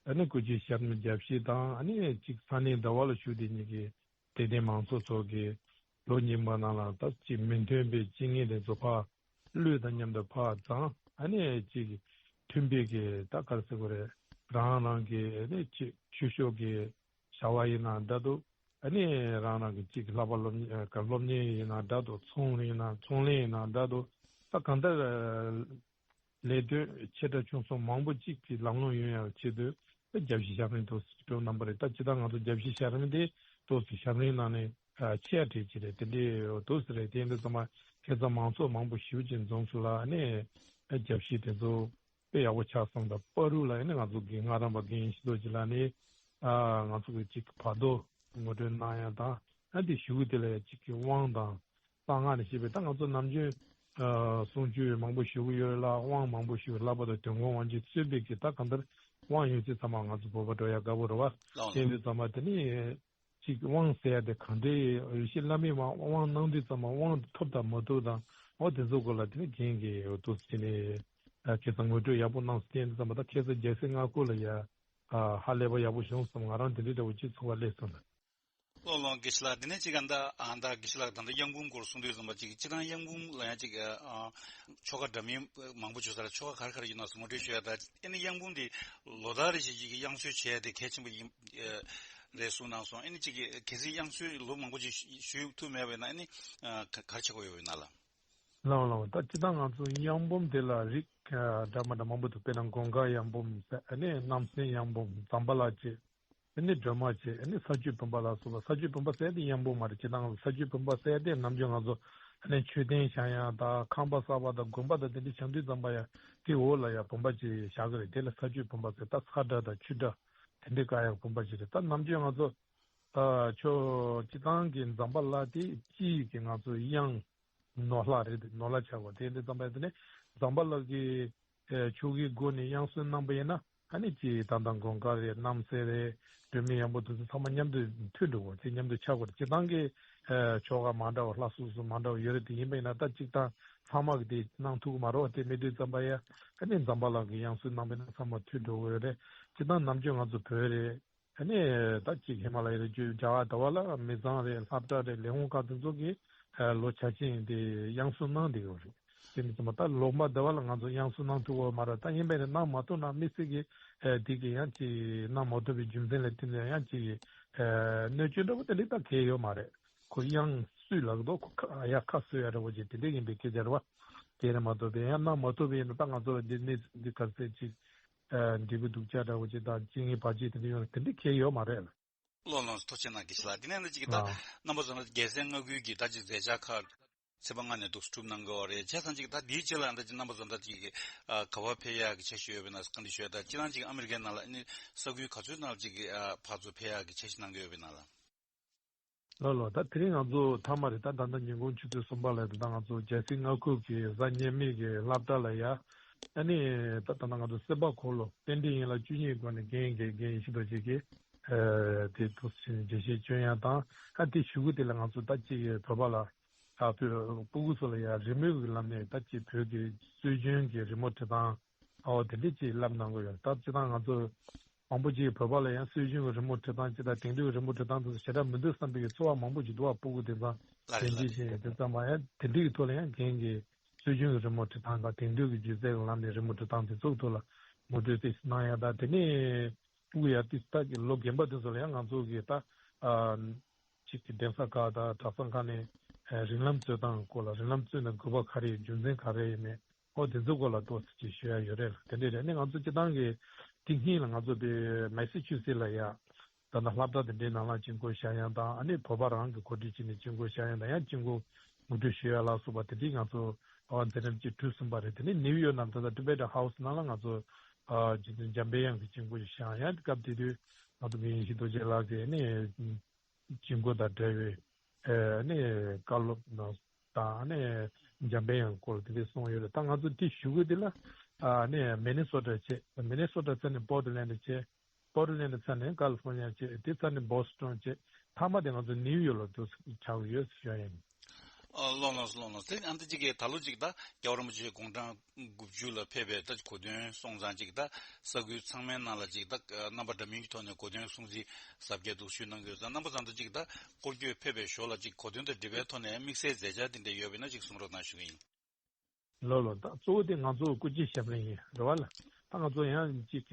ཨ་ནི་སྐུ་མཆེད་ཞབས་ནས་རྒྱབ་བཤིག་དང་། ཨ་ནི་གཅིག་ས་གནས་ཟླ་བ་ལ་བཞུགས་དེ་ཉིད་ཀྱི་དད་ལྡན་མང་ཚོགས་ཚོ་གིས་ལོ་རྙིང་པ་ནང་ལ་ད་ཅིག་མི་མཐུན་པའི་རྐྱེན་ངན་དེ་ཚོ་ཕར་བློས་དང་མཉམ་དུ་ཕར་བརྫངས། ཨ་ནི་ཅིག་མཐུན་པའི་གི་ད་ག་རེ་ཟེར་དགོས་རེད། རང་རང་གི་ཨ་ནི་ཅིག་ཆོས་ཕྱོགས་ཀྱི་བྱ་བ་ཡིན་ན་འདྲ་འདུག་ཨ་ནི་རང་རང་གི་གཅིག་ལྷག་པར་སློབ་གཉེར་སློབ་གཉེར་ཡིན་ན་འདྲ་འདུག་ཚོང་ཡིན་ན་ཚོང་ལས་ཡིན་ན་འདྲ་འདུག་ད་གང་ལྟར་ལས་དོན་ཆེ་ཕྲ་ཆུང་གསུམ་མང་པོ་གཅིག་གི་ལམ་ལྷོང་ཡོང་ཡག་ཆེད་དུ་རྒྱབ་བཤིག་ཞབས་རིམ་ཏོག་ཙམ་སྤྲོད་གནང་པ་རེད། ད་ཇི་ལྟར་ང་ཚོ་རྒྱབ་བཤིག་ཞབས་རིམ་དེ་ཏོག་ཙམ་ཞབས་རིམ་ནང་ནས་ཆེ་ཡ་གྲས་ཅིག་རེད། དེ་འདྲའི་ཏོག་ཙམ་རེད། དེ་འདི་ཚང་མ་ཁ་སང་མང་ཚོགས་མང་པོ་ཞེ་པོ་ཅིག་འཛོམས་སོང་ལ་ཨ་ནི་རྒྱབ་བཤིག་དེ་ཚོ་དཔེ་ཡག་པོ་ཆགས་སོང་། ད་བར་དུ་ལ་ཨ་ནི་ང་ཚོ་གི་ང་རང་པ་རྒན་ཡེ་ཤེས་རྡོ་རྗེ་ལགས་ནས་ང་ཚོ་གི་ཅིག་བར་དོ་ངོ་སྤྲོད་གནང་ཡ་དང་ཨ་དེ་གཞུག་གུ་དེ་ལ་ཡ་ཅིག་གི་དབང་དང་གསང་སྔགས་ནས་བཤད་པའི་ད་ང་ཚོ་ནམ་རྒྱུན་གསུང་ཆོས་མང་པོ་ཞུ་གི་ཡོད་ལ་དབང་མང་པོ་ཞུ་ལྷག་པར་དུ་དོན་ཁོང་དབང་ཆེན་གསོལ་བའི་གི་ད་གང་ལྟར་དབང་ཡོད་ཚད་ཚང་མ་ང་ཚོ་བོད་པ་འགྲོ་ཡ་དགའ་པོ་རེད་བ། ལགས་སོ། དེ་འདི་ཚང་མ་དེ་ནི་ཅིག་དབང་ཟེར་ཡ་དེ་གང་འདྲའི་ཡེ་ཤེས་བླ་མའི་དབང་དབང་གནང་དུས་ཙམ་པ་དབང་ཐོབ་དང་མ་ཐོབ་དང་འོ་དེ་ཚོ་སྐོར་ལ་དེ་ནི་རྒན་གྱིས་འོ་ཏོག་ཙམ་ནས་ཁ་སང་ངོ་སྤྲོད་ཡག་པོ་གནང་སྟེ་དེ་ཙམ་པ་ད་ཁ་སང་རྒྱལ་སྲས་སྔགས་སྐོར་ལ་ཡ་ཧ་ལས་པ་ཡག་པོ་བྱུང་སོང་། ང་རང་དེ་འདྲའི་འདྲ་བོ་ཅིག་ཚོར་བ་སླེབས་སོང་ལ། ལོ་ལོ་དགེ་བཤེས་ལགས་དེ་ནས་ཅིག་ག་འདའ་ཨ་འདའ་དགེ་བཤེས་ལགས་ད་ལྟ་གཡང་འབུམ་སྐོར་གསུང་དུས་ཙམ་པ་ཅིག་སྤྱིར་བཏང་གཡང་འབུམ་ལ་ཡང་ཅིག་ཆོ་ག་འདྲ་མིན་མང་པོ་བྱུང་ས་ལ་ཆོ་ག་ག་རེ་ག་རེ་ཡོད་ན་ངོ་སྤྲོད་ཞུ་ཡ་ད་ཨེ་ནི་གཡང་འབུམ་དེ་ལོ་ལྟར་རེ་བཞིན་ཅིག་གི་དབྱངས་གསོལ་བྱས་ཏེ་གལ་ཆེན་པོ་ཡིན་རེད་གསུངས་གནང་སོང་། ཨེ་ནི་ཅིག་གི་གལ་སྲིད་དབྱངས་གསོལ་ལོ་མང་པོ་ཅིག་ཞུ་ཐུབ་མེད་པ་ཡིན་ན་ཨེ་ནི་ག་ག་རེ་བྱེད་དགོས་ཡོད་ཡིན་ན་ལ། ལའོ་ལའོ་ད་སྤྱིར་བཏང་ང་ཚོ་གཡང་འབུམ་དེ་ལ་རིགས་འདྲ་མ་འདྲ་མང་པོ་འདུག་དཔེར་ན་དགུན་ཁ་གཡང་འབུམ་ཟེར་ཨ་ནི་གནམ་སྲིན་གཡང་འབུམ་ཛམ་བྷ་ལ་བྱས། ཨ་ནི་སྒྲོལ་མ་བྱས། ཨ་ནི་ས་བཅུད་བུམ་པ་ལ་སོགས་པ། ས་བཅུད་བུམ་པ་ཟེར་དེ་གཡང་འབུམ་མ་རེད། སྤྱིར་བཏང་ས་བཅུད་བུམ་པ་ཟེར་དེ་ནམ་རྒྱུན་ང་ཚོ་ཨ་ནི་མཆོད་རྟེན་བཞེངས་ཡ་དང་ཁང་པ་གསར་པ་དང་དགོན་པ་དང་དེ་འདྲ་བཞེངས་དུས་ཙམ་པ་ཡ་དེ་འོག་ལ་ཡ་བུམ་པ་ཅིག་བཞག་གི་རེད། དེ་ལ་ས་བཅུད་བུམ་པ་ཟེར། ད་ཚྭ་འདྲ་དང་ཆུ་འདྲ་དེ་འདྲའི་བཀལ་ཡ་བུམ་པ་ཅིག་རེད། ད་ནམ་རྒྱུན་ང་ཚོ་ཨ་ཆོ་སྤྱིར་བཏང་གི་ཛམ་བྷ་ལ་དེ་སྤྱི་ཡི་གི་ང་ཚོ་གཡང་ནོར་ལྷ་རེད། ནོར་ལྷ་ཆགས་པ་དེ་འདྲ་ཙམ་པ་ཡ་དེ་ནི་ཛམ་བྷ་ལ་གི་ཨེ་ཆོ་གའི་སྒོ་ནས་དབྱངས་གསོལ་གནང་པ་ཡིན་ན་ཨ་ནི་ཅིག་ད་ལྟ་དགུན་ཁ་རེད། གནམ་སྲིན་རེད། སྒྲོལ་མའི་གཡང་འབུམ་དེ་ཚོ་ཚང་མ་མཉམ་དུ་མཐུན་འགྲོ་གི་རེད། དེ་མཉམ་དུ་ཆགས་དགོས་རེད། སྤྱིར་བཏང་གི་ཨེ་ཆོ་ག་མ་འདྲ་བ་ལྷ་སོ་སོ་མ་འདྲ་བ་ཡོད་རེད། དེ་ཡིན་པ་ཡིན་ན་ད་གཅིག་དང་ཚང་མ་གི་དེ་གནང་ཐུབ་ཀྱི་མ་རེད་བ། དེ་མེད་དུས་ཙམ་པ་ཡ་ཨ་ནི་ཛམ་བྷ་ལ་གི་དབྱངས་གསོལ་གནང་པ་ཡིན་ན་ཚང་མ་མཐུན་འགྲོ་གི་ཡོད་རེད། སྤྱིར་བཏང་ནམ་རྒྱུན་ང་ཚོ་བོད་རེད། ཨ་ནི་ད་ཅིག་ཧི་མ་ལ་ཡའི་རི་རྒྱུད་རྒྱ་གར་དེ་བ་ལ་མི་ཚང་རེད། ལྷ་བྲག་རེད། ལས་ཁུངས་ཁག་དེ་ཚོ་གིས་ཨ་ལོ་ཆ་ཆེན་དེ་དབྱངས་གསོལ་གནང་བསྡད་ཡོད་རེད། དེ་ནི་ཚང་མ་ད་ལོག་མ་དེ་བ་ལ་ང་ཚོ་དབྱངས་གསོལ་གནང་ཐུབ་ཡོད་མ་རེད། ད་ཡིན་པས་ནི་གནང་མ་ཐུབ་ན་དམིགས་བསལ་གྱི་ཨ་དེ་གི་ཡང་ཅིག་གནང་མ་ཐུབ་པའི་རྒྱུ་མཚན་ལ་བརྟེན་ནས་ཡང་ཅིག་ཨ་གནོད་སྐྱོན་འདྲ་པོ་དེ་འདྲ་ད་གང་ཡོད་མ་རེད། ཁོ་དབྱངས་གསོལ་ལབ་འདུག་ཁོ་ཁ་ཡ་ཁ་གསོལ་ཡ་འདྲ་པོ་ཅིག་དེ་འདྲ་ཡིན་པའི་སྐད་ཆ་རེད་བ། དེ་རེད་མ་གཏོགས་པའི་ཡང་གནང་མ་ཐུབ་པའི་ཡིན་ན་ད་ང་ཚོ་ལ་འདི་གནས་ཚུལ་འདི་ག་རེ་ཟེར་ཅིག་ཨ་འབྲས་བུ་སྡུག་ཅག་འདྲ་བོ་ཅིག་དང་སྐྱེ་ངན་བར་ཆད་དེ་འདྲ་ཡོང་ན་དེ་འདྲ་གང་ཡོད་མ་རེད་ལ། ལགས་ལགས་སོ། ཐུགས་རྗེ་གནང་། དགེ་བཤེས་ལགས། དེ་ནས་ནི་ཅིག་ད་ཨ་རྣམ་པ་ཚོ་ནི་རྒྱལ་སྲས་མངའ་ཁུལ་གྱི་ད་ཅིག་མཛད་འཆར་ཁག་ཚེས་པ་ལྔ་ནས་འདུག་སྒྲུབ་གནང་གི་ཡོད་རེད། བྱས་ཙང་ཅིག་ད་དེའི་རྗེས་ལ་ད་ཅིག་རྣམ་པ་ཚོ་ད་ཅིག་ཨ་ག་པར་ཕེབས་ཡག་གི་འཆར་གཞི་ཡོད་པ་ཡིན་ན་བཀའ་འདྲི་ཞུ་ཡ། ད་སྤྱིར་བཏང་ཅིག་ཨ་མི་རི་ཀའི་ནང་ལ་ནི་ས་ཁུལ་ག་ཚོད་ནང་ལ་ཅིག་ཨ་ཕར་ཚུར་ཕེབས་ཡག་གི་འཆར་གཞི་གནང་གི་ཡོད་པ་ཡིན་ན་ལ། ལགས་ལགས། ད་དེ་རིང་ང་ཚོ་མཐའ་མ་རེད། ད་ད་ལྟ་ཉིན་གུང་ཆུ་ཚོད་གསུམ་པ་ལ་ད་ལྟ་ང་ཚོ་རྒྱལ་སྲས་མངའ་ཁུལ་གྱི་གཟའ་ཉི་མའི་གི་སློབ་གྲྭ་ལ་ཡ་ཨ་ནི་ད་ད་ལྟ་ང་ཚོ་སེམས་པ་འཁོར་ལོ་རྟེན་འབྲེལ་ཡན་ལག་བཅུ་གཉིས་སྒོ་ནས་རྒན་རྒན་རྒན་ཡེ་ཤེས་རྡོ་རྗེ་གིས་ཨ་དེ་ཐུགས་རྗེ་ཆེ་བསྐྱོན་ཡ་དང་ཨ་དེ་གཞུག་གུ་དེ་ལ་ང་ཚོ་ད་ཅིག་བོད་པ་ལ་ཨ་བོད་སྤུ་གུ་ཚོ་ལ་ཡ་རི་མོའི་གི་ལམ་ནས་ད་ཅིག་བོད་ཀྱི་སྲོལ་རྒྱུན་གྱི་རི་མོ་འབྲི་སྟངས། ཨོ་དེ་འདྲ་ཅིག་བསླབ་གནང་གི་ཡོད། ད་སྤྱིར་བཏང་ང་ཚོ་མང་པོ་ཅིག་བོད་པ་ལ་ཡང་སྲོལ་རྒྱུན་གྱི་རི་མོ་འབྲི་སྟངས་ཅིག་དང་དེང་དུས་ཀྱི་རི་མོ་འབྲི་སྟངས་དེ་ཚོ་ཞེ་དྲག་མི་འདུག་བསམ་པའི་ཚོར་བ་མང་པོ་ཅིག་འདུག་བ། སྤུ་གུ་དེ་ཚོ་ལ་རེ་ལ་དེ་འདྲ་རེ་ཅིག་དེ་ཚང་མ་ཡང་དེ་འདྲ་གི་ཐོག་ལ་ཡང་རྒན་གྱི་སྲོལ་རྒྱུན་གྱི་རི་མོ་འབྲི་སྟངས་དང་དེང་དུས་ཀྱི་སྒྱུ་རྩལ་གྱི་ལམ་ནས་རི་མོ་འབྲི་སྟངས་དེ་ཚོ་ཐོག་ལ་ངོ་སྤྲོད་ཏོག་ཙམ་གནང་ཡ་དང་དེ་ནས་སྤུ་གུ་ཡ་ཏིས་ད་ཀྱི་ལོ་རྒན་པ་དེ་ཚོ་ལ་ཡང་ང་ཚོ་གི་ད་ཨ་ཅིག་གི་གདན་ས་ཁག་དང་གྲྭ་ཚང་ཁག་ནས་ཨ་རིང་ལམ་རྩོད་སྟངས་སྐོར་ལ་རིང་ལམ་རྩོད་ན་དགོས་པ་ག་རེ་ཡིན། རྒྱུ་མཚན་ག་རེ་ཡིན་མེད། ཨོ་དེ་ཚོ་སྐོར་ལ་ཏོག་ཙམ་ཅིག་ཞུ་ཡ་ཡོད་རེད་ལ། དེ་འདྲས་རེད། ཨ་ནི་ང་ཚོ་སྤྱིར་བཏང་གི་དེ་སྔོན་ལ་ང་ཚོ་པའི་མེ་སི་ཆུ་སི་ལ་ཡ་ད་ལྟ་སློབ་གྲྭ་དེ་འདྲའི་ནང་ལ་དཀྱིལ་འཁོར་བཞག་ཡ་དང་ཨ་ནི་བོད་པ་རང་གི་གོ་སྒྲིག་བྱས་ནས་དཀྱིལ་འཁོར་བཞག་ཡ་དང་ཡང་དཀྱིལ་འཁོར་ངོ་སྤྲོད་ཞུ་ཡ་ལ་སོགས་པ་དེ་འདྲའི་ང་ཚོ་ཨོ་མཛད་རིམ་ཅིག་གྲུབ་ཟིན་པ་རེད། དེ་ནས་ནིའུ་ཡོག་ནང་ད་ལྟ་ཊི་བེ་ཊན་ཧའུ་སི་ནང་ལ་ང་ཚོ་ཨ་འཇམ་པའི་དབྱངས་ཀྱི་དཀྱིལ་འཁོར་ཞིག་བཞག་ཡ། སྐབས་དེ་དུས་ང་ཚོ་མི་ཡེ་ཤེས་རྡོ་རྗེ་ལགས་ཀྱིས་ཨ་ནི། དཀྱིལ་འཁོར་དང་འབྲེལ་བའི་ཨ་ནི་བཀའ་སློབ་དང་ཨ་ནི་འཇམ་པའི་དབྱངས་སྐོར་དེ་འདྲ་གསུངས་ཡོད་རེད། ད་ང་ཚོ་དེ་གཞུག་གུ་དེ་ལ་ཨ་ནི་མི་ནི་སོ་ཊ་བྱས། མི་ནི་སོ་ཊ་ཚར་ནས་པོར་ཊི་ལེན་ཌི་བྱས། པོར་ཊི་ལེན་ཌི་ཚར་ནས་ཀ་ལི་ཧྥོར་ནི་ཡ་བྱས། དེ་ཚར་ནས་བོ་སི་ཊོན་བྱས། མཐའ་མ་དེ་ང་ཚོ་ནིའུ་ཡོག་ལ་འདུག་ཆགས་ཡོད་ཟེར་ཞུ་ཡ་ཡིན། ཨ་ལགས་ལགས་ལགས་ལགས། དེ་ཨ་འདི་གཅིག་གིས་ད་ལོ་གཅིག་ད་རྒྱལ་བ་རིན་པོ་ཆེ་དགུང་གྲངས་དགུ་བཅུ་ལ་ཕེབས་པའི་ད་གོ་སྟོན་སོང་ཙང་གཅིག་ད་ས་ཁུལ་ཚང་མའི་ནང་ལ་གཅིག་ད་རྣམ་པ་འདྲ་མིན་གྱི་ཐོག་ནས་གོ་སྟོན་སྲུང་བརྩི་གཟབ་རྒྱས་འདུག་ཞུས་གནང་གི་ཡོད་ཙང་། རྣམ་པ་ཚང་ད་གཅིག་ད་སྐོར་སྐྱོད་ཕེབས་པའི་ཞོར་ལ་གཅིག་གོ་སྟོན་དང་འབྲེལ་བའི་ཐོག་ནས་དམིགས་བསལ་མཛད་འཆར་དེ་འདྲ་ཡོད་པ་ཡིན་ན་གཅིག་གསུང་རོགས་གནང་ཞུ་གི་ཡིན། ལགས་ལགས། ད་གཙོ་བོ་དེ་ང་ཚོ་སྐུ་ཕྱྭའི་ཞབས་རིམ་ཡིན་རེད་བ་ལ། ད་ང་ཚོ་ཡང་གཅིག་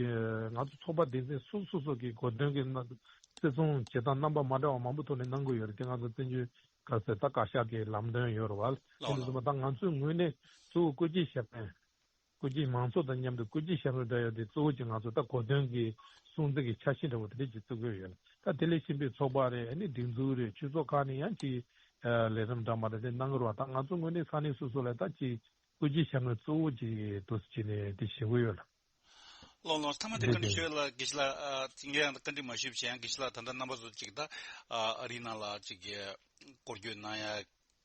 ང་ཚོ་ཚོགས་པ་སྡེ་ཚན་སོ་སོ་སོ་གི་གོ་སྟོན་གྱི་ནང་ བརྩི་སྲུང་བྱེད་སྟངས་རྣམ་པ་མ་འདྲ་བ་མང་པོ་ཐོག་ནས་གནང་གི་ཡོད་རེད། དེ་ང་ཚོ་བཙན་བྱོལ་ག་ཚོད་ད་བཀའ་ཤག་གི་ལམ་སྟོན་ཡོད་རེད་བ། ལགས་དེ་འདྲ་ལགས། སོང་ཙང་ད་ང་ཚོའི་ངོས་ནས་གཙོ་བོ་བཀོད་སྒྲིག་བྱེད་མཁན། བཀོད་སྒྲིག་མང་ཚོགས་དང་མཉམ་དུ་བཀོད་སྒྲིག་བྱ་དགོས་འདྲ་ཡོད་དེ། གཙོ་བོ་གཅིག་ང་ཚོ་ད་གོ་སྟོན་གྱི་སྲུང་བརྩི་གི་འཆར་གཞི་འདྲ་བོ་དེ་འདྲ་ཅིག་བརྩི་དགོས་ཡོད། ད་དེ་ལས་གཞན་པའི་ཚོགས་པ་རེད། ཨ་ནི་སྒྲིག་འཛུགས་རེད། ཆོས་ཚོགས་ཁག་ནས་ཡང་ཅིག་ལས་རིམ་འདྲ་མ་འདྲ་དེ་གནང་གི་རེད་བ། ད་ང་ཚོ་ངོས་ནས་ས་གནས་སོ་སོ་ལ་ད་ཅིག་བཀོད་སྒྲིག་བྱ་དགོས་གཙོ་བོ་ཅིག་འདུག་སེ་བྱས་ནས་དེ་བྱེད་དགོས་ཡོད་ལ། ལགས་ལགས། མཐའ་མ་དེ་བཀའ་འདྲི་ཞུ་ཡ་ལ། དགེ་བཤེས་ལགས། ཨ། ངས་ཡང་བཀའ་འདྲི་མ་ཞུས་པ་བྱས། ཡང་དགེ་བཤེས་ལགས་ད་ལྟ་རྣམ་པ་ཚོ་ཅིག་ད་ཨ་རིའི་ནང་ལ་ཅིག་གི་སྐོར་སྐྱོད་གནང་ཡ་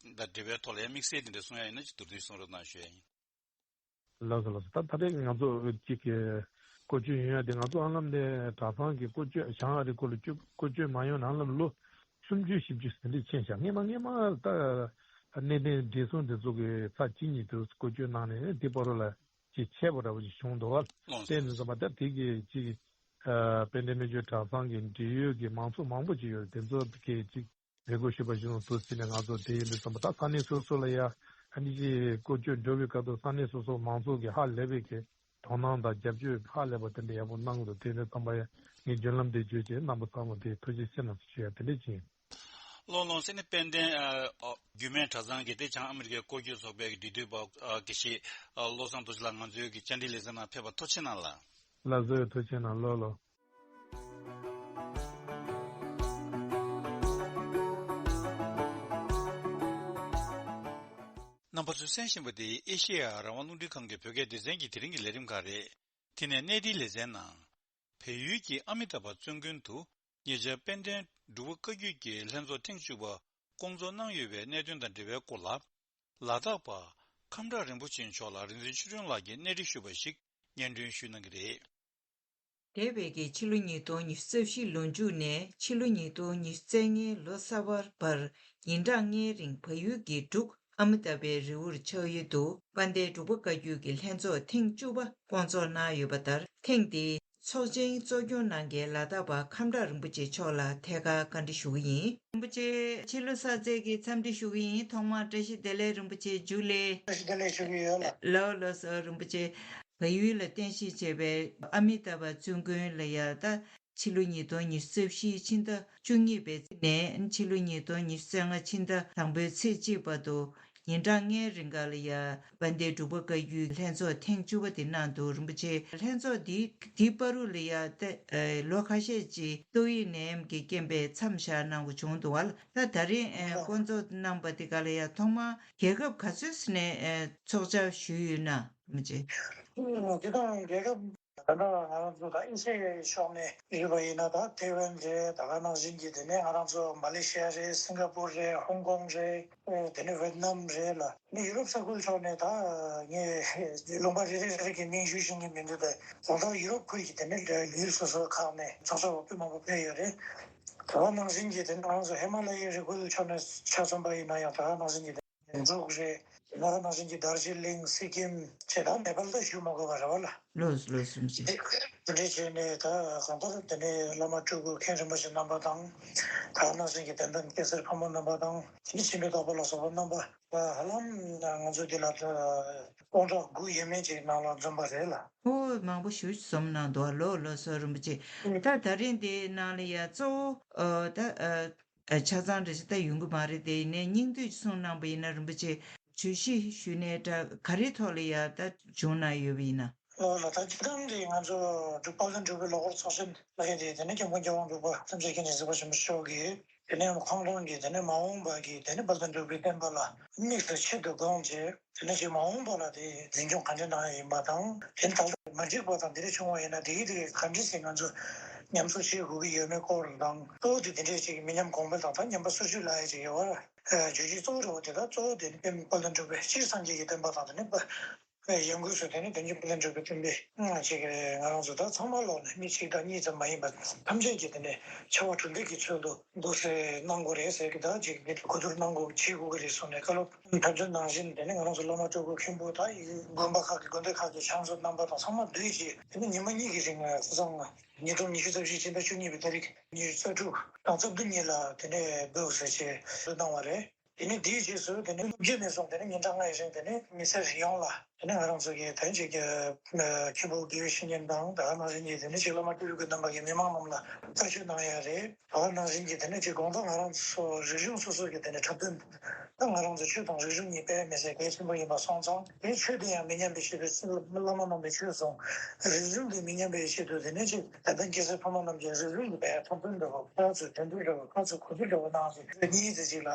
དང་འབྲེལ་བའི་ཐོག་ལ་ཡང་དམིགས་བསལ་དེ་འདྲ་གསུང་ཡ་ཡིན་ན་ཅིག་མདོར་བསྡུས་གསུང་རོགས་གནང་ཞུ་ཡ་ཡིན། ལགས་སོ་ལགས་སོ། ད་ད་རེས་ང་ཚོ་ཅིག་གི་སྐོར་སྐྱོད་ཡོང་ཡ་དེ། ང་ཚོ་ཧ་ལམ་ནས་གྲྭ་ཚང་གི་སྐོར་སྐྱོད་བྱང་ཨ་རི་སྐོར་ལ་སྐྱོད་སྐོར་སྐྱོད་མ་ཡོང་ན་ཧ་ལམ་ལོ་སུམ་ཅུ་བཞི་བཅུ་ཟིན་འདྲ་ཕྱིན་ཤག་སྔས་མ་སྔས་མ་ད་གནས་བརྟན་བགྲེས་སོང་དེ་ཚོ་གི་ཚར་གཅིག་གཉིས་དུ་སྐོར་སྐྱོད་གནང་ནས་དེ་བར་ལ་ཅིག་ཆད་པ་འདྲ་བོ་ཅིག་བྱུང་འདུག་བ། ལགས་སོ། དེ་ནས་བཟུང་མ་ད་དེ་གི་ཅིག་ཨ་དཔལ་ལྡན་སྨན་བཅོས་གྲྭ་ཚང་གི་འབྲེལ་ཡོད་ཀྱི་མང་ཚོགས་མང་པོ་ཅིག་ཡོད། དེ་ཚོ་གི་ཅིག་རེ་སྐུལ་ཞུས་པ་བཞིན་དུ་ཟིན་ནས་ང་ཚོ་དེ་ཡིན་དུས་ཙམ་པ་ད་ས་གནས་སོ་སོ་ལ་ཡ་ཨ་ནི་ཅིག་སྐོར་སྐྱོད་འགྲོ་བའི་སྐབས་དུ་ས་གནས་སོ་སོ་མང་ཚོགས་ཀྱི་ཧ་ལས་པའི་གི་དོ་སྣང་དང་རྒྱབ་སྐྱོར་ཧ་ལས་པ་དེ་འདྲ་ཡག་པོ་གནང་གི་འདུག་དེ་ནས་ཙམ་པ་ཡ་ངས་རྒྱུན་ལམ་དེ་བརྗོད་བྱས། རྣམ་པ་ཚང་མ་དེ་ཐུགས་རྗེ་ཆེ་གནང་ཞུ་ཡ་དེ་འདྲ་ཅིག་ཡིན། ལགས་ལགས། ཟེར་ནས་དཔལ་ལྡན་ཨ་ཨ་རྒྱུད་སྨད་གྲྭ་ཚང་གི་དེ་བྱང་ཨ་མི་རི་ཀའི་སྐོར་སྐྱོད་ཚོགས་པའི་འབྲེལ་མཐུད་པ་ཨ་དགེ་བཤེས་ཨ་བློ་བཟང་རྡོ་རྗེ་ལགས་ང་ཚོའི་གི་བཅར་འདྲི་ལེ་ཚན་ནང་ཕེབས་པར་ཐུགས་རྗེ་གནང་ལགས། ལགས་སོ། ཐུགས་རྗེ་གནང་། ལགས་ལགས། རྣམ་པ་ཚོས་གསན་བཞིན་པ་དེ་ཨེ་ཤེ་ཡ་རང་དབང་རླུང་འཕྲིན་ཁང་གི་བོད་སྐད་སྡེ་ཚན་གྱི་དེ་རིང་གི་ལས་རིམ་ཁག་རེད། དེ་ནས་གནས་བརྟན་ལེ་ཚན་ནང་། བལ་ཡུལ་གྱི་ཨ་མི་ཏཱ་བ་བཙུན་དགོན་དུ་ཉེ་ཆར་དཔལ་ལྡན་འབྲུག་པ་བཀའ་བརྒྱུད་ཀྱི་ལྷན་ཚོགས་ཐེངས་བཅུ་པ་བསྐོང་ཚོགས་གནང་ཡོད་པའི་གནད་དོན་དང་འབྲེལ་བའི་སྐོར་ལ། ལ་དྭགས་པ་ཁམས་བྲག་རིན་པོ་ཆེ་མཆོག་ལ་རིག་འཛིན་ཆོས་སྒྲོན་ལགས་ཀྱིས་གནས་འདྲི་ཞུས་པ་ཞིག་སྙན་སྒྲོན་ཞུ་གནང་གི་རེད། འདས་པའི་གི་ཕྱི་ལོ་ཉིས་སྟོང་ཉི་ཤུ་རྩ་བཞི་ལོ་མཇུག་ནས་ཕྱི་ལོ་ཉིས་སྟོང་ཉི་ཤུ་རྩ་ལྔའི་ལོ་གསར་པ་བར་ཉིན་གྲངས་ལྔའི་རིང་བལ་ཡུལ་གྱི་འབྲུག་ཨ་མི་ཏཱ་བའི་རི་བོར་ཆགས་ཡུལ་དུ་དཔལ་ལྡན་འབྲུག་པ་བཀའ་བརྒྱུད་ཀྱི་ལྷན་ཚོགས་ཐེངས་བཅུ་པ་བསྐོང་ཚོགས་གནང་ཡོད་པ་ལྟར། ཐེངས་འདིའི་ཚོགས་ཆེན་གཙོ་སྐྱོང་གནང་མཁན་ལ་དྭགས་པ་ཁམས་བྲག་རིན་པོ་ཆེ་མཆོག་ལ་ཐད་ཀར་བཀའ་འདྲི་ཞུ་གི་ཡིན། རིན་པོ་ཆེ་ཕྱི་ལོ་གསར་ཚེས་ཀྱི་འཚམས་འདྲི་ཞུ་གི་ཡིན། ཐོག་མར་བཀྲ་ཤིས་བདེ་ལེགས། རིན་པོ་ཆེ་རྒྱུགས་ལས། བཀྲ་ཤིས་བདེ་ལེགས་ཞུ་གི་ཡོད་ལ། ལགས་ལགས་སོ། རིན་པོ་ཆེ་བལ་ཡུལ་ལ་རྟེན་གཞི་བྱས་པའི་ཨ་མི་ཏཱ་བ་བཙུན་དགོན་ལ་ཡ་ད་ཕྱི་ལོ་ཉིས་སྟོང་ཉི་ཤུ་རྩ་བཞི་ཕྱི་ཟླ་བཅུ་གཉིས་པའི་ཚེས་ནས་ཕྱི་ལོ་ཉིས་སྟོང་ཉི་ཤུ་རྩ་ལྔ་ཕྱི་ཟླ་དང་པོའི་ཚེས་གཅིག་བར་དུ་ཉིན་གྲངས་ལྔའི་རིང་ག་ལ་ཡ་དཔལ་ལྡན་འབྲུག་པ་བཀའ་བརྒྱུད་ལྷན་ཚོགས་ཐེངས་བཅུ་པ་དེ་གནང་འདུག་རིན་པོ་ཆེ་ལྷན་ཚོགས་འདི་འདི་བར་དུ་ལ་ཡ་ཏེ་ལོ་ཁ་ཤས་ཅིག་ཏོག་དབྱིབས་ནད་ཡམས་ཀྱི་རྐྱེན་པས་མཚམས་བཞག་གནང་དགོས་བྱུང་འདུག་བ། ད་ད་རེས་ཨ་བསྐོང་ཚོགས་གནང་པ་དེ་ག་ལ་ཡ་ཐོག་མར་རྒྱལ་ཁབ་ག་ཚོད་ནས་ཨ་ཚོགས་བཅར་ཞུས་ཡོད་ན་རིན་པོ་ཆེ། འདི་དང་རྒྱལ་ཁབ། ད་ལྟ་ང་རང་ཚོ་ད་ཨེ་ཤེ་ཡའི་ཕྱོགས་ནས་ཡོད་པ་ཡིན་ན། ད་ཐེ་ཝན་རེད། ད་ག་ནང་བཞིན་གྱི་དེ་ནས་ང་རང་ཚོ་མ་ལེ་ཤི་ཡ་རེད། སིང་ག་པུར་རེད། ཧོང་ཀོང་རེད། ཨེ་དེ་ནས་ཝེད་ནམ་རེད་ལ། ནི་ཡུ་རོབ་ས་ཁུལ་ཕྱོགས་ནས་ད་ངས་ལུང་པ་རེ་རེ་རེ་རེ་གི་མིང་ཞུ་ཤེས་ཀྱི་མི་འདུག་པས། ད་ལྟ་ཡུ་རོབ་ཁུལ་གྱི་དེ་ནས་ཡུལ་སོ་སོ་ཁག་ནས་ཚོགས་བཅར་བ་དཔེ་མང་པོ་ཕེབས་ཡོད་རེད། ད་ག་ནང་བཞིན་གྱི་དེ་ནས་ང་རང་ཚོ་ཧི་མ་ལ་ཡའི་རི་ཁུལ་ཕྱོགས་ནས་ཆ་མཚོན་པ་ཡིན་ན་ཡང་ད་ག་ནང་བཞིན་གྱི་འབྲུག་རེད། ང་རང་ནང་བཞིན་གྱི་དར་ཇི་ལིང་། སི་ཀིམ་བཅས་དང་ནེ་པལ་ད་ཞུ་མ་དགོས་པ་རེད་བ་ལ། ལོས་ལོས་སུམ་ཅི། དེ་འདྲ་བྱས་ནས་ད་གང་ལྟར་དེ་ནས་བླ་མ་སྤྲུལ་སྐུ་མཁན་རིན་པོ་ཆེ་རྣམ་པ་དང་། ད་ནང་བཞིན་གྱི་དད་ལྡན་སྐྱ་སེར་ཕོ་མོ་རྣམ་པ་དང་། དེ་ནས་ཆེན་པོའི་བདག་པོ་ལ་སོགས་པ་རྣམ་པ་ཧ་ལམ་ང་ཚོ་འདི་ལ་སྟོང་ཕྲག་དགུ་ཡས་མས་ཅིག་ནང་ལ་འཛོམས་པ་རེད་ལ། ཨོ་མང་པོ་ཞུ་འཛོམས་གནང་འདུག་ལོ་ལོ་སོ་རིན་པོ་ཆེ། ད་ད་རིང་འདི་ནང་ལ་ཡ་གཙོ་བོ་ཨ་ད་ཨ། ཆ་ཚང་རེ་ཞིག་ད་ཡོང་གི་མ་རེད། དེ་ཡིན་ནའི་སྙིང་བསྡུས་གསུངས་གནང་པ་ཡིན་ན་རིན་པོ་ཆེ་བརྗོད་གཞི་ཞུས་ནའི་འདྲ་ག་རེ་ཐོག་ལ་ཡ་ད་བྱུང་གནང་ཡོད་པ་ཡིན་ན། ལོ་ལ་ད་སྤྱིར་བཏང་གི་ང་ཚོ་འབྲུག་པ་དང་འབྲུག་པའི་ལོ་འཁོར་ཚོགས་ཆེན་ལ་ཡ་དེ་དེ་ནས་སྐྱབས་མགོན་རྒྱལ་དབང་འབྲུག་པ་ཐམས་ཅད་མཁྱེན་ཅིང་གཟིགས་པ་ཆེན་པོ་མཆོག་གིས་དེ་ནས་ཁོང་རང་གིས་དེ་ནས་མ་འོངས་པ་གི་དེ་ནས་དཔལ་ལྡན་འབྲུག་པའི་བསྟན་པ་ལ་དམིགས་སུ་ཆེད་དུ་དགོངས་བྱས། དེ་ནས་ཅིག་མ་འོངས་པ་ལ་དེ་འཛིན་སྐྱོང་ག་འདྲ་གནང་ཡ་ཡིན་པ་དང་། དེ་ནས་ད་ལྟ་མ་འགྲིག་པ་དང་དེ་འདྲ་བྱུང་བ་ཡིན་ན་དེ་གི་དེ་ག་འདྲ་ཞིག་ང་ཚོ་ཉམས་གསོ་བྱེད་དགོས་ཀྱི་ཡོད་མེད་སྐོར་དང་། གཙོ་བོ་དེ་དེ་འདྲ་ཞིག་མི་ཉམས་གོང་འཕེལ་དང་ད་ཉམས་པ་སོར་ཆུད་ལབ་ཡ་ཅིག་ཡོད་པ། བརྗོད་གཞི་གཙོ་བོ་འདྲ་བོ་དེ་དག་གཙོ་བོ་དེ་ནི་དཔལ་ལྡན་འབྲུག་པའི་སྤྱིར་སངས་རྒྱས་ཀྱི་བསྟན་པ་དང་། དེ་ནི་ཡང་སྒོས་སུ་དེ་ནི་དོན་གྱི་དཔལ་ལྡན་འབྲུག་པའི་བསྟན་པའི་སྔགས་ཅིག་རེད། ང་རང་ཚོ་ད་ཚང་མ་ལོག་ནས་མི་གཅིག་དང་གཉིས་ཙམ་མ་ཡིན་པ་ཐམས་ཅད་ཀྱིས་དེ་ནས་ཕྱར་བ་གྲུ་འདེགས་ཀྱི་ཚུལ་དུ་འདུག་སེ་གནང་དགོས་རེད་ཟེར་གི། ད་ཅིག་འདི་གོ་བསྡུར་གནང་དགོས་བྱེད་དགོས་ཀྱི་རེད་གསུངས་ནས་བཀའ་སློབ་ཕེབས་དོན་ནང་བཞིན་དེ་ནས་ང་རང་ཚོ་བླ་མ་སྤྲུལ་སྐུ་མཁན་པོ་དང་དགོན་པ་ཁག་གི་དགོན་སྡེ་ཁག་གི་ཕྱག་མཛོད་རྣམ་པ་དང་ཚང་མ་འདུས་ཀྱིས་དེ་ནས་ཉི་མ་གཉིས་ཀྱི་རིང་ཁ་སང་ཉིས་སྟོང་ཉི་ཤུ་རྩ་བཞི་ཕྱི་ཟླ་བཅུ་གཉིས་པའི་ཏ་རིག་ཉི་ཤུ་རྩ་དྲུག་དང་རྩ་བདུན་གཉིས་ལ་དེ་ནས་འདུག་སེ་བྱས་གནང་བ་རེད། དེ་ནས་དེའི་རྗེས་སུ་དེ་ནས་སློབ་ཆེན་ནས་བཟུང་དེ་ནས་ཉིན་གྲངས་ལྔའི་རིང་དེ་ནས་མི་སེར་ཡོངས་ལ་ དེ་ནས་ང་རང་ཚོ་གི་དོན་གཅིག་གི་མཁན་པོ་དགེ་བའི་བཤེས་གཉེན་དང་ད་ག་ནང་བཞིན་གྱི་དེ་ནས་ཅིག་བླ་མ་སྤྲུལ་སྐུ་རྣམ་པ་གིས་མི་མང་རྣམས་ལ་བཀའ་ཆོས་གནང་ཡ་རེད། ད་ག་ནང་བཞིན་གྱི་དེ་ནས་ཅིག་དགོང་དག་ང་རང་ཚོ་རིག་གཞུང་སོ་སོ་གི་དེ་ནས་འཁྲབ་སྟོན། ད་ང་རང་ཚོ་ཆོས་དང་རིག་གཞུང་གཉིས་དཔེ་མི་སྲིད་གལ་ཆེན་པོ་ཡིན་པ་སོང་ཙང་དེ་ཆོས་དེ་ཡང་མི་ཉམས་པའི་ཆེད་དུ་བླ་མ་རྣམ་པས་ཆོས་གསུངས། རིག་གཞུང་དེ་མི་ཉམས་པའི་ཆེད་དུ་དེ་ནས་ཅིག་དད་ལྡན་སྐྱ་སེར་ཕོ་མོ་རྣམས་ཀྱིས་རིག་གཞུང་གི་དཔེ་འཁྲབ་སྟོན་འདྲ་བོ་ཕར་ཚུར་འགྲན་བསྡུར་འདྲ་བོ་ཕར་ཚུར་གོ་སྒྲིག་འདྲ་བོ་གནང་ཞིང་དེ་གཉིས་དེ་ཅིག་ལ།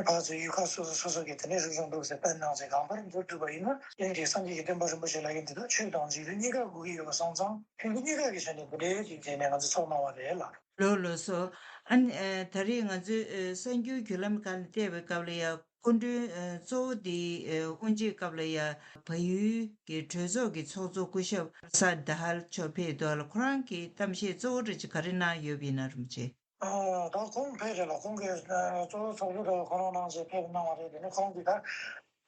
ཕར་ཚུར་ཡུལ་ཁག་སོ་སོ་སོ་སོ་གི་དེ་ནས་རིག་གཞུང་འདུག་ཟེར་བཏོན་གནང་ཚེ་གང་ལྟར་མདོར་བསྡུས་པ་ཡིན་ན་ལྷན་རྒྱས་སངས་རྒྱས་ཀྱི་བསྟན་པ་རིན་པོ་ཆེ་ལ་ཡིན་དེ་དག་ཆོས་དང་འཇིག་རྟེན་གཉིས་ཀ་དགོས་ཀྱི་ཡོད་པ་སོང་ཙང་ཕན་ཚུན་གཉིས་ཀ་གི་ཆ་ནས་འདི་འདྲའི་ཅིག་བྱས་ནས་ང་ཚོ་ཚོགས་གནང་བ་རེད་ལ། ལགས་ལགས་སོ། ཨ་ནི་ཨ་ད་རེས་ང་ཚོའི་ཨ་གསར་འགྱུར་བརྒྱུད་ལམ་ཁག་ནས་བལྟས་པའི་སྐབས་ལ་ཡ་སྐུ་མགྲོན་ཨ་གཙོ་བོ་དེ་ཨ་དབུ་འབྱེད་སྐབས་ལ་ཡ་བལ་ཡུལ་གྱི་གྲོས་ཚོགས་ཀྱི་ཚོགས་གཙོ་སྐུ་ཞབས་སར་དཱ་ཧལ་མཆོག་ཕེབས་འདུག་ལ། ཁོ་རང་གི་གཏམ་བཤད་གཙོ་བོ་རེ་ཅིག་ག་རེ་གནང་ཡོད་པ་ཡིན་ན་རིན་པོ་ཆེ། ཨ་ད་ཁོང་ཕེབས་རེད་ལ། ཁོང་གིས་ཨ་གཙོ་བོ་ཚོགས་གཙོ་དང་ཁོ་རང་གནང་ཞེས་ཕེབས་གནང་བ་རེད། དེ་ནས་ཁོང་གིས་ད་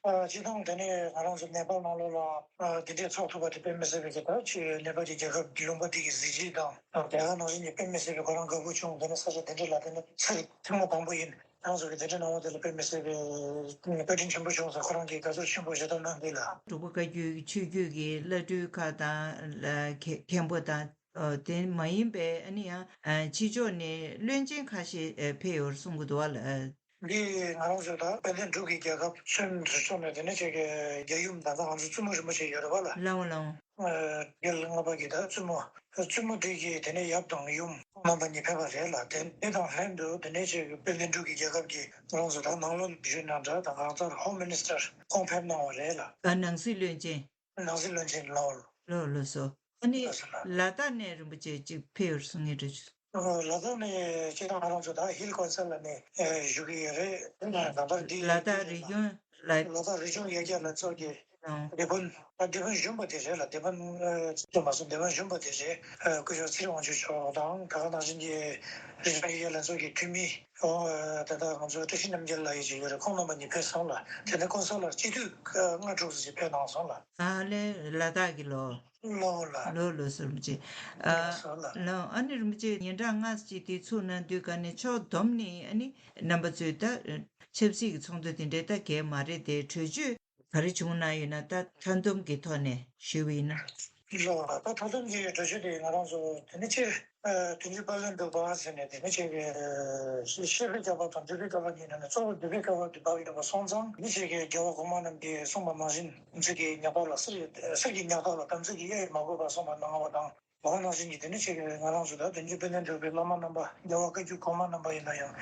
ཨ་སྤྱི་བཏང་དེ་ནས་ང་རང་ཚོ་ནེ་པཱལ་ནང་ལོགས་ལ་ཨ་དེ་འདྲས་ཚོགས་ཐུབ་པ་དེ་དཔེ་མི་སྲིད་པའི་གི་ད་ཆེས་ནེ་པཱལ་གྱི་རྒྱལ་ཁབ་ལུང་པ་དེ་གི་གཟི་བརྗིད་དང་དེ་ག་ནང་བཞིན་གྱི་དཔེ་མི་སྲིད་པའི་ཁོ་རང་དགའ་པོ་བྱུང་། དེ་ནས་ས་ཆ་དེ་འདྲས་ལ་དེ་ནས་ཚུར་ཐེངས་མ་དང་པོ་ཡིན། ང་ཚོ་གི་དེ་འདྲས་གནང་བ་དེ་ལ་དཔེ་མི་སྲིད་པའི་བཀའ་དྲིན་ཆེན་པོ་བྱུང་ཟེར་ཁོ་རང་གིས་དགའ་ཚོར་ཆེན་པོ་ཞེ་དྲག་གནང་འདུག་ལ། འབྲུག་པ་བཀའ་བརྒྱུད་ཆོས་བརྒྱུད་ཀྱི་བླ་སྤྲུལ་ཁག་དང་ལ་མཁན་པོ་དང་། ཨོ། དེ་མ་ཡིན་པའི་ཨ་ནི་ཡང་ཨ་ཕྱི་ཕྱོགས་ནས་བློན་ཆེན་ཁ་ཤས་ཨ་ཕེབས་ཡོད་གསུང་གི་འདུག་བ་ལ། ཨ། འདི་ང་རང་ཚོ་ད་དཔལ་ལྡན་འབྲུག་གི་རྒྱལ་ཁབ་མཚོན་ཟེར་ཆོག་ནས་དེ་ནས་ཅིག་གི་རྒྱལ་ཡུམ་ད་ལྟ་ང་ཚོ་བཙུན་མོ་རིན་པོ་ཆེ་ཡོད་རེད་བ་ལ། ལའོ་ལའོ། ཨ་རྒྱལ་ལྔ་པ་གི་ད་བཙུན་མོ། བཙུན་མོ་དེ་གི་དེ་ནས་ཡབ་དང་ཡུམ་རྣམ་པ་གཉིས་ཕེབས་པ་རེད་ལ། དེ་དེ་དང་ལྷན་དུ་དེ་ནས་ཅིག་དཔལ་ལྡན་འབྲུག་གི་རྒྱལ་ཁབ་ཀྱི་ང་རང་ཚོ་ད་ནང་བློན་ཞུས་ན་འདྲ་དང་གང་ལྟར་ཧོམ་མི་ནི་སི་ཊར་ཁོང་ཕེབས་གནང་བ་རེད་ལ། ཨ། ནང་སྲིད་བློན་ཆེན། ནང་སྲིད་བློན་ཆེན་ལའོ། ལོ་ལོ་སོ། ཨ་ནི་ལ་དྭགས་ནས་རིན་པོ་ཆེ་གཅིག་ཕེབས་ཡོད་གསུང་ངེས་འདྲ་བྱུང་། ལ་དྭགས་ནས་སྤྱིར་བཏང་ང་རང་ཚོ་ད་ཧིལ་ཀོན་སལ་ལ་ནས་བཞུགས་ཀྱི་ཡོད་རེད། ད་ལྟ་འདི་ལ་དྭགས་རི་ལྗོངས་ལ། ལ་དྭགས་རི་ལྗོངས་ཡར་རྒྱས་ལྷན་ཚོགས་ཀྱི་ཨང་། སྡེ་དཔོན། སྡེ་དཔོན་གཞོན་པ་དེ་རེད་ལ། སྡེ་དཔོན་ཨ་ཅིག་མ་སོང་། སྡེ་དཔོན་གཞོན་པ་དེ་རེད། ཨ་སྐུ་ཞབས་ཚེ་རིང་དབང་ཕྱུག་མཆོག་དང་། ད་ག་ནང་བཞིན་གྱི་རི་ལྗོངས་ཡར་རྒྱས་ལྷན་ཚོགས་ཀྱི་འཐུས་མི། ཨོ། ད་ལྟ་ང་ཚོ་བཀྲ་ཤིས་རྣམ་རྒྱལ་ལགས་ཡོད་ཅིག་ཡོད་རེད། ཁོང་རྣམ་པ་གཉིས་ཕེབས་སོང་ལ། དེ་ནས་ཀོན་སལ་ལ་སྤྱི་འཐུས་ལྔ་དྲུག་ཙམ་ཅིག་ཕེབས་གནང་སོང་ལ། ཨ་ལས་ལ་དྭགས་ཀྱི་ལོ། ལོ་ལ། ལོ་ལོ་སོར་མོ་ཆེ། ཨ། ལོ་སོ་ལ། ལོ། ཨ་ནི་རིན་པོ་ཆེ་ཉིན་གྲངས་ལྔ་ཙམ་ཅིག་དེ་ཚུགས་གནང་དུས་ག་ནས་ཕྱོགས་བསྡོམས་ནས་ཨ་ནི་རྣམ་པ་ཚོས་ད་ཆབ་སྲིད་ཀྱི་ཚོགས་འདུ་དེ་འདྲའི་ད་གས་མ་རེད་དེ། གྲོས་ཆོད་ག་རེ་བྱུང་གནང་ཡོད་ན་ད་མཐའ་བསྡོམས་ཀྱི་ཐོག་ནས་ཞུས་པ་ཡིན་ན། ལོ་ད་མཐའ་བསྡོམས་ཀྱི་གྲོས་ཆོད་དེ་ང་རང་ཚོ་དེ་ནི་སྤྱིར་ཨ་དོན་གཅོད་དཔལ་ལྡན་འབྲུག་པ་ཟེར་ནས་དེ་ནི་ཅིག་གི་ཤེས་རིག་སྐྱོབ་པ་དང་འབྲུག་པའི་སྐྱོབ་པ་གཉིས་ནང་ནས་གཙོ་བོ་འབྲུག་པའི་སྐྱོབ་པ་འདི་བབས་ཡོད་པ་སོང་ཙང་། དེ་ནི་ཅིག་གི་རྒྱལ་བ་གོང་མ་རྣམས་ཀྱིས་གསུངས་པ་ནང་བཞིན་གསེར་གྱི་ཉག་ཐག་ལ་གསེར་གྱི་གསེར་གྱི་ཉག་ཐག་ལ་དམ་ཚིག་གིས་གཡའ་ཡིས་མ་གོས་པར་གསུངས་པ་ནང་བ་དང་། འོ་ནང་བཞིན་གྱི་དེ་ནི་ཅིག་ང་རང་ཚོ་ད་དོན་གཅོད་དཔལ་ལྡན་འབྲུག་པའི་བླ་མ་རྣམ་པ་རྒྱལ་བ་བཀའ་བརྒྱུད་གོང་མ་རྣམ་པ་ཡིན་ན་ཡང་།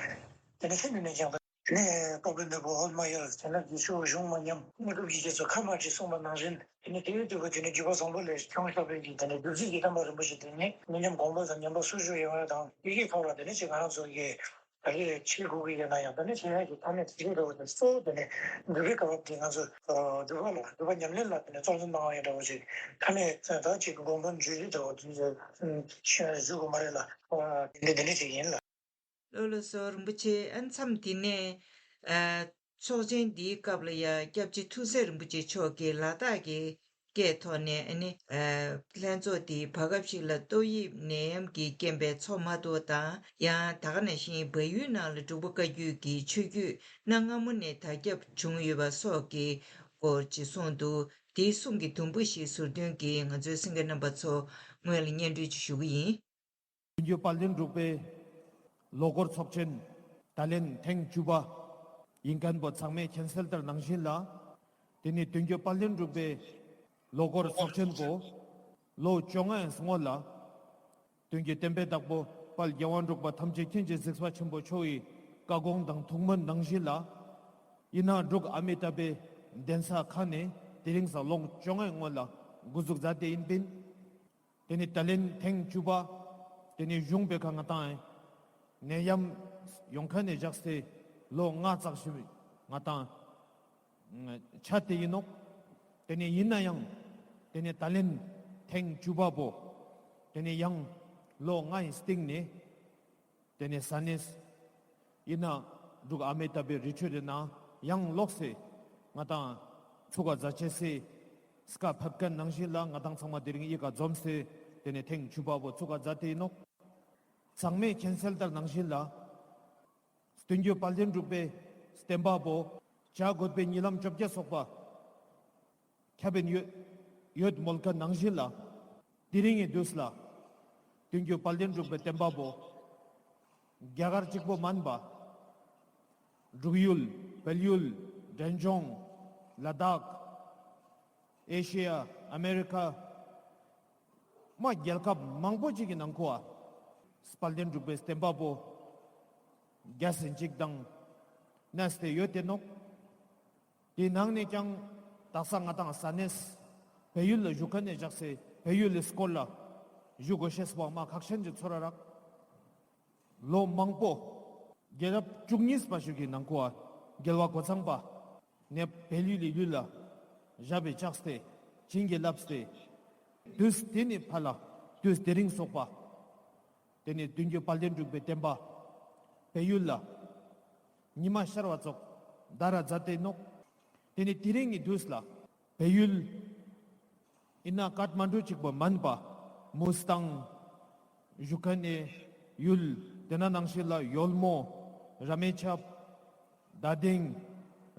དེ་ནི་ཤིན་ཏུ་ནས་ཀྱང་དེ་ནས་སྟོབས་ལྡན་འདོད་པའི་འོད་མ་ཡལ། དེ་ནས་རྗེས་ཕྱོགས་གཞུང་མ་ཉམས། གནས་སྐབས་ཀྱི་རྗེས་སུ་ཁ་མ་བྲལ་གསུངས་པ་ནང་བཞིན། དེ་ནི་དེའི་དུས་སུ་དེ་ནི་བརྒྱུད་པ་བཟང་པོ་ལས་བྱུང་བཞག་པའི་གི་དེ་ནི་བདུད་རྩི་གི་བསྟན་པ་རིན་པོ་ཆེ་དེ་ནི་མི་ཉམས་གོང་འཕེལ་དང་ཉམས་པ་སོར་ཆུད་ཡོང་ཡ་དང་། དེ་གི་ཐོག་ལ་དེ་ནི་ཅིག་ང་རང་ཚོ་གི་ད་རེས་བྱེད་དགོས་ཀྱི་ཡོད་ན་ཡང་། ད་ནི་བྱེད་ཡ་གི་ཐ་སྙད་དེ་གི་འདྲ་བོ་དེ་གཙོ་བོ་དེ་ནི་འབྲུག་པའི་སྐབས་དེ་ང་ཚོ་འབྲུག་པ་ལ་འབྲུག་པ་ཉམས་ལེན་ལ་དེ་ནི་གཙོ་འཛིན་གནང་བ་ཡིན་འདྲ་བོ་ཅིག་ཐ་སྙད་ད་ཅིག་དགོངས་པ་འགྲེལ་བཤད་འདྲ་བོ་དེ་ཞུ་དགོས་མ་རེད་ལ། དེ་འདྲ་དེ་འདྲ་ཅིག་ཡིན་ལ། ལོ་ལོ་སོ། རིན་པོ་ཆེ། ཨ། མཚམས་འདི་ནས་ཨ་ཚོགས་ཆེན་འདིའི་སྐབས་ལ་ཡ་སྐྱབས་རྗེ་ཐུགས་སྲས་རིན་པོ་ཆེ་མཆོག་གིས་ལ་དྭགས་ཀྱི་སྐད་ཐོག་ནས་ཨ་ནི་ཨ་ལྷན་ཚོགས་འདིའི་བར་སྐབས་ཤིག་ལ་ཏོག་དབྱིབས་ནད་ཡམས་ཀྱི་རྐྱེན་པས་ཚོགས་མ་ཐུབ་པ་དང་། ཡང་ད་ག་ནང་བཞིན་བལ་ཡུལ་ནང་ལ་འབྲུག་པ་བཀའ་བརྒྱུད་ཀྱི་ཆོས་བརྒྱུད་གནའ་སྔ་མོ་ནས་དར་ཁྱབ་བྱུང་ཡོད་པ་སོགས་ཀྱི་སྐོར་ཅིག་གསུངས་འདུག་དེའི་གསུང་གི་དུམ་བུ་ཞིག་ཟུར་འདོན་གྱིས་ང་ཚོའི་གསན་མཁན་རྣམ་པ་ཚོ་སྔོན་ལ་སྙན་སྒྲོན་ཅིག་ཞུ་གི་ཡིན། དོན་གཅོད་དཔལ་ལྡན་འབྲུག་པའི་ལོ་འཁོར་ཚོགས་ཆེན་ད་ལན་ཐེངས་བཅུ་པ་ཡིན་མཁན་པོ་ཚང་མས་མཁྱེན་གསལ་ལྟར་ནང་བཞིན་ལ། དེ་ནི་དོན་གཅོད་དཔལ་ལྡན་འབྲུག་པའི་ལོ་འཁོར་ཚོགས་ཆེན་པོ་ལོ་བཅོ་ལྔ་སྔོན་ལ། དོན་གྱི་བསྟན་པའི་བདག་པོ་དཔལ་རྒྱལ་བ་འབྲུག་པ་ཐམས་ཅད་མཁྱེན་ཅིང་གཟིགས་པ་ཆེན་པོ་མཆོག་གི་བཀའ་དགོངས་དང་ཐུགས་སྨོན་ནང་བཞིན་ལ། ཡིན་ན་འབྲུག་ཨ་མི་ཏཱ་བྷའི་གདན་ས་ཁག་ནས་དེ་རིང་སང་ལོ་བཅོ་ལྔ་སྔོན་ལ་འགོ་འཛུགས་མཛད་དེ་ཡིན་པིན། དེ་ནི་ད་ལན་ཐེངས་བཅུ་པ། དེ་ནི་གཞུང་པའི་ཁ་ང་དང་ནད་ཡམས་ཡོང་མཁན་ནས་བཞག་སྟེ་ལོ་ལྔ་ཙམ་ཞིག་ང་དང་ཆ་དེ་ཡིན་ནོག་དེ་ནི་ཡིན་ན་ཡང་དེ་ནི་ད་ལན་ཐེངས་བཅུ་པ་པོ། དེ་ནི་ཡང་ལོ་ལྔ་ཡི་སྟེང་ནས། དེ་ནས་ས་གནས་ཡིན་ན་འབྲུག་ཨ་མི་ཏཱ་བྷའི་རི་ཁྲོད་དེ་ན་ཡང་ལོག་སེ་ང་དང་ཚུགས་ཀ་མཛད་ཆེ་སེ་སྐབས་ཕེབས་མཁན་ནང་བཞིན་ལ་ང་དང་ཚང་མ་དེ་རིང་གཡུལ་ཁ་འཛོམས་སེ་དེ་ནས་ཐེངས་བཅུ་པ་པོ་ཚུགས་ཀ་མཛད་དེ་ཡིན་ནོག་ཚང་མས་མཁྱེན་གསལ་ལྟར་ནང་བཞིན་ལ། དོན་གཅོད་དཔལ་ལྡན་འབྲུག་པའི་བསྟན་པ་པོ་བྱ་རྒོད་པའི་གཉིད་ལམ་བཅོ་བརྒྱད་སོགས་པ། ཁྱབ་པའི་ཡོད་ཡོད་མོལ་མཁན་ནང་བཞིན་ལ། དེ་རིང་གི་དུས་ལ། དུས་རྒྱུན་དཔལ་ལྡན་འབྲུག་པའི་བསྟན་པ་པོ། རྒྱ་གར་གཅིག་པོ་མིན་པ། འབྲུག་ཡུལ། བལ་ཡུལ། འབྲས་ལྗོངས། ལ་དྭགས། ཨེ་ཤེ་ཡ། ཨ་མེ་རི་ཁ། མ་རྒྱལ་ཁབ་མང་པོ་ཅིག་གི་ནང་ཁུལ་ཨ། དཔལ་ལྡན་འབྲུག་པའི་བསྟན་པ་པོ། རྒྱལ་སྲིད་ཅིག་དང་། གནས་ཏེ་ཡོད་དེ་ནོག་དེའི་ནང་ནས་ཀྱང་། དག་ས་ང་དང་ས་གནས། བལ་ཡུལ་ལ་བཞུགས་མཁན་ནས་བཞག་སྟེ་བལ་ཡུལ་ལ་སྐོར་ལ། བཞུགས་དགོས་ཤེས་པོ་མ་ཁག་ཆེན་གྱི་ཚོར་ར་རག་ལོ་མང་པོ། རྒྱལ་རབས་བཅུ་གཉིས་པ་ཞིག་གི་ནང་ཁུལ་ཨ། རྒྱལ་བ་གོ་ཚང་པ། ནས་བལ་ཡུལ་ལི་ཡུལ་ལ། ཞབས་པད་བཅགས་ཏེ། བྱིན་གྱིས་བརླབས་ཏེ། དུས་དེ་ནས་ཕར་ལ། དུས་དེ་རིང་སོགས་པ། དེ་ནས་དུས་རྒྱུན་དཔལ་ལྡན་འབྲུག་པའི་བསྟན་པ། བལ་ཡུལ་ལ། ཉི་མ་ཤར་བ་ཙོགས་ད་ར་མཛད་དེ་ནོག་དེ་ནས་དེ་རིང་གི་དུས་ལ། བལ་ཡུལ། ཡིན་ན་ཀཏ་མན་ཌུ་གཅིག་པོ་མིན་པ། མུ་སི་ཐང་། བཞུགས་མཁན་ནས་ཡུལ། དེ་ན་ནང་བཞིན་ལ་ཡོལ་མོ། ར་མེ་ཆབ། རྡ་སྟེང་།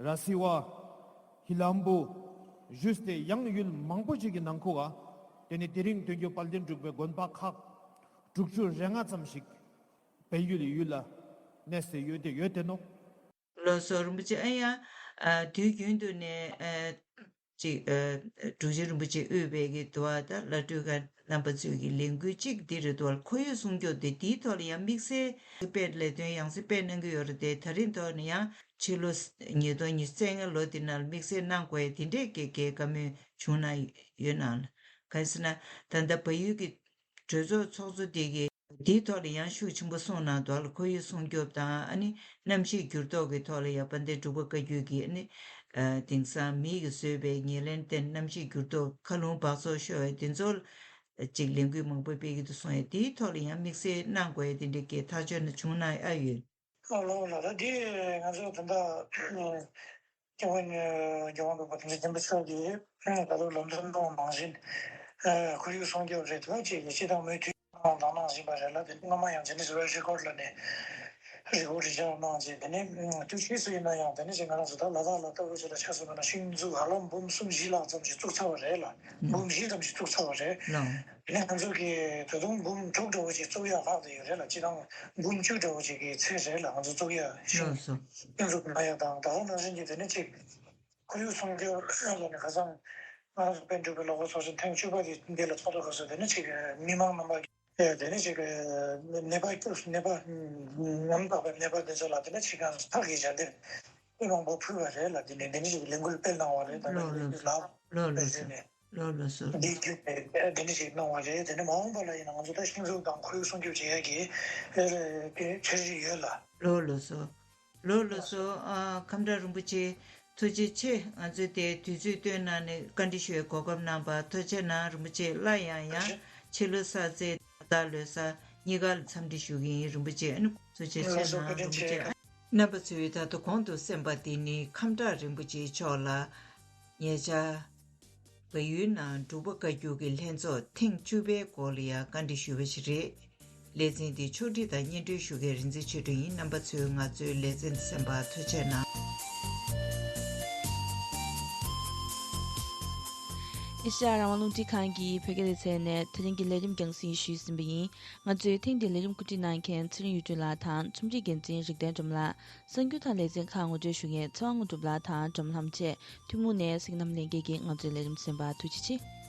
ར་སི་བ། ཧི་ལམ་བུ། བཞུགས་ཏེ་ཡང་ཡུལ་མང་པོ་ཅིག་གི་ནང་ཁུལ་ཨ། དེ་ནས་དེ་རིང་དུས་རྒྱུན་དཔལ་ལྡན་འབྲུག་པའི་དགོན་པ་ཁག་དྲུག་ཅུ་རེ་ལྔ་ཙམ་ཞིག་བལ་ཡུལ་ཡུལ་ལ་གནས་ཏེ་ཡོད་དེ་ཡོད་དེ་ནོག་ལགས་སོ། རིན་པོ་ཆེ། ཨ་ཡ། ཨ། དུས་རྒྱུན་དུ་ནས། ཨ། ཅིག་ཨ། འབྲུག་ཆེན་རིན་པོ་ཆེ་དབུས་པའི་གི་དུ་བ་དང་བླ་སྤྲུལ་ཁག་རྣམ་པ་ཚོས་ཀྱི་ལས་འགུལ་གཅིག་འདི་རེད་འདུག་ཁོར་ཡུག་སྲུང་སྐྱོབ་དེ་དེའི་ཐོག་ལ་ཡང་དམིགས་བསལ་སྤེལ་ལས་དོན་ཡང་སེ་སྤེལ་གནང་གི་ཡོད་རེད་དེ། ད་རིང་ཐོག་ནས་ཡང་ཕྱི་ལོ་ཉིས་སྟོང་ཉི་ཤུ་རྩ་ལྔ་ལོ་འདི་ནང་ལ་དམིགས་བསལ་གནང་དགོས་ཡ་དེ་འདྲས་ཀྱི་གལ་བཀའ་མོལ་བྱུང་གནང་ཡོད་ནའང་། གང་ཟེར་ན་ད་ལྟ་བལ་ཡུལ་གྱི་གྲོས་ཚོགས་ཚོགས་གཙོ་དེ་གིས་དེའི་ཐོག་ལ་ཡང་ཤུགས་ཆེན་པོ་གསུངས་གནང་འདུག་ཁོར་ཡུག་སྲུང་སྐྱོབ་དང་། ཨ་ནི་གནམ་གཤིས་འགྱུར་ལྡོག་གི་ཐོག་ལ་ཡང་དཔལ་ལྡན་འབྲུག་པ་བཀའ་བརྒྱུད་ཀྱིས་ཨ་ནི། ཨ། དེང་སང་མི་ཡིས་བཟོས་པའི་ཉེར་ལེན་ལྟར་གནམ་གཤིས་འགྱུར་ལྡོག་མཁའ་རླུང་འབག་བཙོག་ཤོར་བའི་དེ་ཚོར་ཅིག་ལས་འགུལ་མང་པོ་སྤེལ་གྱི་འདུག་གསུངས་ཡོད། དེའི་ཐོག་ལ་ཡང་དམིགས་བསལ་གནང་དགོས་ཡ་དེ་འདྲའི་གི་ཐག་གཅོད་ན་བྱུང་གནང་ཡ་ཡོད། ཨ། ལགས་ལགས་ལགས། འདི་ང་ཚོ་ད་ལྟ་སྐྱབས་མགོན་རྒྱལ་དབང་འབྲུག་པ་དེ་ཚོ་མཁྱེན་པ་མཆོག་གིས་ད་ལོ་ལམ་སྟོན་གནང་བ་ནང་བཞིན། ཨ། ཁོར་ཡུག་སྲུང་སྐྱོབ་རེད་དོ་ཅེས་ཀྱི་སྤྱི་བཏང་མུ་མཐུད་གནང་དང་གནང་བཞིན་པ་རེད་ལ། དེ་སྔོན་མ་ཡང་ཇི་ནི་སི་ཝརལ་རེ་ཀོཌ་ལ་ནས་རི་པོཊ་རེ་ཆགས་གནང་རྗེས། དེ་ནས་དུས་ཕྱིས་སུ་ཡིན་ན་ཡང་དེ་ནས་ཅིག་ང་རང་ཚོ་ད་ལ་དྭགས་ལ་ལྟ་བུ་ཅིག་ལ་ཆ་བཞག་པ་ན་ཤིང་འཛུགས་ཧ་ལམ་འབུམ་སུམ་བཞི་ལྷག་ཙམ་ཞིག་བཙུགས་ཚར་བ་རེད་ལ། ཨང་། འབུམ་བཞི་ཙམ་ཞིག་བཙུགས་ཚར་བ་རེད། ལགས། དེ་ནས་ང་ཚོ་གིས་ད་དུང་འབུམ་དྲུག་འདྲ་བོ་ཅིག་བཙུགས་ཡག་ལྷག་བསྡད་ཡོད་རེད་ལ། སྤྱིར་བཏང་འབུམ་བཅུ་འདྲ་བོ་ཅིག་གི་ཚད་རེད་ལ། ང་ཚོ་བཙུགས་ཡག་ཤིང་ལགས་སོ། ཤིང་འཛུགས་གནང་ཡག་དང་། ད་ག་ནང་བཞིན་གྱི་དེ་ནས་ཅིག་ཁོར་ཡུག་སྲུང་སྐྱོབ་ལ་ནི་ཁ་སང་ང་རང་ཚོ་པཎ་གྲུབ་པའི་ལོ་འཁོར་ཚོགས་ཆེན་ཐེངས་བཅུ་པ་དེ་འདི་ལ་ཚོགས་འདུ་ཁག་སོགས་དེ་ནས་ཅིག་མི་མང་རྣམ་པ་གིས་དེ་ནས་ཅིག་ནད་པ་སྐྱོབ། ནད་པ་ཉམ་ཐག་པའི་ནད་པ་དེ་ཚོ་ལ་དེ་ནས་ཅིག་གང་ཕར་གྱི་ཞལ་འདེབས་མི་མང་པོ་ཕུལ་བ་རེད་ལ། དེ་ནས་དེ་ནས་ཅིག་ལས་འགུལ་སྤེལ་གནང་བ་རེད། ད་ལོ་ལོ་ལོ་ལ་ལོ་ལོ་ཕེབས་ནས་ལོ་ལོ་སོ་འདི་བརྒྱུད་ནས་དེ་འདྲ་ཞིག་གནང་བ་རེད། དེ་ནས་མ་འོངས་པ་ལ་ཡིན་ན་ང་ཚོ་ད་ཤིང་འཛུགས་དང་ཁོར་ཡུག་སྲུང་སྐྱོབ་བྱེད་ཡག་གི་འཆར་གཞི་ཡོད་ལ། ལོ་ལོ་སོ། ལོ་ལོ་སོ། ཨ། ཁམས་བྲག་རིན་པོ་ཆེ་ཐུགས་རྗེ་ཆེ། ང་ཚོས་དེ་དུས་ཚོད་བཏོན་གནང་ནས་བཀའ་འདྲི་ཞུ་བའི་གོ་སྐབས་གནང་བར་ཐུགས་རྗེ་གནང་། རིན་པོ་ཆེ་སླར་ཡང་ཡང་ཕྱི་ལོ་གསར་ཚེས་ད་ལོ་གསར་གཉིས་ཀ་ལ་འཚམས་འདྲི་ཞུ་གི་ཡིན། རིན་པོ་ཆེ་ཨ་ནི་ཐུགས་རྗེ་ཆེ་གནང་། རིན་པོ་ཆེ། རྣམ་པ་ཚོས་ད་དུང་གོང་དུ་གསན་པ་འདི་ནི་ཁམས་བྲག་རིན་པོ་ཆེ་མཆོག་ལ་ཉེ་ཆར་བལ་ཡུལ་ནང་འབྲུག་པ་བཀའ་བརྒྱུད་ཀྱི་ལྷན་ཚོགས་ཐེངས་བཅུ་པའི་སྐོར་ལ་ཡང་བཀའ་འདྲི་ཞུས་པ་ཞིག་རེད། ལེ་ཚན་འདི་ཕྱོགས་སྒྲིག་དང་སྙན་སྒྲོན་ཞུ་མཁན་རིག་འཛིན་ཆོས་སྒྲོན་ཡིན། རྣམ་པ་ཚོས་ང་ཚོའི་ལེ་ཚན་འདི་གསན་པར་ཐུགས་རྗེ་གནང་། ཨེ་ཤ་ཡ་རང་དབང་རླུང་འཕྲིན་ཁང་གི་བོད་སྐད་ལེ་ཚན་ནས་དེ་རིང་གི་ལས་རིམ་རྒྱང་སྲིང་ཞུས་ཟིན་པ་ཡིན། ང་ཚོའི་ཐེངས་འདིའི་ལས་རིམ་གོ་སྒྲིག་གནང་མཁན་ཚེ་རིང་གཡུ་སྒྲོན་ལགས་དང་རྩོམ་སྒྲིག་འགན་འཛིན་རིག་ལྡན་སྒྲོལ་མ་ལགས། གསར་འགྱུར་དང་ལེ་ཚན་ཁག་ངོ་སྤྲོད་ཞུ་མཁན་ཚེ་དབང་དངོས་གྲུབ་ལགས་དང་སྒྲོལ་མ་ལྷ་མོ་བཅས་ཐུན་མོང་ནས་གཟིགས་རྣམ་ལྷན་རྒྱས་ཀྱིས་ང་ཚོའི་ལས་རིམ་གསན་པར་ཐུགས་རྗེ་ཆེ།